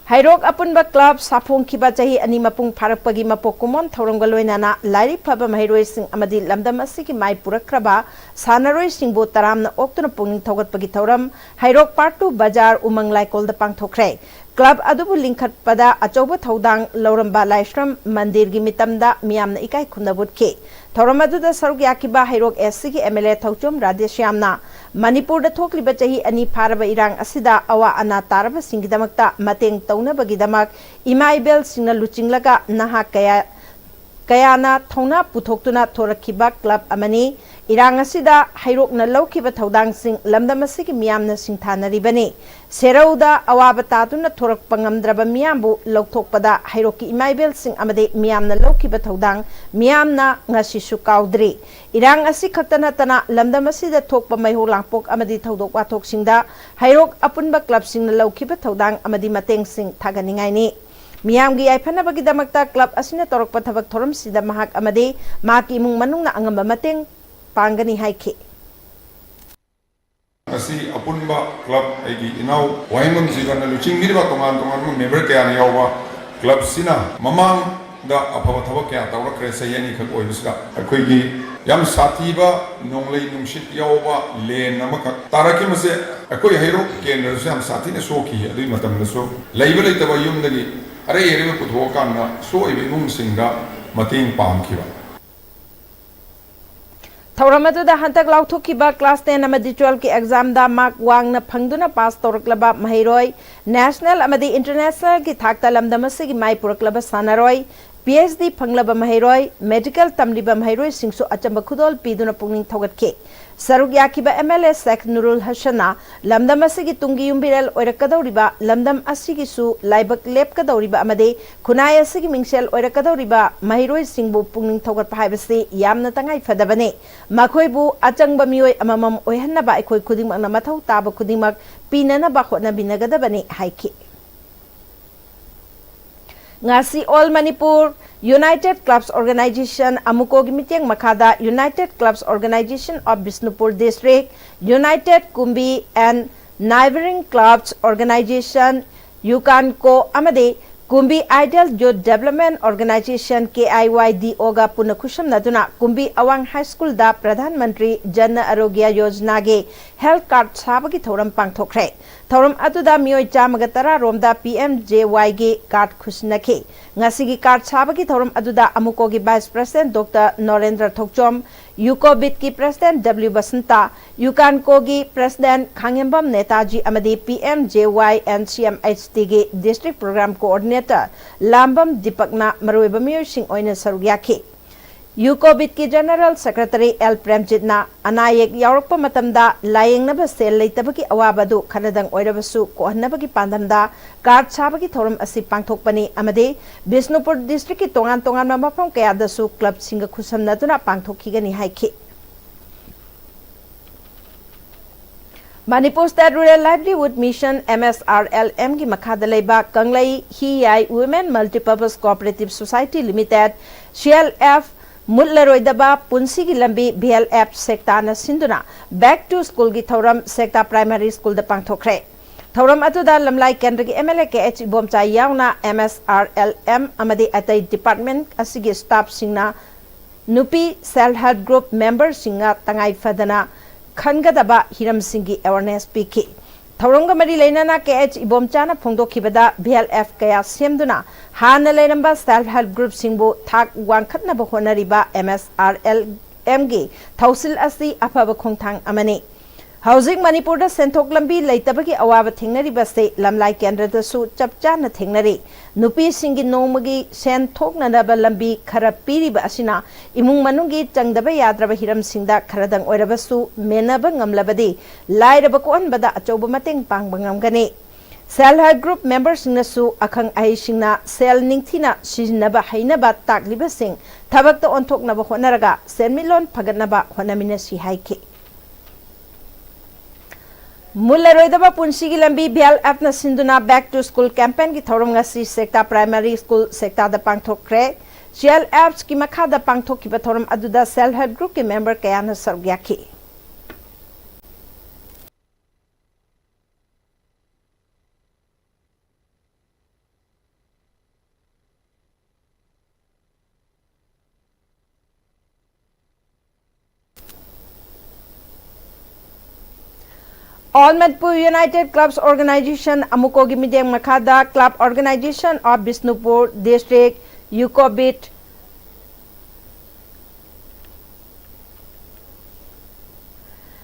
ꯍꯩꯔꯣꯛ ꯑꯄꯨꯟꯕ ꯀ꯭ꯂꯕ ꯁꯥꯐꯣꯡꯈꯤꯕ ꯆꯍꯤ ꯑꯅꯤ ꯃꯄꯨꯡ ꯐꯥꯔꯛꯄꯒꯤ ꯃꯄꯣꯛ ꯀꯨꯝꯑꯣꯟ ꯊꯧꯔꯝꯒ ꯂꯣꯏꯅꯅ ꯂꯥꯏꯔꯤꯛ ꯐꯕ ꯃꯍꯩꯔꯣꯏꯁꯤꯡ ꯑꯃꯗꯤ ꯂꯝꯗꯝ ꯑꯁꯤꯒꯤ ꯃꯥꯏ ꯄꯨꯔꯛꯈ꯭ꯔꯕ ꯁꯥꯟꯅꯔꯣꯏꯁꯤꯡꯕꯨ ꯇꯔꯥꯝꯅ ꯑꯣꯛꯇꯨꯅ ꯄꯨꯛꯅꯤꯡ ꯊꯧꯒꯠꯄꯒꯤ ꯊꯧꯔꯝ ꯍꯩꯔꯣꯛ ꯄꯥꯔꯠ ꯇꯨ ꯕꯖꯥꯔ ꯎꯃꯪ ꯂꯥꯏꯀꯣꯜꯗ ꯄꯥꯡꯊꯣꯛꯈ꯭ꯔꯦ꯫ ꯀ꯭ꯂꯕ ꯑꯗꯨꯕꯨ ꯂꯤꯡꯈꯠꯄꯗ ꯑꯆꯧꯕ ꯊꯧꯗꯥꯡ ꯂꯧꯔꯝꯕ ꯂꯥꯏꯁ꯭ꯔꯝ ꯃꯟꯗꯤꯔꯒꯤ ꯃꯤꯇꯝꯗ ꯃꯤꯌꯥꯝꯅ ꯏꯀꯥꯏ ꯈꯨꯝꯅꯕ ꯎꯠꯈꯤ꯫ ꯊꯧꯔꯝ ꯑꯗꯨꯗ ꯁꯔꯨꯛ ꯌꯥꯈꯤꯕ ꯍꯩꯔꯣꯛ ꯑꯦꯁ ꯁꯤꯒꯤ ꯑꯦꯝ ꯑꯦꯜ ꯑꯦ ꯊꯧꯆꯣꯝ ꯔꯥꯙꯦꯁ꯭ꯌꯥꯝꯅ ꯃꯅꯤꯄꯨꯔꯗ ꯊꯣꯛꯂꯤꯕ ꯆꯍꯤ ꯑꯅꯤ ꯐꯥꯔꯕ ꯏꯔꯥꯡ ꯑꯁꯤꯗ ꯑꯋꯥ ꯑꯅꯥ ꯇꯥꯔꯕꯁꯤꯡꯒꯤꯗꯃꯛꯇ ꯃꯇꯦꯡ ꯇꯧꯅꯕꯒꯤꯗꯃꯛ ꯏꯃꯥ ꯏꯕꯦꯜꯁꯤꯡꯅ ꯂꯨꯆꯤꯡꯂꯒ ꯅꯍꯥ ꯀꯌꯥ, ꯀꯌꯥꯅ ꯊꯧꯅꯥ ꯄꯨꯊꯣꯛꯇꯨꯅ ꯊꯣꯔꯛꯈꯤꯕ ꯀ꯭ꯂꯕ ꯑꯃꯅꯤ꯫ ꯏꯔꯥꯡ ꯑꯁꯤꯗ ꯍꯩꯔꯣꯛꯅ ꯂꯧꯈꯤꯕ ꯊꯧꯗꯥꯡꯁꯤꯡ ꯂꯝꯗꯝ ꯑꯁꯤꯒꯤ ꯃꯤꯌꯥꯝꯅ ꯁꯤꯡꯊꯥꯅꯔꯤꯕꯅꯤ꯫ ꯁꯦꯔꯧꯗ ꯑꯋꯥꯕ ꯇꯥꯗꯨꯅ ꯊꯣꯔꯛꯄ ꯉꯝꯗ꯭ꯔꯕ ꯃꯤꯌꯥꯝꯕꯨ ꯂꯧꯊꯣꯛꯄꯗ ꯍꯩꯔꯣꯛꯀꯤ ꯏꯃꯥ ꯏꯕꯦꯜꯁꯤꯡ ꯑꯃꯗꯤ ꯃꯤꯌꯥꯝꯅ ꯂꯧꯈꯤꯕ ꯊꯧꯗꯥꯡ ꯃꯤꯌꯥꯝꯅ ꯉꯁꯤꯁꯨ ꯀꯥꯎꯗ꯭ꯔꯤ꯫ ꯏꯔꯥꯡ ꯑꯁꯤ ꯈꯛꯇ ꯅꯠꯇꯅ ꯂꯝꯗꯝ ꯑꯁꯤꯗ ꯊꯣꯛꯄ ꯃꯩꯍꯧ ꯂꯥꯡꯄꯣꯛ ꯑꯃꯗꯤ ꯊꯧꯗꯣꯛ ꯋꯥꯊꯣꯛꯁꯤꯡꯗ ꯍꯩꯔꯣꯛ ꯑꯄꯨꯟꯕ ꯀ꯭ꯂꯕꯁꯤꯡꯅ ꯂꯧꯈꯤꯕ ꯊꯧꯗꯥꯡ ꯑꯃꯗꯤ ꯃꯇꯦꯡꯁꯤꯡ ꯊꯥꯒꯠꯅꯤꯡꯉꯥꯏꯅꯤ꯫ ꯃꯤꯌꯥꯝꯒꯤ ꯌꯥꯏꯐꯅꯕꯒꯤꯗꯃꯛꯇ ꯀ꯭ꯂꯕ ꯑꯁꯤꯅ ꯇꯧꯔꯛꯄ ꯊꯕꯛ ꯊꯧꯔꯝꯁꯤꯗ ꯃꯍꯥꯛ ꯑꯃꯗꯤ ꯃꯍꯥꯛꯀꯤ ꯏꯃꯨꯡ ꯃꯅꯨꯡꯅ ꯑꯉꯝꯕ ꯃꯇꯦꯡ ꯄꯥꯡꯒꯅꯤ ꯍꯥꯏꯈꯤ꯫ ꯉꯁꯤ ꯑꯄꯨꯟꯕ ꯀ꯭ꯂꯕ ꯑꯩꯒꯤ ꯏꯅꯥꯎ ꯋꯥꯍꯦꯡꯕꯝ ꯖꯤꯕꯟꯅ ꯂꯨꯆꯤꯡꯕꯤꯔꯤꯕ ꯇꯣꯉꯥꯟ ꯇꯣꯉꯥꯟꯕ ꯃꯦꯝꯕꯔ ꯀꯌꯥꯅ ꯌꯥꯎꯕ ꯀ꯭ꯂꯕꯁꯤꯅ ꯃꯃꯥꯡꯗ ꯑꯐꯕ ꯊꯕꯛ ꯀꯌꯥ ꯇꯧꯔꯛꯈ꯭ꯔꯦ꯫ ꯆꯍꯤ ꯑꯅꯤꯈꯛ ꯑꯣꯏꯕꯁꯤꯗ ꯑꯩꯈꯣꯏꯒꯤ ꯌꯥꯝ ꯁꯥꯊꯤꯕ ꯅꯣꯡꯂꯩ ꯅꯨꯡꯁꯤꯠ ꯌꯥꯎꯕ ꯂꯦꯟ ꯑꯃꯈꯛ ꯇꯥꯔꯛꯈꯤꯕꯁꯦ ꯑꯩꯈꯣꯏ ꯍꯩꯔꯣꯛ ꯀꯦꯟꯗ꯭ꯔꯗꯁꯨ ꯌꯥꯝ ꯁꯥꯊꯤꯅ ꯁꯣꯛꯈꯤ꯫ ꯑꯗꯨꯒꯤ ꯃꯇꯝꯗꯁꯨ ꯂꯩꯕ ꯂꯩꯇꯕ ꯌꯨꯝꯗꯒꯤ ꯑꯔꯩ ꯑꯔꯩꯕ ꯄꯨꯊꯣꯛꯑꯀꯥꯟꯗ ꯁꯣꯛꯏꯕ ꯏꯃꯨꯡꯁꯤꯡꯗ ꯃꯇꯦꯡ ꯄꯥꯡꯈꯤꯕ꯫ ꯊꯧꯔꯝ ꯑꯗꯨꯗ ꯍꯟꯗꯛ ꯂꯥꯎꯊꯣꯛꯈꯤꯕ class ten ꯑꯃꯗꯤ twelve ꯀꯤ exam ꯗ mark ꯋꯥꯡꯅ ꯐꯪꯗꯨꯅ pass ꯇꯧꯔꯛꯂꯕ ꯃꯍꯩꯔꯣꯏ, national ꯑꯃꯗꯤ international ꯒꯤ ꯊꯥꯛꯇ ꯂꯝꯗꯝ ꯑꯁꯤꯒꯤ ꯃꯥꯏ ꯄꯨꯔꯛꯂꯕ ꯁꯥꯟꯅꯔꯣꯏ, PhD ꯐꯪꯂꯕ ꯃꯍꯩꯔꯣꯏ, medical ꯇꯝꯂꯤꯕ ꯃꯍꯩꯔꯣꯏꯁꯤꯡꯁꯨ ꯑꯆꯝꯕ ꯈꯨꯗꯣꯜ ꯄꯤꯗꯨꯅ ꯄꯨꯛꯅꯤꯡ ꯊꯧꯒꯠꯈꯤ꯫ ꯁꯔꯨꯛ ꯌꯥꯈꯤꯕ MLA ꯁꯦꯈ ꯅꯨꯔꯨꯜ ꯍꯁꯟꯅ ꯂꯝꯗꯝ ꯑꯁꯤꯒꯤ ꯇꯨꯡꯒꯤ ꯌꯨꯝꯕꯤꯔꯦꯜ ꯑꯣꯏꯔꯛꯀꯗꯧꯔꯤꯕ, ꯂꯝꯗꯝ ꯑꯁꯤꯒꯤꯁꯨ ꯂꯥꯏꯕꯛ ꯂꯦꯞꯀꯗꯧꯔꯤꯕ ꯑꯃꯗꯤ ꯈꯨꯟꯅꯥꯏ ꯑꯁꯤꯒꯤ ꯃꯤꯡꯁꯦꯜ ꯑꯣꯏꯔꯛꯀꯗꯧꯔꯤꯕ ꯃꯍꯩꯔꯣꯏꯁꯤꯡꯕꯨ ꯄꯨꯛꯅꯤꯡ ꯊꯧꯒꯠꯄ ꯍꯥꯏꯕꯁꯤ ꯌꯥꯝꯅ ꯇꯉꯥꯏ ꯐꯗꯕꯅꯤ꯫ ꯃꯈꯣꯏꯕꯨ ꯑꯆꯪꯕ ꯃꯤꯑꯣꯏ ꯑꯃꯃꯝ ꯑꯣꯏꯍꯟꯅꯕ ꯑꯩꯈꯣꯏ ꯈꯨꯗꯤꯡꯃꯛꯅ ꯃꯊꯧ ꯇꯥꯕ ꯈꯨꯗꯤꯡꯃꯛ ꯄꯤꯅꯅꯕ ꯍꯣꯠꯅꯃꯤꯟꯅꯒꯗꯕꯅꯤ ꯍꯥꯏꯈꯤ꯫ ꯉꯁꯤ All Manipur United Clubs Organization, ꯑꯃꯨꯀꯣꯒꯤ ꯃꯤꯠꯌꯦꯡ ꯃꯈꯥꯗ United Clubs Organization of Bishnupur District, United Kumbi and Neighbouring Clubs Organization, ꯌꯨꯀꯥꯟꯀꯣ ꯑꯃꯗꯤ ꯀꯨꯝꯕꯤ Ideal Youth Development Organisation, KIYDO ꯒ ꯄꯨꯟꯅ ꯈꯨꯠꯁꯝꯅꯗꯨꯅ ꯀꯨꯝꯕꯤ ꯑꯋꯥꯡ High School ꯗ ꯄ꯭ꯔꯙꯥꯟ ꯃꯟꯇ꯭ꯔꯤ ꯖꯟ ꯑꯔꯣꯒ꯭ꯌ ꯌꯣꯖꯅꯥꯒꯤ health card ꯁꯥꯕꯒꯤ ꯊꯧꯔꯝ ꯄꯥꯡꯊꯣꯛꯈ꯭ꯔꯦ꯫ ꯊꯧꯔꯝ ꯑꯗꯨꯗ ꯃꯤꯑꯣꯏ ꯆꯥꯝꯃꯒ ꯇꯔꯥ ꯔꯣꯝꯗ PMJY ꯒꯤ card ꯈꯨꯠꯁꯤꯟꯅꯈꯤ꯫ ꯉꯁꯤꯒꯤ card ꯁꯥꯕꯒꯤ ꯊꯧꯔꯝ ꯑꯗꯨꯗ ꯑꯃꯨꯀꯣꯒꯤ Vice President Doctor ꯅꯣꯔꯦꯟꯗ꯭ꯔ ꯊꯣꯛꯆꯣꯝ, ꯌꯨꯀꯣꯕꯤꯠꯀꯤ President W Basanta, ꯌꯨꯀꯥꯟꯀꯣꯒꯤ President ꯈꯥꯡꯉꯦꯝꯕꯝ Netaji ꯑꯃꯗꯤ PMJY and CMHT ꯒꯤ District Program Coordinator ꯂꯥꯝꯕꯝ ꯗꯤꯄꯛꯅ ꯃꯔꯨꯑꯣꯏꯕ ꯃꯤꯑꯣꯏꯁꯤꯡ ꯑꯣꯏꯅ ꯁꯔꯨꯛ ꯌꯥꯈꯤ꯫ ꯌꯨꯀꯣꯕꯤꯠꯀꯤ General Secretary ꯑꯦꯜ ꯄ꯭ꯔꯦꯝꯖꯤꯠꯅ ꯑꯅꯥ ꯑꯌꯦꯛ ꯌꯥꯎꯔꯛꯄ ꯃꯇꯝꯗ ꯂꯥꯌꯦꯡꯅꯕ ꯁꯦꯜ ꯂꯩꯇꯕꯒꯤ ꯑꯋꯥꯕ ꯑꯗꯨ ꯈꯔꯗꯪ ꯑꯣꯏꯔꯕꯁꯨ ꯀꯣꯛꯍꯟꯅꯕꯒꯤ ꯄꯥꯟꯗꯝꯗ card ꯁꯥꯕꯒꯤ ꯊꯧꯔꯝ ꯑꯁꯤ ꯄꯥꯡꯊꯣꯛꯄꯅꯤ ꯑꯃꯗꯤ ꯕꯤꯁꯅꯨꯄꯨꯔ district ꯀꯤ ꯇꯣꯉꯥꯟ ꯇꯣꯉꯥꯟꯕ ꯃꯐꯝ ꯀꯌꯥꯗꯁꯨ club ꯁꯤꯡꯒ ꯈꯨꯠꯁꯝꯅꯗꯨꯅ ꯄꯥꯡꯊꯣꯛꯈꯤꯒꯅꯤ ꯍꯥꯏꯈꯤ꯫ Manipur State Rural Livelihood Mission, MSRLM ꯒꯤ ꯃꯈꯥꯗ ꯂꯩꯕ ꯀꯪꯂꯩ ꯍꯤꯌꯥꯏ Women Multipurpose Cooperative Society Limited, CLF, ꯃꯨꯠꯂꯔꯣꯏꯗꯕ ꯄꯨꯟꯁꯤꯒꯤ ꯂꯝꯕꯤ, VLF, ꯁꯦꯛꯇꯥꯅ ꯁꯤꯟꯗꯨꯅ Back to School ꯒꯤ ꯊꯧꯔꯝ ꯁꯦꯛꯇꯥ Primary School ꯗ ꯄꯥꯡꯊꯣꯛꯈ꯭ꯔꯦ꯫ ꯊꯧꯔꯝ ꯑꯗꯨꯗ ꯂꯝꯂꯥꯏ ꯀꯦꯟꯗ꯭ꯔꯒꯤ MLA ꯀꯦ ꯑꯩꯆ ꯏꯕꯣꯝꯆꯥ ꯌꯥꯎꯅ MSRLM ꯑꯃꯗꯤ ꯑꯇꯩ department ꯑꯁꯤꯒꯤ staff ꯁꯤꯡꯅ ꯅꯨꯄꯤ self help group member ꯁꯤꯡꯅ ꯇꯉꯥꯏ ꯐꯗꯅ ꯈꯟꯒꯗꯕ ꯍꯤꯔꯝꯁꯤꯡꯒꯤ awareness ꯄꯤꯈꯤ꯫ ꯊꯧꯔꯝꯒ ꯃꯔꯤ ꯂꯩꯅꯅ ꯀꯦ ꯑꯩꯆ ꯏꯕꯣꯝꯆꯥꯅ ꯐꯣꯡꯗꯣꯛꯈꯤꯕꯗ, VLF ꯀꯌꯥ ꯁꯦꯝꯗꯨꯅ ꯍꯥꯟꯅ ꯂꯩꯔꯝꯕ self help group ꯁꯤꯡꯕꯨ ꯊꯥꯛ ꯋꯥꯡꯈꯠꯅꯕ ꯍꯣꯠꯅꯔꯤꯕ MSRL ꯑꯦꯝꯒꯤ ꯊꯧꯁꯤꯜ ꯑꯁꯤ ꯑꯐꯕ ꯈꯣꯡꯊꯥꯡ ꯑꯃꯅꯤ꯫ ꯍꯧꯖꯤꯛ ꯃꯅꯤꯄꯨꯔꯗ ꯁꯦꯟꯊꯣꯛ ꯂꯝꯕꯤ ꯂꯩꯇꯕꯒꯤ ꯑꯋꯥꯕ ꯊꯦꯡꯅꯔꯤꯕꯁꯤ ꯂꯝꯂꯥꯏ ꯀꯦꯟꯗ꯭ꯔꯗꯁꯨ ꯆꯞ ꯆꯥꯅ ꯊꯦꯡꯅꯔꯤ꯫ ꯅꯨꯄꯤꯁꯤꯡꯒꯤ ꯅꯣꯡꯃꯒꯤ ꯁꯦꯟ ꯊꯣꯛꯅꯅꯕ ꯂꯝꯕꯤ ꯈꯔ ꯄꯤꯔꯤꯕ ꯑꯁꯤꯅ ꯏꯃꯨꯡ ꯃꯅꯨꯡꯒꯤ ꯆꯪꯗꯕ ꯌꯥꯗ꯭ꯔꯕ ꯍꯤꯔꯝꯁꯤꯡꯗ ꯈꯔꯗꯪ ꯑꯣꯏꯔꯕꯁꯨ ꯃꯦꯟꯅꯕ ꯉꯝꯂꯕꯗꯤ ꯂꯥꯏꯔꯕ ꯀꯣꯛꯍꯟꯕꯗ ꯑꯆꯧꯕ ꯃꯇꯦꯡ ꯄꯥꯡꯕ ꯉꯝꯒꯅꯤ꯫ Self Help Group memberꯁꯤꯡꯅꯁꯨ ꯑꯈꯪ ꯑꯍꯩꯁꯤꯡꯅ ꯁꯦꯜ ꯅꯤꯡꯊꯤꯅ ꯁꯤꯖꯤꯟꯅꯕ ꯍꯩꯅꯕ ꯇꯥꯛꯂꯤꯕꯁꯤꯡ ꯊꯕꯛꯇ ꯑꯣꯟꯊꯣꯛꯅꯕ ꯍꯣꯠꯅꯔꯒ ꯁꯦꯟꯃꯤꯠꯂꯣꯟ ꯐꯒꯠꯅꯕ ꯍꯣꯠꯅꯃꯤꯟꯅꯁꯤ ꯍꯥꯏꯈꯤ꯫ ꯃꯨꯜꯂꯔꯣꯏꯗꯕ ꯄꯨꯟꯁꯤꯒꯤ ꯂꯝꯕꯤ ꯚꯤ ꯑꯦꯜ ꯑꯦꯐꯅ ꯁꯤꯟꯗꯨꯅ Back to School campaignꯒꯤ ꯊꯧꯔꯝ ꯉꯁꯤ ꯁꯦꯛꯇꯥ Primary School ꯁꯦꯛꯇꯥꯗ ꯄꯥꯡꯊꯣꯛꯈ꯭ꯔꯦ꯫ ꯁꯤ ꯑꯦꯜ ꯑꯦꯐꯀꯤ ꯃꯈꯥꯗ ꯄꯥꯡꯊꯣꯛꯈꯤꯕ ꯊꯧꯔꯝ ꯑꯗꯨꯗ Self Help Groupꯀꯤ member ꯀꯌꯥꯅ ꯁꯔꯨꯛ ꯌꯥꯈꯤ꯫ All Manipur United Clubs Organization, ꯑꯃꯨꯀꯣꯒꯤ ꯃꯤꯠꯌꯦꯡ ꯃꯈꯥꯗ Club Organization of Bishnupur District, UCOBID,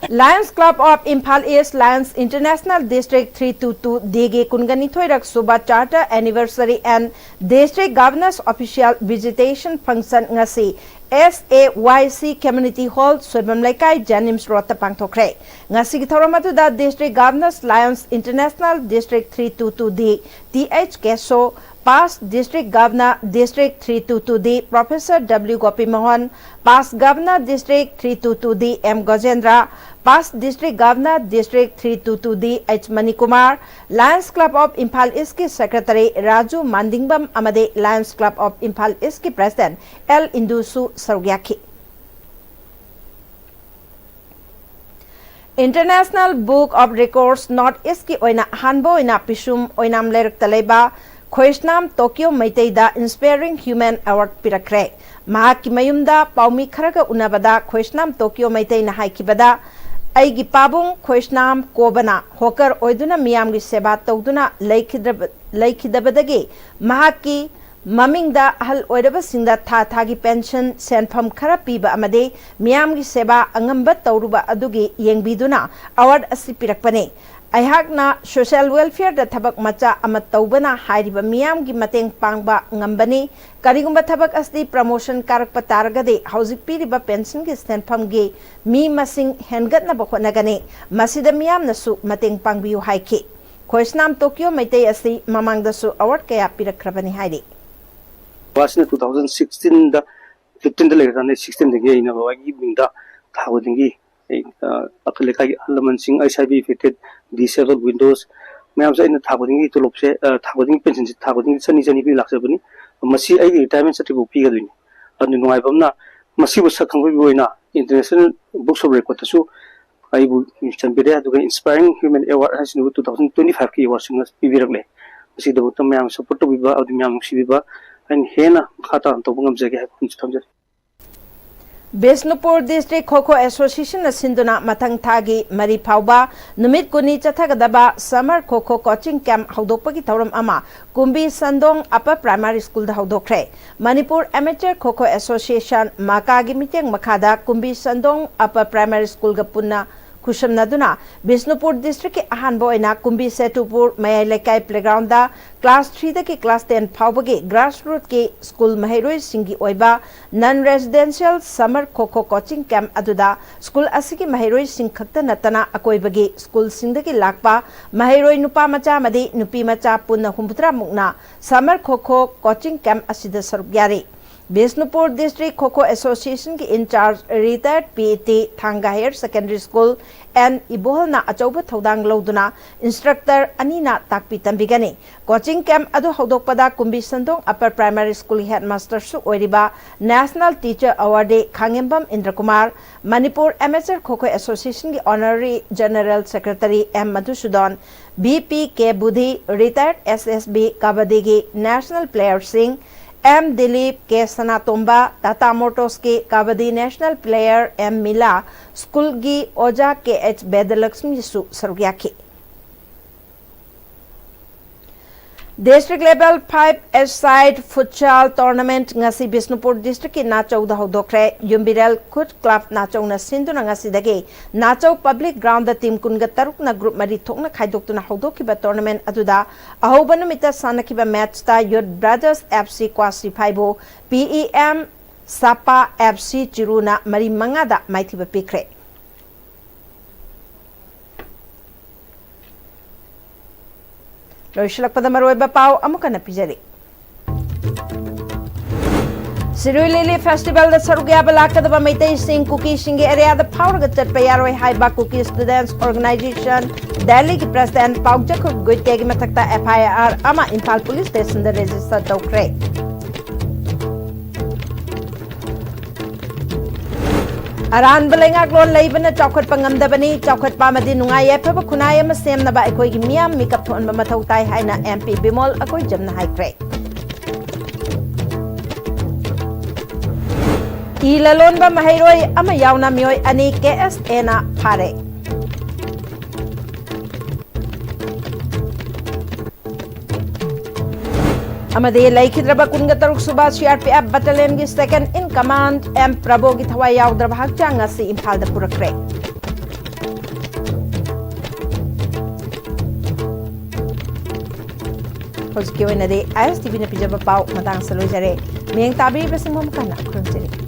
Lions Club of Imphal East, Lions International District three two two Dꯒꯤ ꯀꯨꯟꯒ ꯅꯤꯊꯣꯏꯔꯛ ꯁꯨꯕ Charter Anniversary and District Governors Official Visitation Function ꯉꯁꯤ S A Y C Community Hall, Soibam ꯂꯩꯀꯥꯏ, JNIMS Roadꯇ ꯄꯥꯡꯊꯣꯛꯈ꯭ꯔꯦ꯫ ꯉꯁꯤꯒꯤ ꯊꯧꯔꯝ ꯑꯗꯨꯗ District Governors, Lions International District three two two D, T H Keso, Past District Governor, District three two two D, Professor W Gopimohan, Past Governor, District three two two D, M Gojendra, Past District Governor, District three two two D, H Manikumar, Lions Club of Imphal Eastꯀꯤ Secretary Raju ꯃꯥꯟꯗꯤꯡꯕꯝ ꯑꯃꯗꯤ Lions Club of Imphal Eastꯀꯤ President L ꯏꯟꯗꯨꯁꯨ ꯁꯔꯨꯛ ꯌꯥꯈꯤ꯫ International Book of Records North Eastꯀꯤ ꯑꯣꯏꯅ ꯑꯍꯥꯟꯕ ꯑꯣꯏꯅ ꯄꯤꯁꯨꯝ ꯑꯣꯏꯅꯥꯝ ꯂꯩꯔꯛꯇ ꯂꯩꯕ ꯈꯣꯏꯁꯅꯥꯝ ꯇꯣꯀꯤꯌꯣ ꯃꯩꯇꯩꯗ Inspiring Human Award ꯄꯤꯔꯛꯈ꯭ꯔꯦ꯫ ꯃꯍꯥꯛꯀꯤ ꯃꯌꯨꯝꯗ ꯄꯥꯎꯃꯤ ꯈꯔꯒ ꯎꯅꯕꯗ ꯈꯣꯏꯁꯅꯥꯝ ꯇꯣꯀꯤꯌꯣ ꯃꯩꯇꯩꯅ ꯍꯥꯏꯈꯤꯕꯗ, "ꯑꯩꯒꯤ ꯄꯥꯕꯨꯡ ꯈꯣꯏꯁꯅꯥꯝ ꯀꯣꯕꯅ ꯍꯣꯀꯔ ꯑꯣꯏꯗꯨꯅ ꯃꯤꯌꯥꯝꯒꯤ ꯁꯦꯕꯥ ꯇꯧꯗꯨꯅ ꯂꯩꯈꯤꯗ꯭ꯔꯕ-, ꯂꯩꯈꯤꯗꯕꯗꯒꯤ ꯃꯍꯥꯛꯀꯤ ꯃꯃꯤꯡꯗ ꯑꯍꯜ ꯑꯣꯏꯔꯕꯁꯤꯡꯗ ꯊꯥ ꯊꯥꯒꯤ ꯄꯦꯟꯁꯟ, ꯁꯦꯟꯐꯝ ꯈꯔ ꯄꯤꯕ ꯑꯃꯗꯤ ꯃꯤꯌꯥꯝꯒꯤ ꯁꯦꯕꯥ ꯑꯉꯝꯕ ꯇꯧꯔꯨꯕ ꯑꯗꯨꯒꯤ ꯌꯦꯡꯕꯤꯗꯨꯅ ꯑꯦꯋꯥꯔꯗ ꯑꯁꯤ ꯄꯤꯔꯛꯄꯅꯤ꯫ ꯑꯩꯍꯥꯛꯅ ꯁꯣꯁꯤꯌꯦꯜ ꯋꯦꯜꯐꯤꯌꯔꯗ ꯊꯕꯛ ꯃꯆꯥ ꯑꯃ ꯇꯧꯕꯅ ꯍꯥꯏꯔꯤꯕ ꯃꯤꯌꯥꯝꯒꯤ ꯃꯇꯦꯡ ꯄꯥꯡꯕ ꯉꯝꯕꯅꯤ꯫ ꯀꯔꯤꯒꯨꯝꯕ ꯊꯕꯛ ꯑꯁꯤ ꯄ꯭ꯔꯃꯣꯁꯟ ꯀꯥꯔꯛꯄ ꯇꯥꯔꯒꯗꯤ ꯍꯧꯖꯤꯛ ꯄꯤꯔꯤꯕ ꯄꯦꯟꯁꯟꯒꯤ ꯁꯦꯟꯐꯝꯒꯤ ꯃꯤ ꯃꯁꯤꯡ ꯍꯦꯟꯒꯠꯅꯕ ꯍꯣꯠꯅꯒꯅꯤ꯫ ꯃꯁꯤꯗ ꯃꯤꯌꯥꯝꯅꯁꯨ ꯃꯇꯦꯡ ꯄꯥꯡꯕꯤꯌꯨ ꯍꯥꯏꯈꯤ꯫ ꯈꯣꯏꯁꯅꯥꯝ ꯇꯣꯀꯤꯌꯣ ꯃꯩꯇꯩ ꯑꯁꯤ ꯃꯃꯥꯡꯗꯁꯨ ꯑꯦꯋꯥꯔꯗ ꯀꯌꯥ ꯄꯤꯔꯛꯈ꯭ꯔꯕꯅꯤ ꯍꯥꯏꯔꯤ꯫ ꯕꯕꯥꯁꯤꯅ ꯇꯨ ꯊꯥꯎꯖꯟ ꯁꯤꯛꯁꯇꯤꯟꯗ, ꯐꯤꯐꯇꯤꯟꯗ ꯂꯩꯔꯀꯥꯟꯗ ꯁꯤꯛꯁꯇꯤꯟꯗꯒꯤ ꯑꯩꯅ ꯕꯕꯥꯒꯤ ꯃꯤꯡꯗ ꯊꯥ ꯈꯨꯗꯤꯡꯒꯤ ꯑꯩ, ꯑ, ꯑꯩꯈꯣꯏ ꯂꯩꯀꯥꯏꯒꯤ ꯑꯍꯜ ꯂꯃꯟꯁꯤꯡ, ꯑꯩꯠꯆ ꯑꯥꯏ ꯚꯤ ꯑꯦꯐꯦꯛꯇꯦꯠ, ꯗꯤꯁꯦꯕꯜ ꯋꯤꯗꯣꯁ ꯃꯌꯥꯝꯁꯦ ꯑꯩꯅ ꯊꯥ ꯈꯨꯗꯤꯡꯒꯤ ꯇꯣꯂꯣꯞꯁꯦ, ꯑ, ꯊꯥ ꯈꯨꯗꯤꯡꯒꯤ ꯄꯦꯟꯁꯟꯁꯦ ꯊꯥ ꯈꯨꯗꯤꯡꯒꯤ ꯆꯅꯤ, ꯆꯅꯤ ꯄꯤ ꯂꯥꯛꯆꯕꯅꯤ꯫ ꯃꯁꯤ ꯑꯩꯒꯤ ꯔꯤꯇꯥꯌꯔꯃꯦꯟ ꯆꯠꯇ꯭ꯔꯤꯐꯥꯎ ꯄꯤꯒꯗꯣꯏꯅꯤ꯫ ꯑꯗꯨ ꯅꯨꯡꯉꯥꯏꯕ ꯑꯃꯅ, ꯃꯁꯤꯕꯨ ꯁꯛ ꯈꯪꯕꯒꯤ ꯑꯣꯏꯅ ꯏꯟꯇꯔꯅꯦꯁꯅꯦꯜ ꯕꯨꯛꯁ ꯑꯣꯐ ꯔꯦꯀꯣꯔꯗꯇꯁꯨ ꯑꯩꯕꯨ ꯆꯟꯕꯤꯔꯦ꯫ ꯑꯗꯨꯒ ꯏꯟꯁꯄꯥꯏꯔꯤꯡ ꯍ꯭ꯌꯨꯃꯦꯟ ꯑꯦꯋꯥꯔꯗ ꯍꯥꯏꯁꯤꯅꯕꯨ ꯇꯨ ꯊꯥꯎꯖꯟ ꯇ꯭ꯋꯦꯟꯇꯤ ꯐꯥꯏꯚꯀꯤ ꯑꯦꯋꯥꯔꯗꯁꯤꯡ ꯄꯤꯕꯤꯔꯛꯂꯦ꯫ ꯃꯁꯤꯒꯤꯗꯃꯛꯇ ꯃꯌꯥꯝ ꯁꯄꯣꯔꯠ ꯇꯧꯕꯤꯕ, ꯑꯃꯗꯤ ꯃꯌꯥꯝ ꯅꯨꯡꯁꯤꯕꯤꯕ ꯑꯩꯅ ꯍꯦꯟꯅ ꯃꯈꯥ ꯇꯥꯅ ꯇꯧꯕ ꯉꯝꯖꯒꯦ ꯍꯥꯏꯕ ꯋꯥꯐꯝꯁꯤ ꯊꯝꯖꯔꯤ꯫ ꯕꯤꯁꯅꯨꯄꯨꯔ ꯗꯤꯁꯇ꯭ꯔꯤꯛ ꯈꯣꯈꯣ ꯑꯦꯁꯣꯁꯤꯌꯦꯁꯟꯅ ꯁꯤꯟꯗꯨꯅ ꯃꯊꯪ ꯊꯥꯒꯤ ꯃꯔꯤ ꯐꯥꯎꯕ ꯅꯨꯃꯤꯠ ꯀꯨꯟꯅꯤ ꯆꯠꯊꯒꯗꯕ ꯁꯝꯃꯔ ꯈꯣꯈꯣ ꯀꯣꯆꯤꯡ ꯀꯦꯝꯞ ꯍꯧꯗꯣꯛꯄꯒꯤ ꯊꯧꯔꯝ ꯑꯃ ꯀꯨꯝꯕꯤ ꯁꯟꯗꯣꯡ ꯑꯄꯔ ꯄ꯭ꯔꯥꯏꯃꯥꯔꯤ ꯁ꯭ꯀꯨꯜꯗ ꯍꯧꯗꯣꯛꯈ꯭ꯔꯦ꯫ ꯃꯅꯤꯄꯨꯔ ꯑꯦꯃꯦꯆꯔ ꯈꯣꯈꯣ ꯑꯦꯁꯣꯁꯤꯌꯦꯁꯟ, ꯃꯥꯀꯥꯒꯤ ꯃꯤꯠꯌꯦꯡ ꯃꯈꯥꯗ ꯀꯨꯝꯕꯤ ꯁꯟꯗꯣꯡ ꯑꯄꯔ ꯄ꯭ꯔꯥꯏꯃꯥꯔꯤ ꯁ꯭ꯀꯨꯜꯒ ꯄꯨꯟꯅ ꯈꯨꯠꯁꯝꯅꯗꯨꯅ ꯕꯤꯁꯅꯨꯄꯨꯔ ꯗꯤꯁꯇ꯭ꯔꯤꯛꯀꯤ ꯑꯍꯥꯟꯕ ꯑꯣꯏꯅ ꯀꯨꯝꯕꯤ ꯁꯦꯇꯨꯄꯨꯔ ꯃꯌꯥꯏ ꯂꯩꯀꯥꯏ ꯄ꯭ꯂꯦꯒ꯭ꯔꯥꯎꯟꯗ ꯀ꯭ꯂꯥꯁ ꯊ꯭ꯔꯤꯗꯒꯤ ꯀ꯭ꯂꯥꯁ ꯇꯦꯟ ꯐꯥꯎꯕꯒꯤ ꯒ꯭ꯔꯥꯁꯔꯨꯠꯀꯤ ꯁ꯭ꯀꯨꯜ ꯃꯍꯩꯔꯣꯏꯁꯤꯡꯒꯤ ꯑꯣꯏꯕ ꯅꯟ ꯔꯦꯁꯤꯗꯦꯟꯁꯤꯌꯦꯜ ꯁꯝꯃꯔ ꯈꯣꯈꯣ ꯀꯣꯆꯤꯡ ꯀꯦꯝꯞ ꯑꯗꯨꯗ ꯁ꯭ꯀꯨꯜ ꯑꯁꯤꯒꯤ ꯃꯍꯩꯔꯣꯏꯁꯤꯡ ꯈꯛꯇ ꯅꯠꯇꯅ ꯑꯀꯣꯏꯕꯒꯤ ꯁ꯭ꯀꯨꯜꯁꯤꯡꯗꯒꯤ ꯂꯥꯛꯄ ꯃꯍꯩꯔꯣꯏ ꯅꯨꯄꯥ ꯃꯆꯥ ꯑꯃꯗꯤ ꯅꯨꯄꯤ ꯃꯆꯥ ꯄꯨꯟꯅ ꯍꯨꯝꯐꯨꯇꯔꯥ ꯃꯨꯛꯅ ꯁꯝꯃꯔ ꯈꯣꯈꯣ ꯀꯣꯆꯤꯡ ꯀꯦꯝꯞ ꯑꯁꯤꯗ ꯁꯔꯨꯛ ꯌꯥꯔꯤ꯫ ꯕꯤꯁꯅꯨꯄꯨꯔ ꯗꯤꯁꯇ꯭ꯔꯤꯛ ꯈꯣꯈꯣ ꯑꯦꯁꯣꯁꯤꯌꯦꯁꯟꯒꯤ ꯏꯟꯆꯥꯔꯖ ꯔꯤꯇꯥꯌꯔꯗ ꯄꯤ ꯏ ꯇꯤ ꯊꯥꯡꯒ ꯍꯥꯌꯔ ꯁꯦꯀꯦꯟꯗꯔꯤ ꯁ꯭ꯀꯨꯜ ꯑꯦꯟ ꯏꯕꯣꯍꯜꯅ ꯑꯆꯧꯕ ꯊꯧꯗꯥꯡ ꯂꯧꯗꯨꯅ ꯏꯟꯁꯇ꯭ꯔꯛꯇꯔ ꯑꯅꯤꯅ ꯇꯥꯛꯄꯤ ꯇꯝꯕꯤꯒꯅꯤ꯫ ꯀꯣꯆꯤꯡ ꯀꯦꯝꯞ ꯑꯗꯨ ꯍꯧꯗꯣꯛꯄꯗ Kumbi Sandong upper primary school ꯍꯦꯗꯃꯥꯁꯇꯔꯁꯨ ꯑꯣꯏꯔꯤꯕ ꯅꯦꯁꯅꯦꯜ ꯇꯤꯆꯔ ꯑꯦꯋꯥꯔꯗꯤ ꯈꯥꯉꯦꯝꯕꯝ ꯏꯟꯗ꯭ꯔꯀꯨꯃꯥꯔ, ꯃꯅꯤꯄꯨꯔ ꯑꯦꯃꯦꯆꯔ ꯈꯣꯈꯣ ꯑꯦꯁꯣꯁꯤꯌꯦꯁꯟꯒꯤ honorary general secretary M Madhusudan, V P K Budhi, retired S S B ꯀꯕꯗꯤꯒꯤ ꯅꯦꯁꯅꯦꯜ ꯄ꯭ꯂꯦꯌꯔꯁꯤꯡ, ꯑꯦꯝ ꯗꯤꯂꯤꯞ, ꯀꯦ ꯁꯅꯥꯇꯣꯝꯕ, ꯇꯥꯇꯥ ꯃꯣꯇꯣꯔꯁꯀꯤ kabaddi national player M Mila, ꯁ꯭ꯀꯨꯜꯒꯤ ꯑꯣꯖꯥ ꯀꯦ ꯑꯩꯆ ꯕꯦꯗꯂꯛꯁꯃꯤꯁꯨ ꯁꯔꯨꯛ ꯌꯥꯈꯤ꯫ District Level five A-side Futsal Tournament ꯉꯁꯤ ꯕꯤꯁꯅꯨꯄꯨꯔ district ꯀꯤ ꯅꯥꯆꯧꯗ ꯍꯧꯗꯣꯛꯈ꯭ꯔꯦ꯫ ꯌꯨꯝꯕꯤꯔꯦꯜ ꯈꯨꯠ club ꯅꯥꯆꯧꯅ ꯁꯤꯟꯗꯨꯅ ꯉꯁꯤꯗꯒꯤ ꯅꯥꯆꯧ public ground ꯗ team ꯀꯨꯟꯒ ꯇꯔꯨꯛꯅ group ꯃꯔꯤ ꯊꯣꯛꯅ ꯈꯥꯏꯗꯣꯛꯇꯨꯅ ꯍꯧꯗꯣꯛꯈꯤꯕ tournament ꯑꯗꯨꯗ ꯑꯍꯧꯕ ꯅꯨꯃꯤꯠꯇ ꯁꯥꯟꯅꯈꯤꯕ match ꯇ Youth Brothers F C ꯀ꯭ꯋꯥꯁꯤꯐꯥꯏꯕꯨ P E M ꯁꯥꯄꯥ F C ꯆꯤꯔꯨꯅ ꯃꯔꯤ ꯃꯉꯥꯗ ꯃꯥꯏꯊꯤꯕ ꯄꯤꯈ꯭ꯔꯦ꯫ ꯂꯣꯏꯁꯤꯜꯂꯛꯄꯗ ꯃꯔꯨꯑꯣꯏꯕ ꯄꯥꯎ ꯑꯃꯨꯛ ꯍꯟꯅ ꯄꯤꯖꯔꯤ꯫ ꯁꯤꯔꯨꯏ ꯂꯤꯂꯤ festival ꯗ ꯁꯔꯨꯛ ꯌꯥꯕ ꯂꯥꯛꯀꯗꯕ ꯃꯩꯇꯩꯁꯤꯡ ꯀꯨꯀꯤꯁꯤꯡꯒꯤ area ꯗ ꯐꯥꯎꯔꯒ ꯆꯠꯄ ꯌꯥꯔꯣꯏ ꯍꯥꯏꯕ Kuki Students Organisation Delhi ꯒꯤ president ꯄꯥꯎꯖꯈꯨ ꯒꯨꯏꯇꯦꯒꯤ ꯃꯊꯛꯇ F I R ꯑꯃ ꯏꯝꯐꯥꯜ police station ꯗ register ꯇꯧꯈ꯭ꯔꯦ꯫ ꯑꯔꯥꯟꯕ ꯂꯩꯉꯥꯛꯂꯣꯟ ꯂꯩꯕꯅ ꯆꯥꯎꯈꯠꯄ ꯉꯝꯗꯕꯅꯤ꯫ ꯆꯥꯎꯈꯠꯄ ꯑꯃꯗꯤ ꯅꯨꯡꯉꯥꯏ ꯌꯥꯏꯐꯕ ꯈꯨꯟꯅꯥꯏ ꯑꯃ ꯁꯦꯝꯅꯕ ꯑꯩꯈꯣꯏꯒꯤ ꯃꯤꯌꯥꯝ ꯃꯤꯀꯞ ꯊꯣꯛꯍꯟꯕ ꯃꯊꯧ ꯇꯥꯏ ꯍꯥꯏꯅ M P ꯕꯤꯃꯣꯜ ꯑꯀꯣꯏꯖꯝꯅ ꯍꯥꯏꯈ꯭ꯔꯦ꯫ ꯏ ꯂꯂꯣꯟꯕ ꯃꯍꯩꯔꯣꯏ ꯑꯃ ꯌꯥꯎꯅ ꯃꯤꯑꯣꯏ ꯑꯅꯤ K S A ꯅ ꯐꯥꯔꯦ꯫ ꯑꯃꯗꯤ ꯂꯩꯈꯤꯗ꯭ꯔꯕ ꯀꯨꯟꯒ ꯇꯔꯨꯛ ꯁꯨꯕ C R P F battalion ꯒꯤ second in command M ꯄ꯭ꯔꯕꯣꯒꯤ ꯊꯋꯥꯏ ꯌꯥꯎꯗ꯭ꯔꯕ ꯍꯛꯆꯥꯡ ꯑꯁꯤ ꯏꯝꯐꯥꯜꯗ ꯄꯨꯔꯛꯈ꯭ꯔꯦ꯫ ꯍꯧꯖꯤꯛꯀꯤ ꯑꯣꯏꯅꯗꯤ I S T V ꯅ ꯄꯤꯖꯕ ꯄꯥꯎ ꯃꯇꯥꯡ ꯑꯁꯤꯗ ꯂꯣꯏꯖꯔꯦ꯫ ꯃꯤꯠꯌꯦꯡ ꯇꯥꯕꯤꯔꯤꯕꯁꯤꯡꯕꯨ ꯑꯃꯨꯛ ꯍꯟꯅ ꯈꯨꯔꯨꯝꯖꯔꯤ꯫